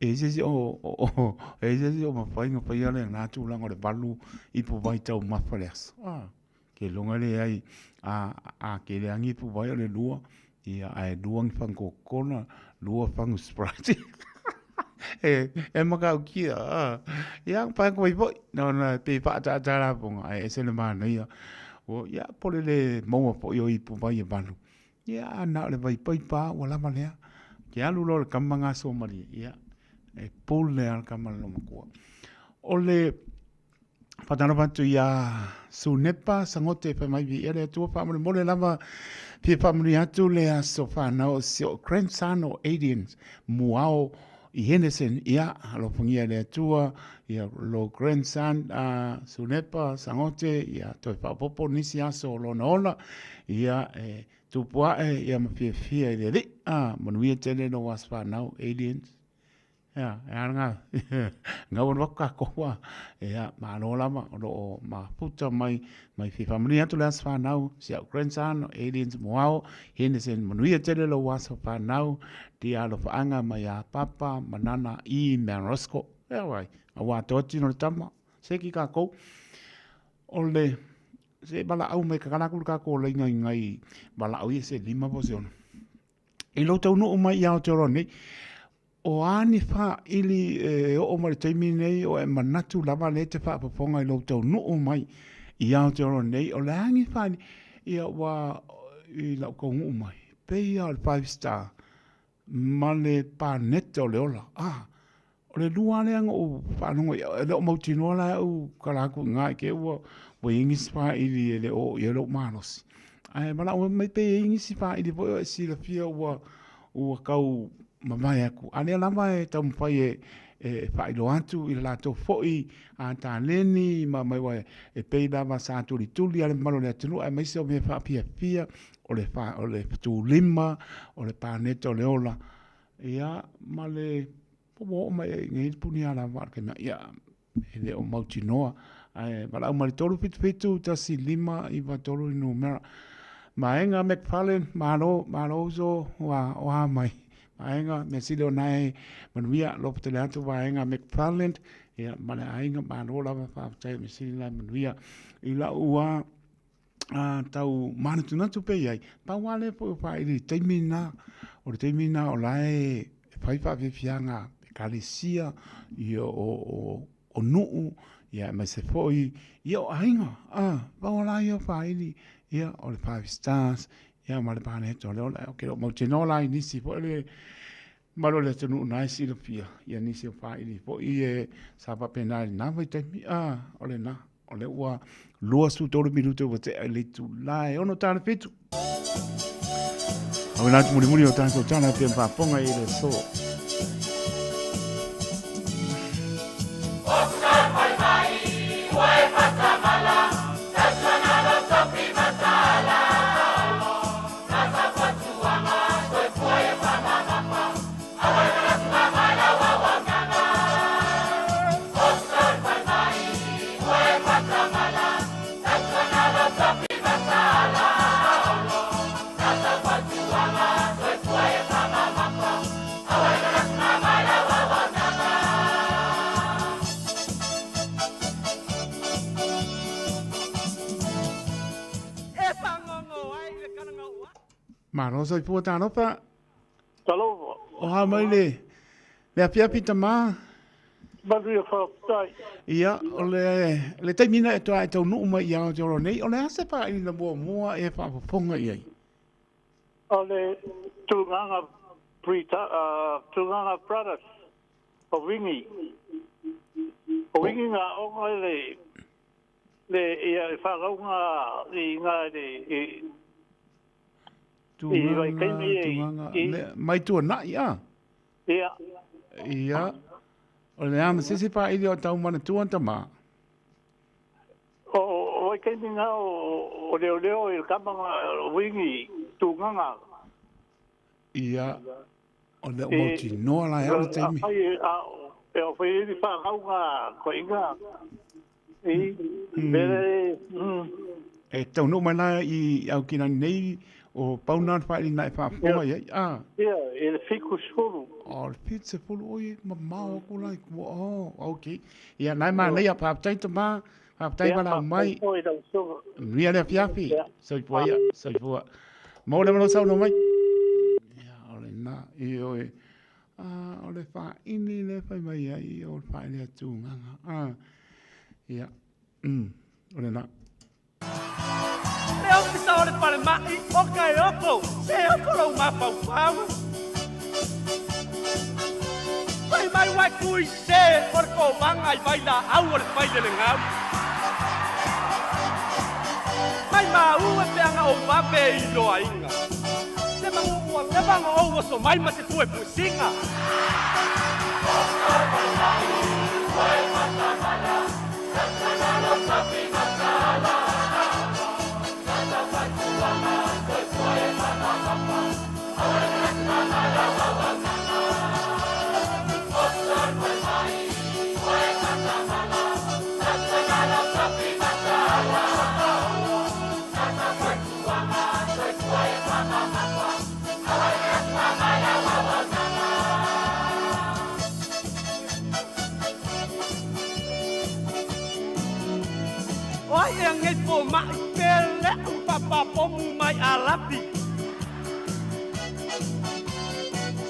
E i ai se isi o, o, e i ai se isi o mafai ona faia lena tulaga o le valu ipu vai taumafa i le aso. Ah. Ke loga le ai a a ke le angi pu vai o le lua ia ae lua ni fangu kokona lua fangu sprite e e makaukia a ia pa ko foi no na pe pa ta ta la ponga ae ese le manaia o ia pole le maua foi o ipu vai e valu ia na o le vai paipa ua lava lea ke alu loa le kama gaso malie ia e pule a le kama le lomakua o le Whatanapa atu i a Sunepa Sangote whai mai vi ele atua whaamolemole lava fia whaamunui atu le aso whanau o si o grandson o Adians Muao i Henderson ia alofangia le atua ia lo grandson a Sunepa Sangote ia toe whaopopo nisi aso o lona ola ia e tupu ae ia ma fiafia i le alii a manuia tele lo aso whanau Adians. Ia, e ana ngā, ngau anu aku kākou a, ia, mālo lava, o loo mafuta mai, mai fia whaamanuia atu le aso whanau, si au grandson, aliens moao, Henderson, manuia tele lou aso whanau, tia alofaanga mai a papa, manana i Mount Roscoe, ia wai, a wā toa tino le tama, se ki kākou, o le, se valaau mai kakala aku le kākou laina i ngai valaau ia se lima po se ono. I lou taunuu mai i Aotearoa nei, o a ni whaili e oo mai le taimi nei o e manatu lava le te whaapaponga i lou taunuu mai i Aotearoa nei, o le a ni whaili, ia ua i lau kaunuu mai, pei a o le five star ma le paneta o le ola. Ah, O le lua lea na ou faalogo i au, e le o mautinoa la au kala aku i ngā i ke ua, ua i ngisi whaili e le o i e lou malosi. Ae malao mai pe i ngisi whaili foi o e silafia ua, ua kau mamae aku. A lea lava e taumafai e, e faailoa atu i le latou foi a taleni ma mai ua e pei lava sa tulituli a le mamalu o le atunuu aemaise o mea faafiafia. o le fa, o le fetulima, o le paneta o le ola, ia, ma le, po ua oo mai ai i nei le punia lava a le mea, ia, e le o mautinoa. Ae valaau mai le 377 15 93 i numera. Vaega McFarlane, malo, malo uso, ua oa mai. Vaega, mea sili o nae manuia, lopo tele atu vaega McFarlane, ia, ma le aiga, malo lava, faafetai, mea sili la manuia. I lau ua a, tau manatunatu pe i ai, pau lava lea foi o faaili i le taimi lena, o le taimi lena o la e fai faafiafiaga ekalesia, ia o, o nuu, ia aemaise foi ia o aiga, a, pau la ia o faaili, ia o le Five Stars, ia ma le Paneta o le Ola. Ou te le o mautinoa la i nisi foi le mamalu o le atunuu na e silafia, ia nisi o faaili foi e sa faapena i lena vaitaimi, a, o lena. O lea ua 23 minute ua tea i le itula e 6:07. Auina atu mulimuli o tātou tala e pia faafofoga i le aso. Malo soifua talofa. Talofa. O ha mai le le afiafi tama. Manuia faafetai. Ia, o le, le taimi na e toa e taunuu mai i Aotearoa nei, o le a se faailiga muamua e faafofoga i ai? O le Tuganga, Brita, Tuganga Brothers o Wingi. O Wingi ngā onga le, le, ia, e whakaunga i ngā le, i, Tuganga, tuganga, mai tuanai, a? Ia. Ia. O le a ma se isi faaili o tau manatua tama? O, o Waikaimi ngā o, o Leoleo i le kama ngā o Wingi, Tuganga. Ia. O le o mautinoa la e au le taimi. A, e o whai iri whakau ngā koinga. I, mere, E taunuu mai la i Aukilani nei, o pau nā le whaarina e whaafofoga i ai, a. Ia, i le 70. O, le 70, oi, mamao aku la i kua, oh, ok. Ia, nai manaia, faafetai tama, faafetai valaau mai. Ia, faafetai lau afioga. Manuia le afiafi. Soifua ia, soifua. Maua le avanoa saunoa mai. Ia, o lena, ioe. A, o le whaini le whai mai ai, o le whaini a tūnganga. A, ia, o lena. Le ofisa o le falemai o Kaeoko, se oko lou mafaufau. Fai mai ua e kui se o le kovaga i vailaau o le failelegau. Mai maua e peaga ou vave e iloaina. Se magu ua leva ona ou oso mai ma se puepuesiga. O ai ea nei fomai pe leʻu papapomu mai Alapi.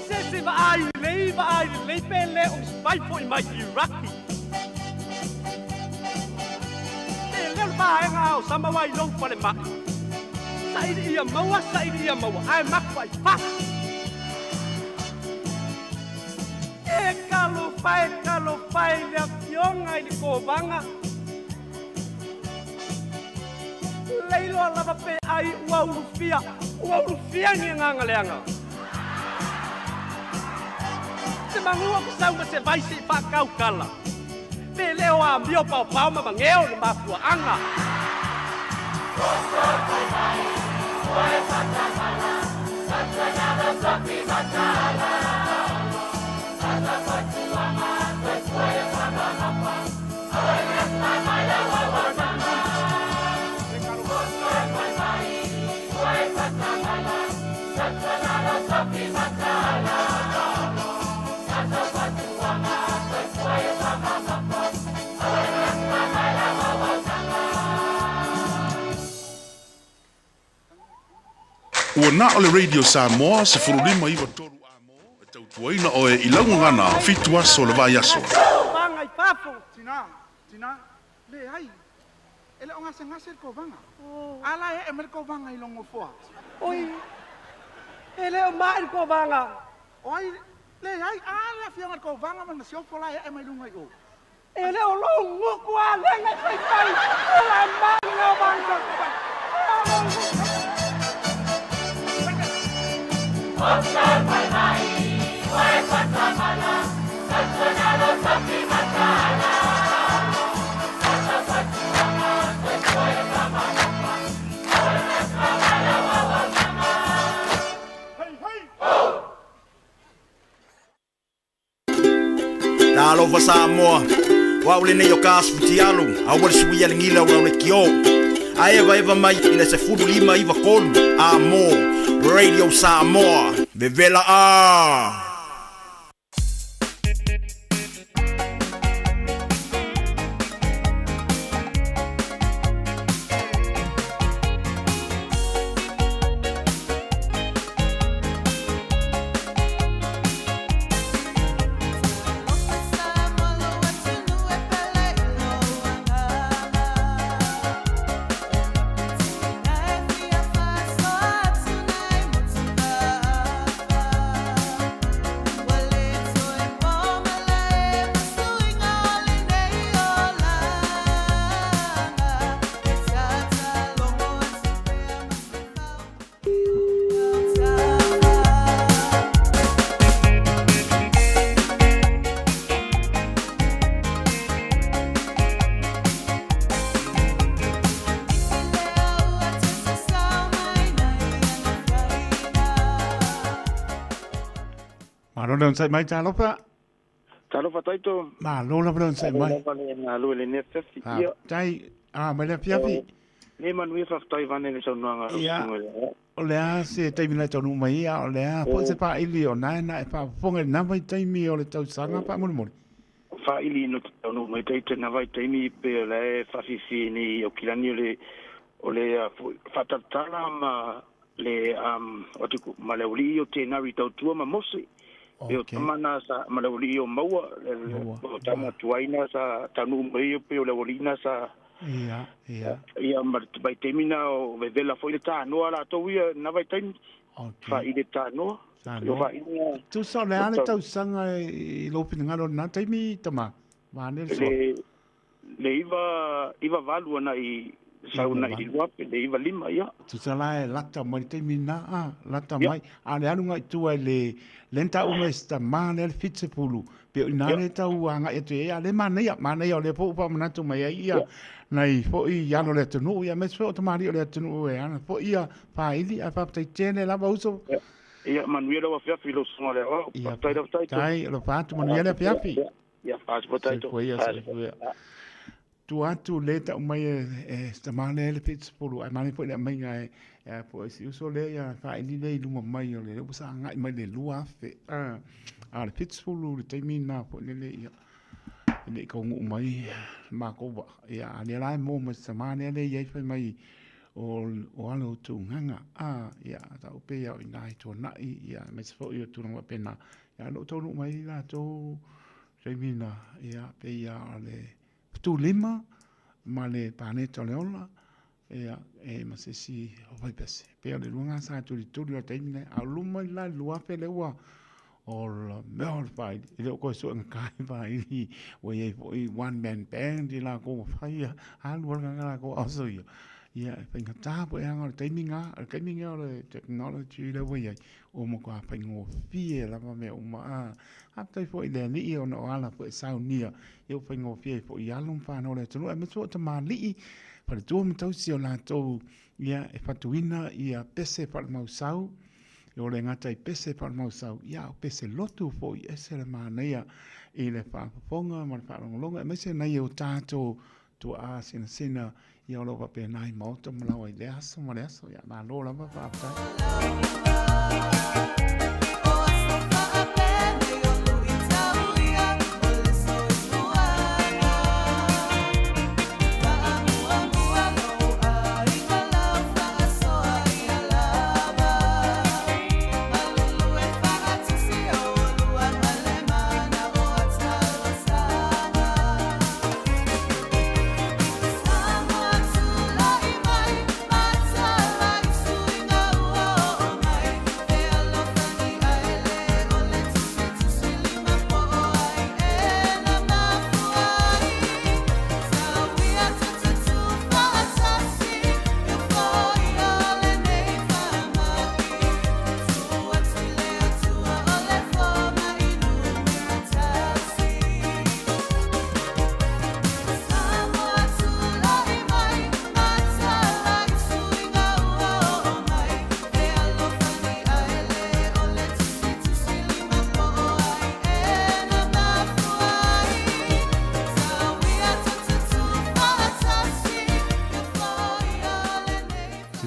Se se vaai lelei vaai lelei pe le o spy foi mai Iraki. Te leo le vaega o sama wai lou falemai. Saili ia maua, saili ia maua, ae maku ai fasi. E talofa e talofa i le afioga i le kovaga. Leiloa lava pe ai ua ulufia, ua ulufia ni agaga leaga. Se magua ku sau ma se vai se i faakaukala. Pe le o amio paopao ma mageo le mafuaaga. Ua na o le Radio Samoa 15 93 A mo e tautuaina oe i lau gagana fitu aso o le vaiaso. Kovaga i fafo. Tina, tina, leai. E le o gasegase le kovaga. A la e ee mai le kovaga i lou nofoa. Oi, e le o mai le kovaga. O ai, leai, a le afioga i le kovaga ma le masiofo la e ee mai luga i o. E le o lou gutu a lega e faifai, o la mai le kovaga. Talofa Samoa, o au lenei o Kas Fitialu, aua le suia le gila o lau leitio. A evaeva mai i le 15 93 A mo Radio Samoa, vevela a! Malo le onosai mai talofa. Talofa Taito. Malo lava le onosai mai. Malo lava le galue lenei afiafi. Ia. Faafetai. A mai le afiafi. Le manuia faafetai vane le saunoaga a Ia. O le a se taimi na e taunuu mai ia, o le a foi se faaili o na e na e faafofoga i lena vaitaimi o le tausaga faamolemole? Faaili no te taunuu mai Taito i lena vaitaimi pe o la e faafiafia nei i Aukilani o le o le faatalatala ma le um ma le aualii o Tenari Tautua ma Mose. E o tama na sa ma le aualii o Maua, o tama tuai na sa taunuu mai pe o le aualii na sa Ia, ia. Ia, ma le vaitaimi na o vevela foi le tanoa latou ia na vaitaimi. Okay. Faaili le tanoa. Tanoa. Tusa o le a le tausaga i lou finagalo i lena taimi, tama? Vaeane le soa. Le iva, iva valu ana i sau na i luape, le iva lima, ia. Tusa la e lata mai le taimi na, a, lata mai. A o le aluga i tua i le, le na taua mai e si tama lea le 70, Pei o ina lea tau agai atu i ai, a o lea e manaia, manaia o lea foi ua faamanatu mai ai ia nai foi alo o le atunuu, ia aemaise foi o tamalii o le atunuu e ana foi ia faaili, ae faafetai tele lava uso. Ia, manuia lau afiafi i lou susuga o le aoao. Ia, Faafetai lava Taito. faafetai, alofa atu, manuia le afiafi. Ia, faafetai Taito. Soifua ia, soifua ia. Tua atu le tau mai e, e si tama lea le 70, ae manaia foi le aumaiga e, e po o si uso lea ia faaili lea i luma mai o le ua sa agai mai le 2000. A, a o le 70 le taimi na foi lele ia e le i taunuu mai le matou vaa. Ia, a lea la e mo ma si tama lea le i ai fai mai o, o alo o Tugaga. A, ia, tau pei o i ina i Tuanai, ia, aemaise foi o tulaga faapena. Ia, o lo o taunuu mai latou taimi na, ia, pei lava o le 75 ma le Paneta o le Ola, ia, e ma se isi o Vaipese. Pei o le lua lena sa tulituli o le taimi lenei. A o luma i la i le 2000 lea ua o le mea o le faaili, e le o toe suega e faaili, ua i ai foi one man band i latou ua faia, alu alu lava latou a oso ia. Ia, e faigata foi leaga o le taimi lena, o le taimi lenei o le technology lea ua i ai, ua matua faigofie lava mea uma. A, faafetai foi i le Alii ona o ala foi e saunia ia ua faigofie ai foi i alo ma fanau o le atunuu, aemaise foi o tamalii, faletua ma tausi o latou ia, e fatuina ia pese faalemausau, e ole gata i pese faalemausau, ia a o pese lotu foi, ese le manaia i le faafofoga ma le faalogologo, aemaise nai o tatou tuaa sinasina, ia o lo o faapena i maota ma laoa i lea aso ma le aso. Ia, malo lava, faafetai.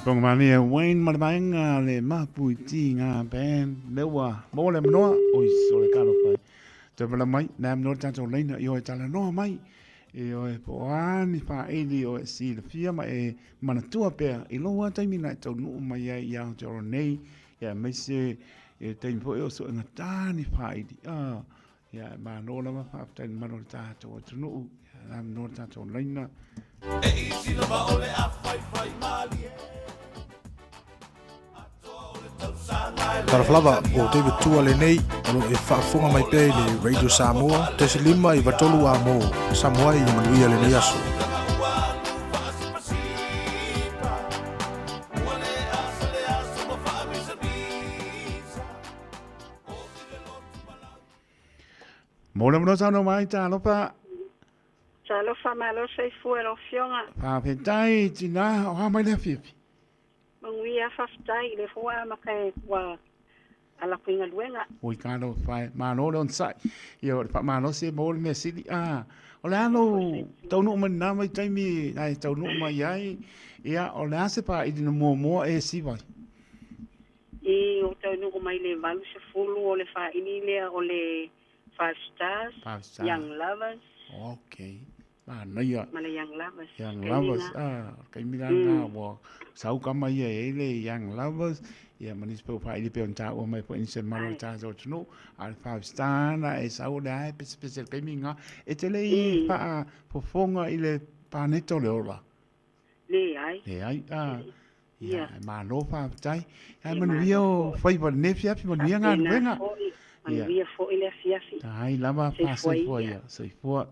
Pongmania Wayne ma le vaega le Mapu Iti ngā band le ua maua le manoa oi so le kalo pai. Toe pala mai, nā mnoa tātou leina i oe talanoa mai e oe po o a ni faaili o e silafia ma e manatua pea i lou lava taimi na e taunuu mai ai i Aotearoa nei, ia aemaise i le taimi foi o suegatā ni faaili. Ah, ia e malo lava, faafetai i le mamalu o le tatou atunuu, ia la mnoa le tatou laina. E isi lava o le a whaiwhai malie. Talofa lava, o David Tua lenei, o lo o e faafofoga mai pea i le Radio Samoa, 1.5 93 A mo Samoa ia manuia lenei aso. Mo le manoa saunoa mai, talofa. Talofa malo soifua i lau Afioga. Faafetai tinā, o a mai le afiafi? Manuia, faafetai, lea foi ua amata e ua ala atu i galuega. Oi talofa e, malo le onosai. Ia o le faamalosi e maua le mea sili. Ah, o le a lou taunuu mai lena vaitaimi na e taunuu mai ai, ia o le a se faaili na muamua e siva ai? I ou taunuu mai le 80 o le faaili lea o le Five Stars, Five Stars. Young Lovers. Okay. Manaia. Ma le Young Lovers. Young Lovers. Ah, taimi la lena ua sau kama ia e ai le Young Lovers. Ia ma nisi pe ua faaili pei ona taua mai foi nisi o le mamalu o le tatou atunuu. A o le Five Star na e sau o lea e pesepese i le taimi lena. E te le i faafofoga i le paneta o le ola? Leai. Leai. Ah, ia, e malo faafetai. Ae manuia o faiva i lenei afiafi, manuia galuega. Manuia foi le afiafi. Ai lava faasoifua ia, soifua.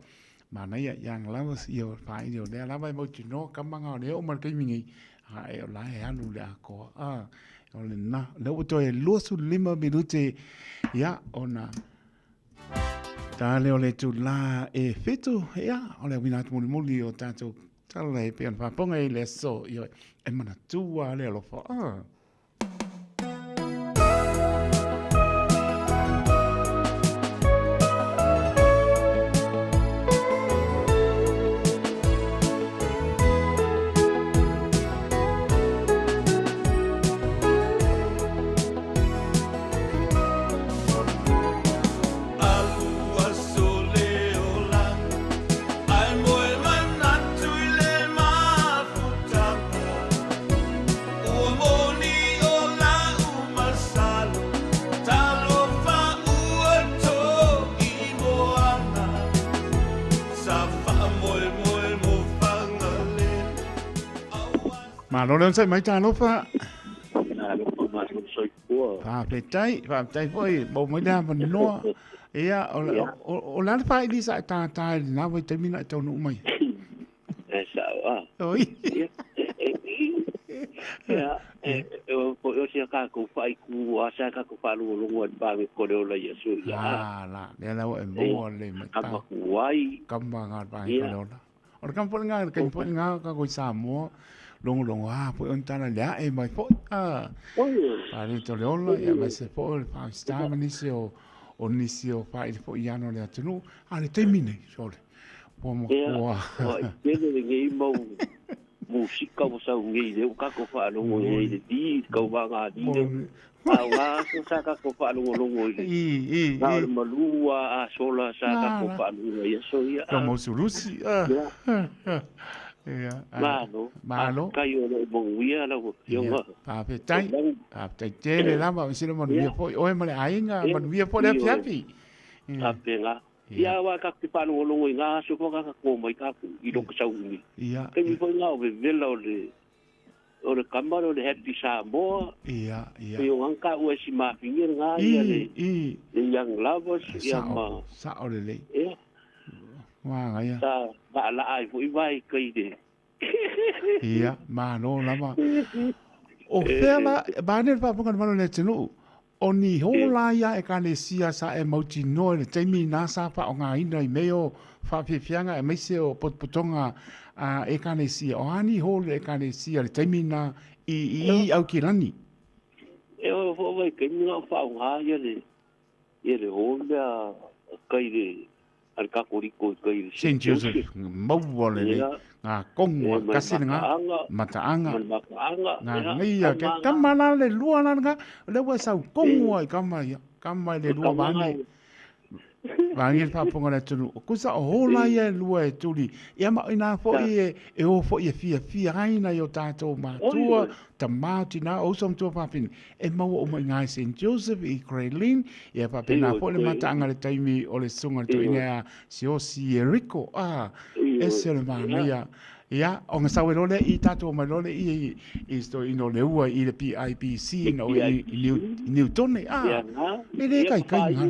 Manaia Young Lovers, ia o le faaili o lea lava e mautinoa kama nga o lea oo mai le taimi nei, a e o la e alu le atoa. A, o lena, lea ua toe 25 minute, ia, ona ta lea o le itulā e 7, ia, o le auina atu mulimuli o tatou tala e pei ona faafofoga i le aso, ia, e manatua le alofa. Ah. Malo le onosai mai talofa. Talofa malo soifua. Faafetai, faafetai foi maua mai le avanoa. Ia, o, o, o le a le faaili sa e tātā i lena vaitaimi na e taunuu mai? E sao a. Oi. Ia, ia, e, e, o o sia kākou whaikū, a sa kākou whaalongolongo ai pānge kore ola ia su ia. Ah, la, lea la ua e maua le mai. Kama kuai. Kama ngā pānge kore ola. O le kama foi ngā, le kaimi foi ngā kākou i Samoa, logologo a foi ona tala le ae mai foi a Paleta o le ola ia aemaise foi o le Five Star ma nisi o o nisi o faaili foi i ana o le atunuu a le taimi nei sole ua matua Ua tele lenei mau musika ua sau nei lea ua tatou faalogo i ai i le di, tauvaga alii lea. A o ngā aso sa tatou faalogologo i le na o le malu a Asola sa tatou faalogo i aso ia. Ka mausulusi. Ia. Malo. Malo. Faafetai o lo o manuia lau afioga. Faafetai. Faafetai tele lava o sila manuia foi oe ma le aiga, manuia foi le afiafi. Faapena. Ia aua tatou te faalogologo i ngā aso foi tatou omai tatou i loko sauni. Ia. Taimi foi ngā o vevela o le o le kama lea o le Happy Samoa. Ia, ia. Pei o ngā taua e si mafinia ngā ia le le Young Lovers ia ma Sao lelei. Ia. Magaia. Sa faalaa ai foi vai kai le. Ia, malo lava. O fea la, vaeane le faafofoga a le mamalu o le atunuu, o ni hōla ia ekalesia sa e mautinoa i le taimi na sa faaaogaina i mea o faafiafiaga aemaise o potopotoga a ekalesia. O a ni hōla ekalesia i le taimi na i i Aukilani? E ora foi vaitaimi na o faaaoga ia le ia le hall lea kai le a le Katoriko i kai i le Saint Joseph, maua lelei, ngā kongo a kasi le ngā, mataaga, ngā ngeia, ke kama la le lua la ngā, le ua sau kongo ai kama ia, kama i le lua vane, vane le faafofoga le atunuu, kusa o hola ia e lua e tuli, ia ma ina foi e, e o foi e fiafia ai nai o tātou mātua, tamā, tinā, o uso ma tuafafine, e maua uma i ngā Saint Joseph i Grey Lynn, ia faapena foi le mataaga i le taimi o le susuga i le toeaina ia Siaosi Eriko, a, ese o le manaia. Ia, ona sau ai loa lea i tatou omai loa lea i, i si toeaina o Leua i le PIBC ina ua i, i Niu, i Niutone, a, e le kaikai ngā.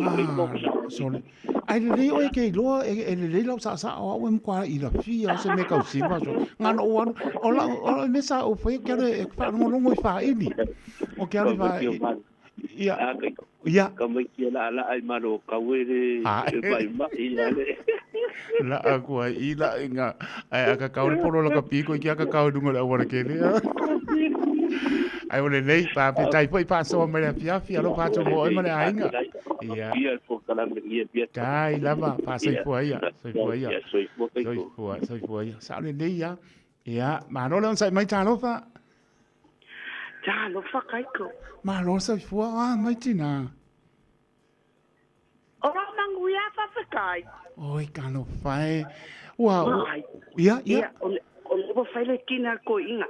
Ah, sole. Ai lelei oe ke iloa e, e lelei lau sa'asa'o a'u e matua ilafia o se mea tausima so ngana ou alu o lau o le mea sa ou faia ke alu e faalogologo i faaili o ke alu i faaili ia ia Ka mai kia la la ai malo kau e le e mai mai ia le. La aku ai i la inga ai aka kau le polo la ka piko i ki aka kau lunga le awara kele. Ai o lelei, faafetai foi faasoa mai le afiafi, alofa atu mo oe ma le aiga. Ia. Tai lava, faasoifua ia, soifua ia. Soifua, soifua ia. Sao lelei ia. Ia, malo le onosai mai talofa. Talofa kaiko. Malo soifua, ah, mai tina. O lo manuia faafetai. Oi, talofa e. Ua, ia, ia. Ia, o le, o le ua fai le tina al koiinga.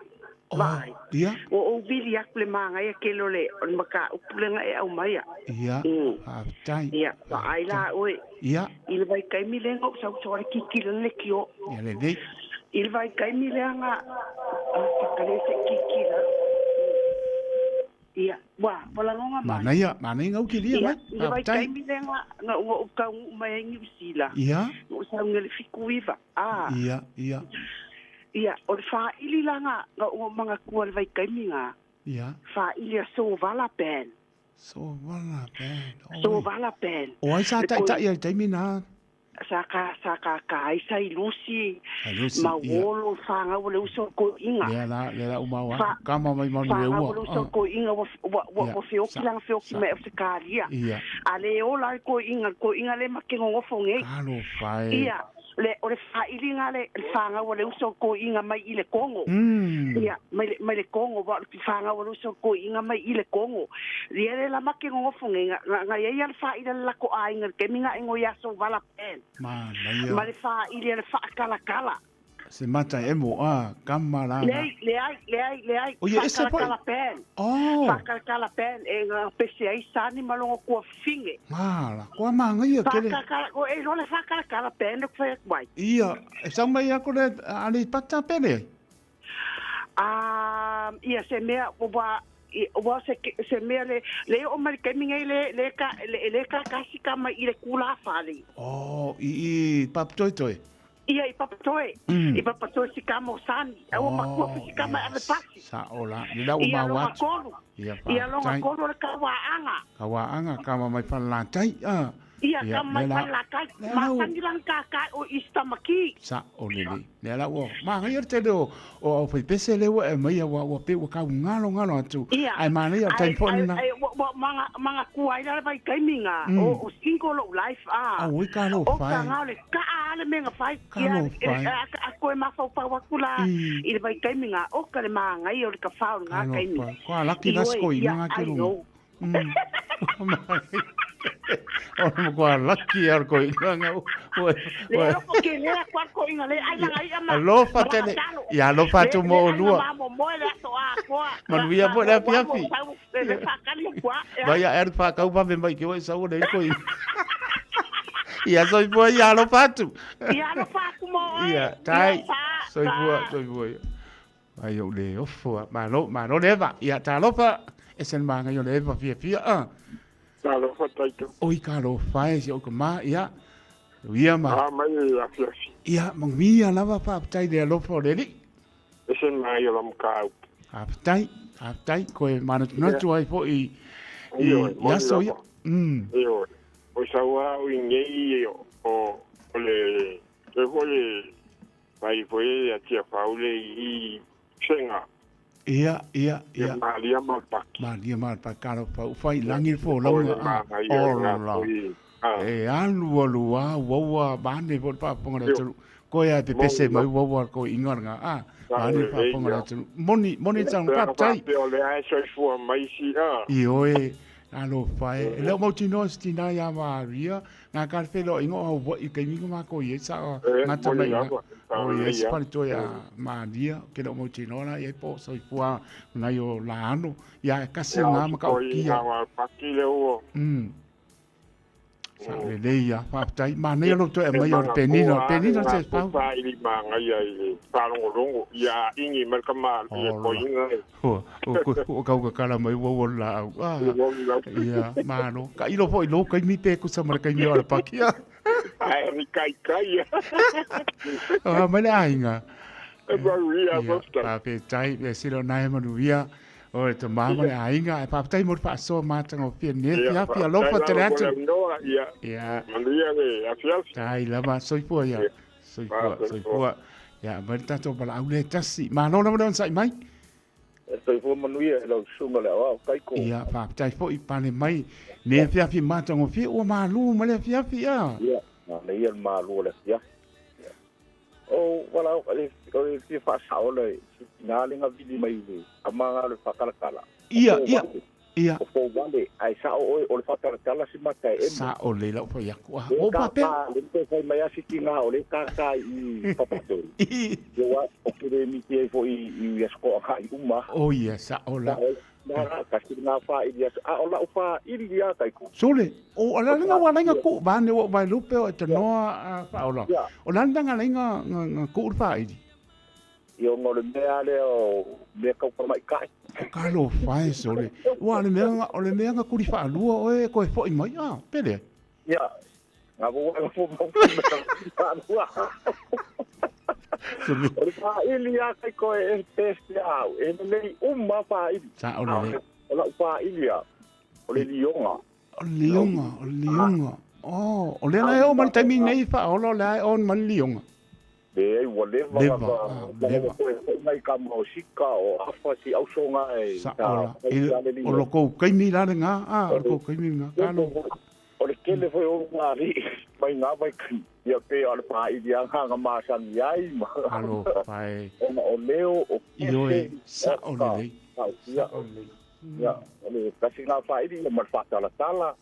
Vaai. Ia. Ua ou vili aku le māngaia kele o le, o le mataupu lea na e aumaia. Ia, faafetai. Ia, vaai la oe. Ia. I le vaitaimi lea na ou sausau ai le kikila le lekiō. Ia lelei. I le vaitaimi lea na, a, ka le se kikila. Ia, ua, ua lagona mai. Manaia, manaia ngau kilia mai. Ia, i le vaitaimi lea na, na ou taunuu mai ai Niu Sila. Ia. Na ou sau i le 79, a. Ia, ia. Ia, o le faaili la na, na ou manatua i le vaitaimi na. Ia. Faaili a Sovala Band. Sovala Band. Oi. Sovala Band. O ai sa taitai ai le taimi na? Sa ka, sa ka, ka ai sa i Lusi, Sa Lusi, ma ia. Wolo, whāngau o le uso o koiinga. Lea la, lea la uma wa, Wha- kama mai maunu le whāngau ua. o le uso o koiinga, ua, ua, ua, Ia, ua whioki sa- langa whioki sa- mai o se kāria. Ia. A le ola ai koiinga, koiinga le ma ke ngongofo ngei. Alo whae. Ia, le, o le whailiga le, le whāngau o le uso o koiinga mai i le Kongo. Ia, mai le, mai le Kongo, wa, le whāngau o le uso o koiinga mai i le Kongo. Ia le la ma ke ngongofo ngei, nga, nga, nga ia ia le whaila le lako āinga, le kemi nga ingo ia so vala pen. Manaia. Ma le whaili le whaakalakala. Se mata e mo a, kama la. Leai, leai, leai, leai. O ia, ese foi- Whaakalakala pen. Oh. Whaakalakala pen, e ngā pese ai sani malongo kua finge. Mala, kua mangaia kele. Whaakalakala, o e role whaakalakala pen, o kwhea kwai. Ia, e sau mai ako le ale pata pele. Ah, ia se mea ua ua se se mea le le o mai ke mingai le le ka le, le ka kasi ka mai i le kula fale. Oh, i i papatoetoe. Ia i papatoe. I papatoe si ka mo sani. Au oh, makua si ka mai ave pasi. Sa ola, le lau Ia mau longa atu. kolu. Ia Ia longa faafetai. kolu o le ka waanga. Ka waanga ka ma mai whalatai. Ah. Ia, ka mai Falelatai. Masani la kakai o East Tamaki. Sa'o lelei. Lea la ua manaia le tele o o au faipese lea ua e aumaia ua ua pei ua tau galogalo atu. Ia. Ae manaia o le taimi foi lena. Ai ua maga magatua ai la le vaitaimi ga o o single lo'u life a. Auoi talofa O ka ga o le ta'a a le mea na fai. Talofa e. Ia a koe mafaufau atu la i le vaitaimi ga o ka le magaia o le tafā o lena taimi. Talofa. Kua laki la sikoina ga ke luga. O le matua laki a ko ina nga o. Le alofa ke le a ko ina le ai langa ia ma. Alofa tele. Ia alofa atu mo olua. Ma mo mo le aso a koa. Manuia po le afi afi. Le whakali kua. Vai a er whakau vave mai ke oe sau le ko i. Ia soifua ia alofa atu. Ia alofa atu mo oe. Ia tai. Soifua soifua ia. Ai ou le ofo a. Malo, malo le Eva. Ia, talofa. E se maangai o le Eva fiafia a. Talofa taito. Oi talofa e si ou tama, ia. Ia ma. A mai e afiafi. Ia, manuia lava faafetai le alofa o le Alii. E se maangai o la mataupu. Faafetai, faafetai. Koe manatunatu ai foi i, i aso ia. Ioe. O sau a o i nei o, o le, toe foi le Mai foi ia Tiafaule i Sega. Ia, ia, ia. Ia Malia ma le Paki. Malia ma le Paki, talofa ua fai i lagi le folauga a. Ola. E alu alu a, ua ua mane foi le faafofoga a le atunuu. Koe a e pepese mai ua ua koe inga lena a. Mane le faafofoga a le atunuu. Moni, moni le saunoaga, faafetai. Faapea o lea e soifua mai si a. Ioe, talofa e. E le o mautinoa se tina ia Maria, Ngā ka whenua inga o Hawaii i taimi nga mākou i ai sa ngata mai nga o i ai se faletoa ia Malia ke le o mautinoa la i ai po o soifua nai o la ano ia e kasi ngā maka o kia. Sa lelei ia faafetai manaia lo toe aumai o le penina o le penina se pau. Whaili māngaia i le whaalongolongo ia a ingi mai ka ma le koinga e. O o kau ka kala mai ua ua la au. Ah. Ia malo. Ka ilo foi lo kaimi pe kusa ma le kaimi o le pakia. Ai ni kai kai. Ah mai le aiga. E manuia faafetai. Faafetai e sila o nai manuia. O le tama ma le aiga, ae faafetai mo le faasoa matagofie nei afiafi alofa tele atu. Ia. Ia. Manuia le afiafi. Tai lava, soifua ia. Soifua, soifua. Ia, aumai le tatou valaau lea e tasi. Malo lava le onosai mai. E soifua manuia i lau susuga le aoao Taiko. Ia, faafetai foi pale mai nei afiafi matagofie ua malu ma le afiafi a. Ia, manaia le malu o le afiafi. O wala o le o le fia faasao le tina le ngavili mai le tama le faatalatala. Ia, ia, ia. O fou vale, ae sao oe o le faatalatala si mata e emo. Sao lelei lau fai atu a. O faapea. Le toe fai mai a si tina o le kākā i Papatoru. Ia wa o ke le miti ai foi i aso toakai uma. O ia, sao la. Nā rā, kasi ngā whāiri aso. A o lau whāiri ia kai ko. Sole, o la lenga wa lenga ku ba ne wa vai lupe o te noa a whaola. O la lenga lenga nga ku ur whairi. I o ngore mea le o mea kau ka mai kai. O ka lo whae sole. Ua le mea o le mea nga kuri whaalua oe koe foi mai a, pele. Ia, ngā mo wai mo mo whaalua. O le whaili a kai koe e test au, e lelei uma whaili. Sa o lelei. O lau whaili a, o le lionga. O le lionga, o le lionga. Oh, o lea la e o ma le taimi nei whaola o lea e o ma le lionga. Leai, ua leva, Leva, ah, leva. Koe foi mai ka mau sika o afa si ausonga e Sa ola. E, o lo kou kaimi la le ngā, a, o lo kou kaimi ngā, ka lo. O le kele foi o ngā ri, mai ngā vai kai, ia pe o le pāiri a ngā ngā māsangi ai, ma. Alo, pae. Ona o leo, o kese. Ioe, sa o le lei. Ia, ia, o le kasi ngā whairi, ia ma le whātalatala,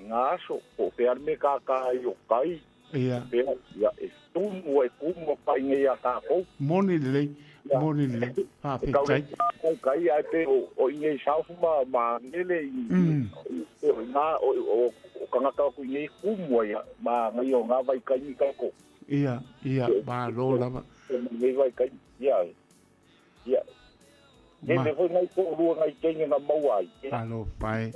i ngā aso, po o pea le me kākā i o kai, Ia. Pea, ia, e tumu e kumu kai nei a tākou. Moni lelei, moni lelei, faafetai. E kau kai ai pe o, o i nei saufu ma, ma nele i, i, o i ngā, o, o, o kangata aku i nei kumu ai, ma ngai o ngā vai kai ni kai ko. Ia, ia, malo lava. E nei vai kai, ia, ia. Ma. Nele foi ngai to'olua ngai teine na maua ai. Talofa e.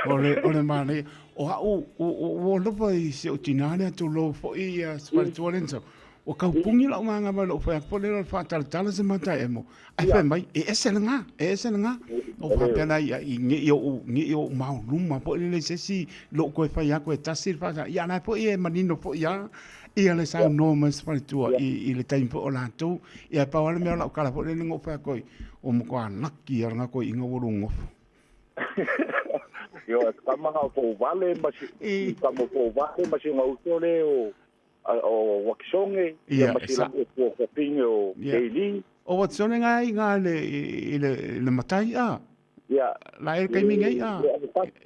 O le, o le manaia. O a'u, o, o, ua lava i si ou tinā lea tulou fo'i ia se faletua lea na sau. Ua kaupugi la'u magava i lo'u fai atu foi lea o le faatalatala se mata emo, ae fai mai, e ese lena, e ese lena. Ou faapea la ia, i ne i ou, ne i ou maoluma foi lele i se isi lo'u toe fai atu e tasi le faata, ia a la e foi e manino foi lava ia le saunoa mai o se faletua i, i le taimi foi o latou. Ia ae pau lava le mea o la'u tala foi lele na ou fai atu ai, ua matua laki lava lena toeaina ua lou nofo. Ioe, tama na o Fouvale ma si, tama o Fouvale ma si gauto le o o Watisone, ia ma si lako o Fafine o Keili. O Watisone nga i nga le i le le matai a. Ia. La e kaimi nei a.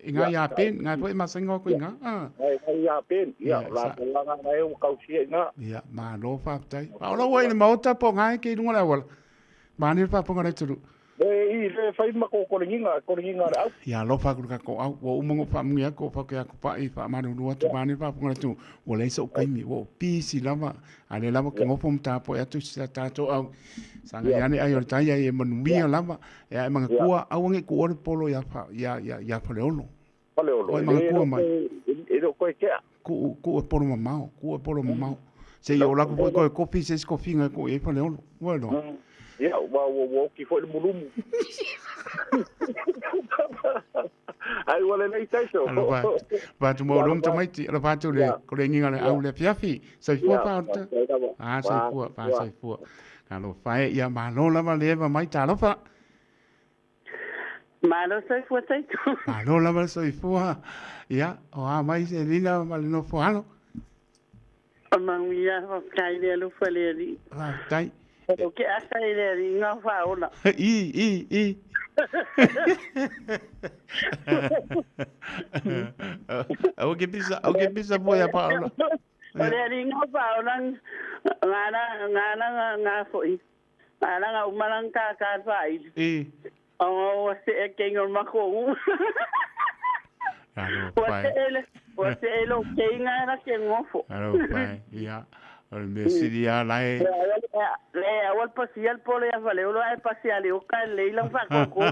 I nga ia pen, nga foi masenga ko inga a. Nga ia pen, ia la la nga nga e o kausia inga. Ia, ma lo fa tai. Pa ola ua i le maota po nga e ke lunga le awala. Ma ni fa ponga le tulu. E i le fai ma ko kolengiga, kolengiga le au. Ia alofa aku i le tatou au, ua uma ona ou faamuia atu, ou faapea atu pai, faamalulu atu, manaia le faafofoga atu, ua leai sou taimi, ua ou pisi lava, a o lea lava ou te nofo ma tapuai atu si a tatou au, sagai ane ai o le tai ai e manuia lava, e ae manatua, aua ne i tuua le polo ia, ia, ia, ia Faleolo. Faleolo, Oi manatua mai. E le o koe tea. Tuu, tuu e polo mamao, tuu e polo mamao. Se i oo atu foi toe kofi se isi kofiga e tuu i ai Faleolo. Ua iloa. Ia, ua, ua, ua oki foi le mulumu. Ai ua lelei taito. Alofa, alofa atu mo lou tamaiti, alofa atu le kolegiga le au le afiafi. Soifua faaota. Ah, soifua, fa soifua. Alofa e, ia malo lava le eva mai, talofa. Malo soifua taito. Malo lava le soifua. Ia, o a mai se lina ma le nofo alo. O manuia faafetai le alofa le Alii. Faafetai. O ke asa i le Alii ngā whaola. I, i, i. Au ke pisa, au ke pisa po ia paola. O le Alii ngā whaola, ngā rā, ngā rā, ngā foi. Alanga umalang ka ka whaili. I. O ua se e keinga o mako u. Alo Ua se ele, ua se ele o keinga era ke ngofo. Alo pai, ia. O le mea sili a lai. Le awal pasi al pole a whale olo ai pasi ale o ka lei lang whakoko.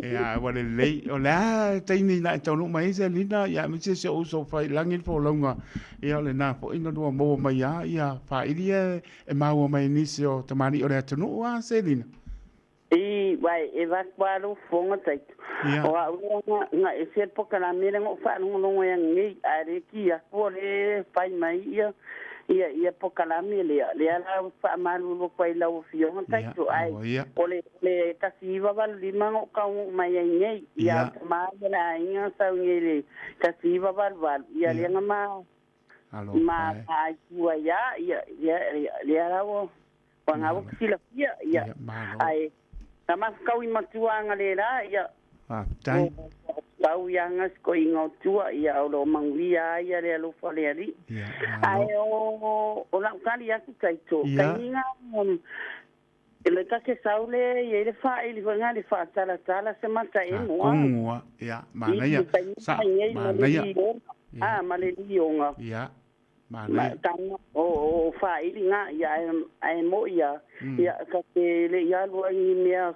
Ia, ua le lei. O le a taimi na e taunuu mai ai se lina, ia aemaise si ou uso fai lagi le folauga. Ia o lena foi na lua maua mai a, ia whaili e E maua mai nisi o tamalii o le atunuu a Selina. I, wai, e vaku alo fofoga taito. Ia. O au lea nga, nga ese le pokalame lea na ou faalogologo ai ananei, ae le ki aku o lea e fai mai ia, ia, ia pokalame lea. Lea la ua faamalulu atu ai i lau afioga taito, ae Ia, ia. o le, le 1985 na ou taunuu mai ai nei. Ia, Ia. o tama ia le aiga sau nei i le 1988, ia lea na ma, Alo, ma pae. ma tua ia ia ia ia lea la ua ua ngā ua silafia ia Ia, malo. ai na mafakau i matua anga le la ia Faafetai. tau ia anga ko inga o tua ia o lo manguia ia le alofa le ali Ia, ai o o lau kali atu taito Ia. kaininga e le take saule ia le fa ili fa le fa tala tala se mata e moa Kongua, ia, manaia. Sa, manaia. Ah, ma le lioga. Ia, manaia. Tanga o o faailiga ia ae ae mo'i ia ia ka te le i alu ai ni mea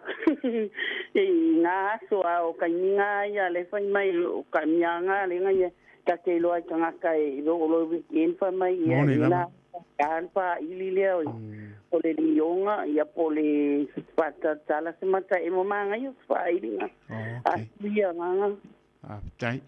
i ngā aso a o kainiga ia le fai mai o ka miaga le nga ia ka te iloa i tagata e lo o lo weekend fai mai ia Moni i lava. la ka le faaili lea o o le lioga ia po o le faatatala se mata e mo magaia o se faailiga. Okay. A ia agaga. Faafetai.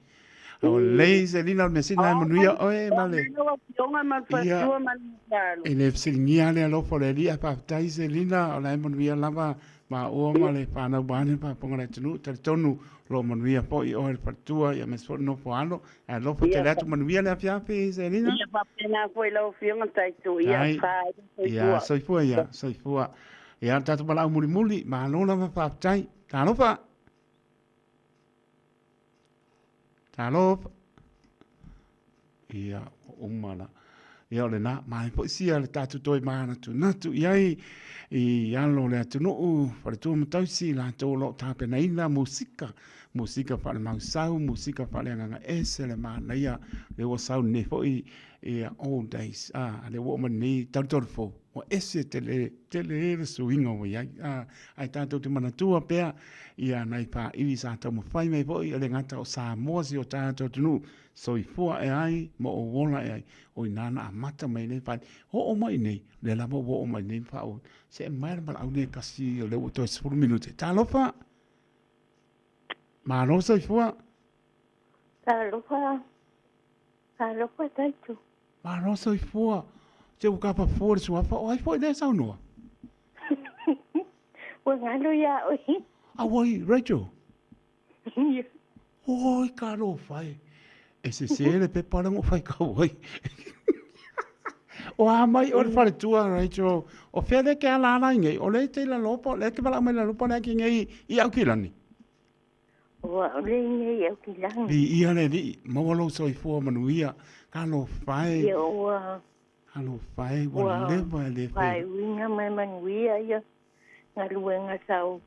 O lei Selina o le mea sili na e manuia oe ma le Lau afioga ma le Ia. faletua ma le alo. E le fesiligia le alofa o le Alii ae faafetai Selina o la e manuia lava maua ma le whanau wane faafofoga le atunuu. Talitonu o lo o manuia foi oe le faletua ia aemaise foi le nofo alo. Ae alofa Ia. tele atu manuia le afiafi Selina. Ia faapena foi lau afioga taito ia Tai. fa Ia soifua. soifua ia, soifua. Ia le tatou valaau mulimuli, malo lava faafetai. Talofa. Talofa. Ia, ua uma la. Ia o lena, mai foi sia le tatou toe manatunatu i ai i alo o le atunuu, faletua ma tausi, latou o lo o tapenaina musika, musika faalemausau, musika faaleagaga ese le manaia, lea ua sau nei foi Ia, old days, a, a lea ua oo mai lenei tautau fou, ua ese tele, tele le suiga ua i ai. A, ae tatou te manatua pea ia nai faaili sa taumafai mai foi, e le gata o Samoa si o tatou atunuu, soifua ea ai ma ou ola ea ai, o i ina na amata mai ai le fale. Oo mai i nei, lea lava ua oo mai nei ma faaauau. See mai le valaau lenei e tasi o lea ua toe 10 minute. Talofa! Malo soifua! Talofa! Talofa Taito. Malo soifua. Se ua kapa fua le suafa o ai foi lea saunoa? Ua galo ia oe. Auai, Rachel. Oi, talofa e. E sese le pepa lea na ou faitau ai. O a mai o le faletua, Rachel. O fea lea e ke alaala ai nei? O lea e te i lalo po o lea e te valaau mai lalo po o lea e ke nei i Aukilani? Ua ole nei au ki langi. Viia le Alii, maua lou soifua manuia, talofa e. Ia ua. Talofa e, ua leva e le fai. Faaiuina mai manuia ia galuega sau.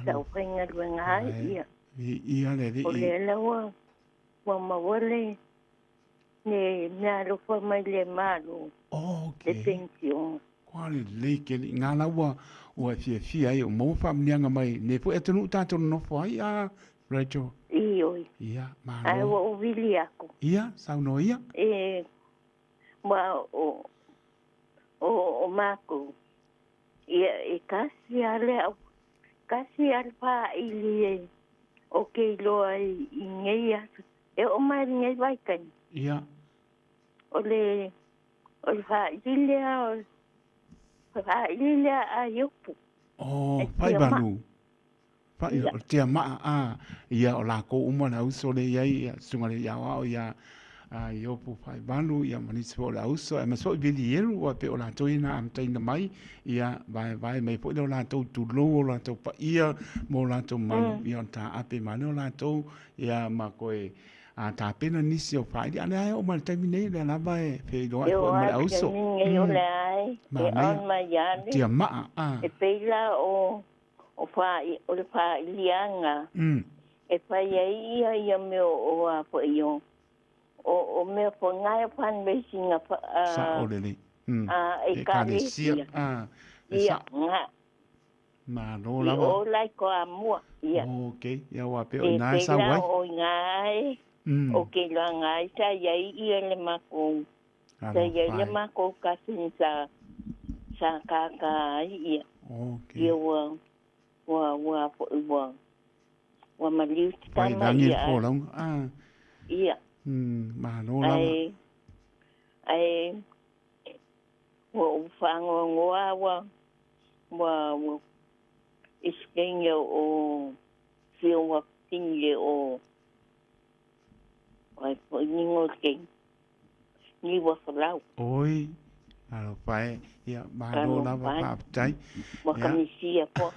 Sau faigaluega ai ia. Viia le Alii. O lea la ua ua maua le le mea alofa mai le Malo. Okay. Le penisiona. Kua lelei ke alii nga la ua ua e fiafia ai o maua faamanuiaga mai nei foi atunuu tatou nonofo ai a Rachel. Ioe. Ia, malo. Ae ua ou vili aku. Ia, saunoa ia. E, ua o, o, o makou, ia, e kasi a le au, kasi a le pāʻili e, o ke iloa i, i nei aso. E oo mai lenei vaitaimi. Ia. O le, O le faaili lea, o le faaili lea a Iopu. Oh, Faivalu. Fai, o le tia maa, a, ia o lakou uma le auso le iai, ia, susuga le iaoao ia a Iopu Faivalu, ia ma nisi foi o le auso, aemaise foi Vilielu, aua pei o latou ia na amataina mai, ia, vaevae mai foi le o latou tulou, o latou paia, ma o latou mamalu, ia ona taape mai lea o latou, ia ma koe A tapena nisi o faaili, a lea e oo mai le taimi nei, lea lava e feiloai foi ma le auso. E o a le taimi nei o lea e, e on mai ane. Tia maa, a. E pei la o, o faa, o le faailiaga e fai ai ia ia mea o a foi o, o, o mea foi ngai o fundraising a, a, Sao lelei. a ekalesia. A, e Ia, sao. nga. Malo I lava. o la i ko Amua, ia. Ok, ia ua pea o E ina e pei sau la ai. o ina e, o ke loa nga ai sa iai ia le makou, sa iai le Alofa e. makou cousin sa, sa kaka ai ia. Ok. Ia ua, ua, ua foi ua, ua maliu te Fai tama langi le ia. folauga. Ah. Ia. Malo lava. Ae, ae, ua ou faanoanoa ua, ua, ua explain o fia ua tinge o ai foi ni ngo te ni ua falau. Oi, alofa e, ia, malo lava faafetai. Ua kamisia po.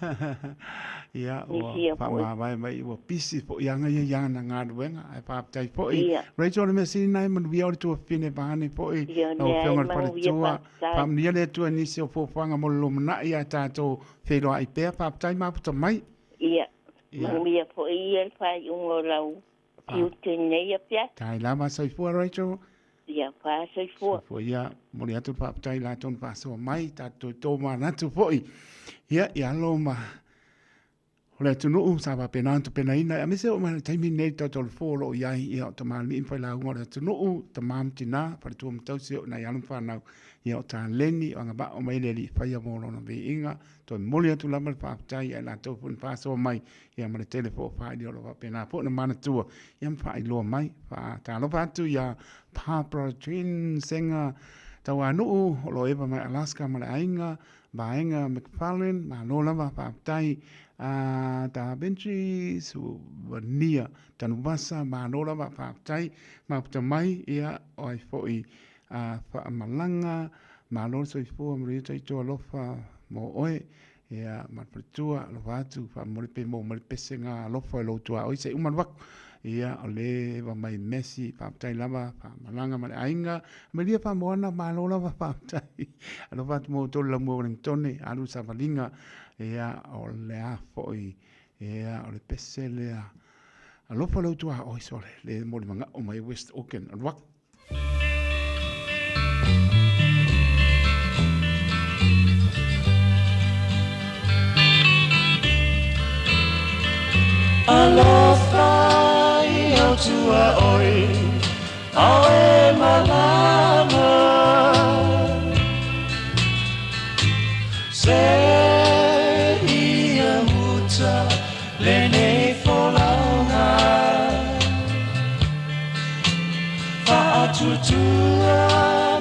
Ia, ua faamavae mai, ua pisi foi aga ia i ana galuega, ae faafetai foi. Rachel, o le mea sili lena e manuia o le tuafafine vaeane foi, lau Afioga i le Faletua. Faamanuia le Atua i nisi o fuafuaga mo le lumanai ae tatou feiloai pea. Faafetai mafuta mai. Ia, manuia foi ia le faaiuga o lau tiute i lenei afiafi. Tai lava, soifua Rachel. Ia, faasoifua. Soifua ia, momoli atu le faafetai i latou na faasoa mai, tatou toe tomanatu foi. Ia, i alo ma o le atunuu sa faapena ona tapenaina, aemaise oo mai le taimi lenei le tautolofo o lo o i ai, ia, o tamalii ma failauga o le atunuu, tama ma tina, faletua ma tausi, o nai alo ma fanau, ia, o taleni, o agavaa uma i le Alii faia mo lona viiga. Toe momoli atu lava le faafetai ia i latou foi na faasoa mai, ia, ma le tele foi o faaili o lo o faapena foi ona manatua, ia, ma faailoa mai. Faatalofa atu ia Barbara Jean Sega Tauanuu o lo o eva mai Alaska ma le aiga, Vaega McFarlane, malo lava, faafetai. A Da Vinci Suvania Tanuvasa, malo lava, faafetai. Mafuta mai, ia, o ai foi a Faamalaga, malo le soifua, manuia taito alofa mo oe. Ia, ma le faletua, alofa atu, faamomoli pe maua mai le pese nga alofa i lou tuaoi se i uma le vaku. Ia, o le eva mai Messi, faafetai lava, faamalaga ma le aiga. Malia Faamoana, malo lava, faafetai. Alofa atu mo outou le lamua Wellingtone, alu i savaliga, ia, o le a foi, ia, o le pese lea. Alofa lou tuaoi, sole, le molimagao mai West Auckland. Alu atu. Alofa i au tuaoi, ao e malama. Se ia muta lenei folauga. Faatuatua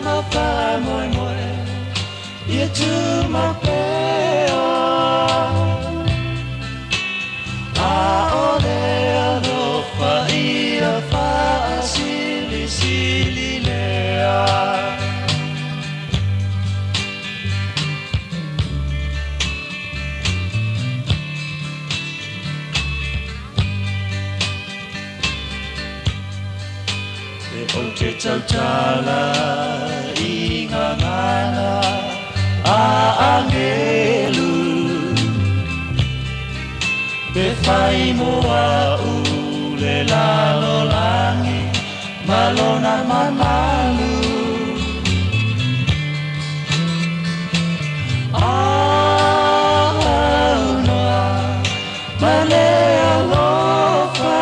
ma faamoemoe, ia tumau pea. Aole alofa ia faasilisili lea. E ou te tautala i gagana a agelu, Pe fai mo a'u le lalolagi ma lona mamalu. Aunoa ma le alofa,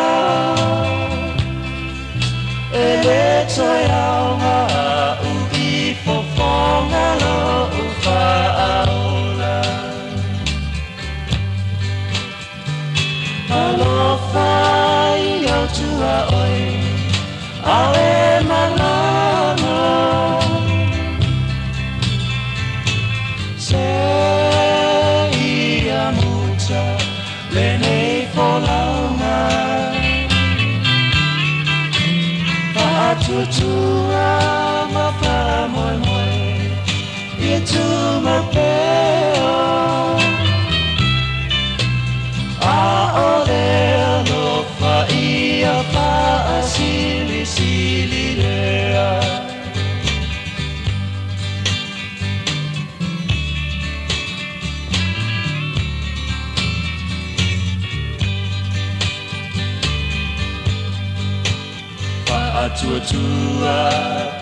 E le toe aoga a'u i fofoga lo'u faaola. Alofa i au tuaoi, ao e malama. Se ia muta lenei folauga. Faatuatua ma faamoemoe, ia tumau pea. Aole alofa ia faasilisili lea. Faatuatua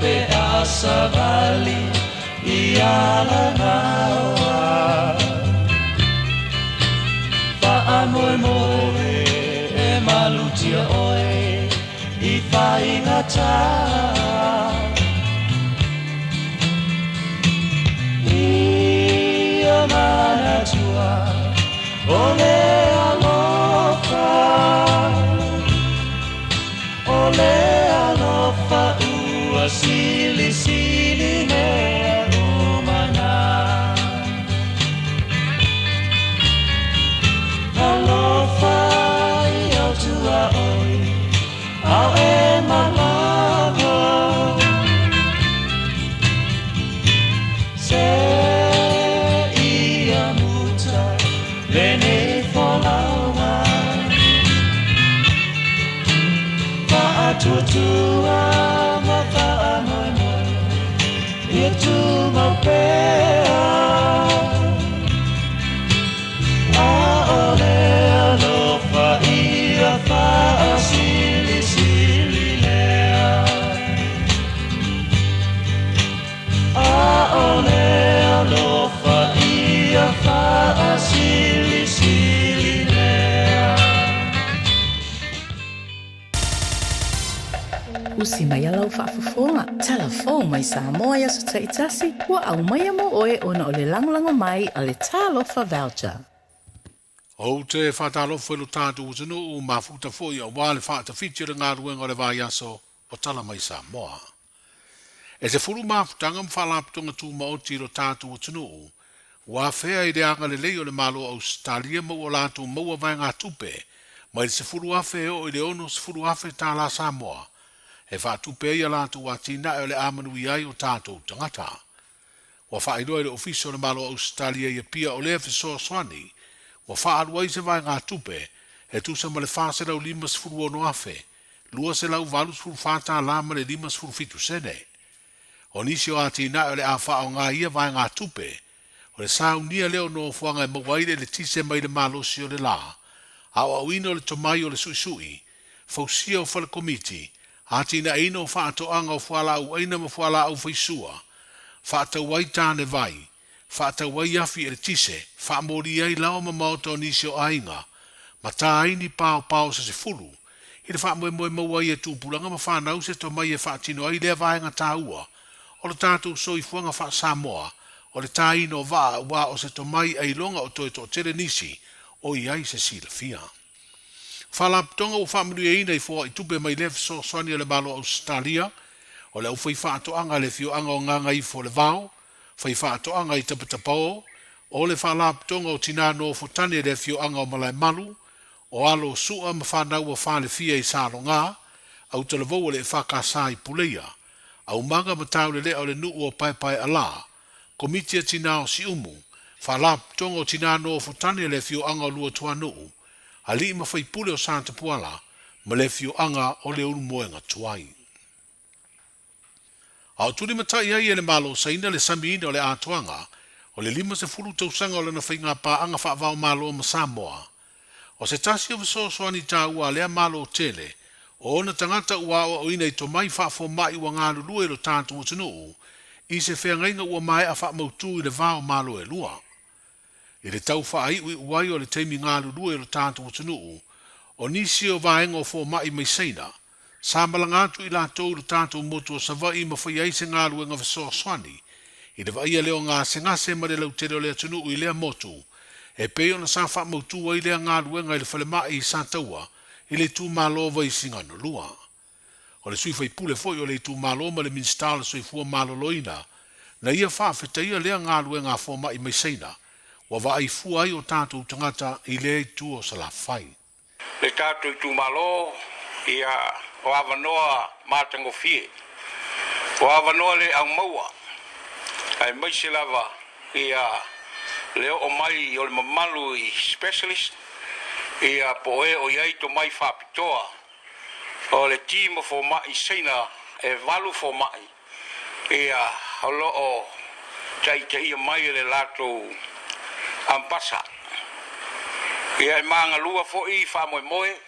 pe a savali i alagaoa. Faamoemoe e malutia oe i faigata. Ia manatua o le alofa, o le alofa ua silisili mea uma na. Alofa i au tuaoi, ao e malama. Se ia muta lenei folauga. Faatuatua ma faamoemoe, ia tumau pea. Aole alofa ia faasilisili lea. Aole alofa ia faasilisili lea. Usi mai a lau faafofoga, Tala fou mai Samoa i aso taitasi, ua aumaia mo oe ona o le lagolago mai a le Talofa Voucher. Ou te faatalofa i lo tatou atunuu mafuta foi aua le faatafiti o le galuega o le vaiaso o Tala Mai Samoa. E 10 mafutaga ma faalapotopotoga tumaoti i lo tatou atunuu ua afea i le agalelei o le Malo o Ausetalia ma ua latou maua vaegatupe mai le 10,000 e oo i le 60,000 tālā Samoa e faatupe ai a latou atinae o le a manuia ai o tatou tagata. Ua faailoa i le Ofisa o le Malo o Ausetalia i Apia o lea fesoasoani ua faaalu ai se vaegatupe e tusa ma le 456,000 284 tālā ma le 57 sene. O nisi o atinae o le a faaaoga i ia vaegatupe, o le saunia lea o nofoaga e maua ai le eletise mai le malosi o le lā, aoaoina o le tomai o le suisui, fausia o fale komiti, Atinaeina o faatoaga o fualaau aina ma fualaau faisua, faatau ai tane vai, faatau ai afi eletise, faamoli ai laoa ma maota o nisi o aiga, ma tā ai ni paopao se sefulu, i le faamoemoe maua ai e tupulaga ma fanau se tomai e faatino ai lea vaega taua o le tatou soifuaga faa-Samoa, o le tāina o vaa aua o se tomai ailoga o toe toatele nisi o i ai se silafia. Faalapotopotoga ua faamanuiaina i foai tupe mai lea fesoasoani a le Malo o Ausetalia, o le aufaifaatoaga a le afioaga o Gagaifoolevao, faifaatoaga i Tapatapao, o le Faalapotopotoga o Tinā Nofotane i le afioaga o Malaemalu, o alo Sua ma fanau a Falefia i Saloga, autalavou o le EFKS i Puleia, aumaga ma taulelea o le nuu o Paepaealā, Komiti a Tinā o Siumu, Faalapotopotoga o Tinā Nofotane i le afioaga o Luatuanuu, alii ma faipule o Satapuala ma le afioaga o Leulumoega Tuai. A o tulimatai ai e le Malo Saina le samiina o le atoaga o le 50 tausaga o lana faigapaaga faava-o-Malo ma Samoa, o se tasi o fesoasoani taua a lea Malo tele o ona tagata ua aoaoina i tomai faafomai ua galulue i lo tatou atunuu i se feagaiga ua maea faamautu i le va o Malo e lua. I le tau faaiuiu ai o le taimi galulue o lo tatou atunuu, o nisi o vaega o fomai mai Saina, sa malaga atu i latou i lo tatou motu o Savaii ma fai ai se galuega fesoasoani i le vaaia lea o gasegase ma le lautele o le atunuu i lea motu, e pei ona sa faamautu ai lea galuega i le falemai i Sataua i le itumalo o Vaisigano 2. O le sui faipule foi o le itumalo ma le Minisita o le Soifua Maloloina, na ia faafetaia lea galuega a fomai mai Saina, ua vaai fua ai o tatou tagata i lea itu o Salafai. Le tatou itumalo, ia, o avanoa matagofie, o avanoa le aumaua, aemaise lava, ia, le oo mai o le mamalu i specialist, ia, po o e o i ai tomai faapitoa O le team o fomai Saina e valu fomai ia o lo o taitaia mai e le latou ambasa. Ia e magalua foi faamoemoe.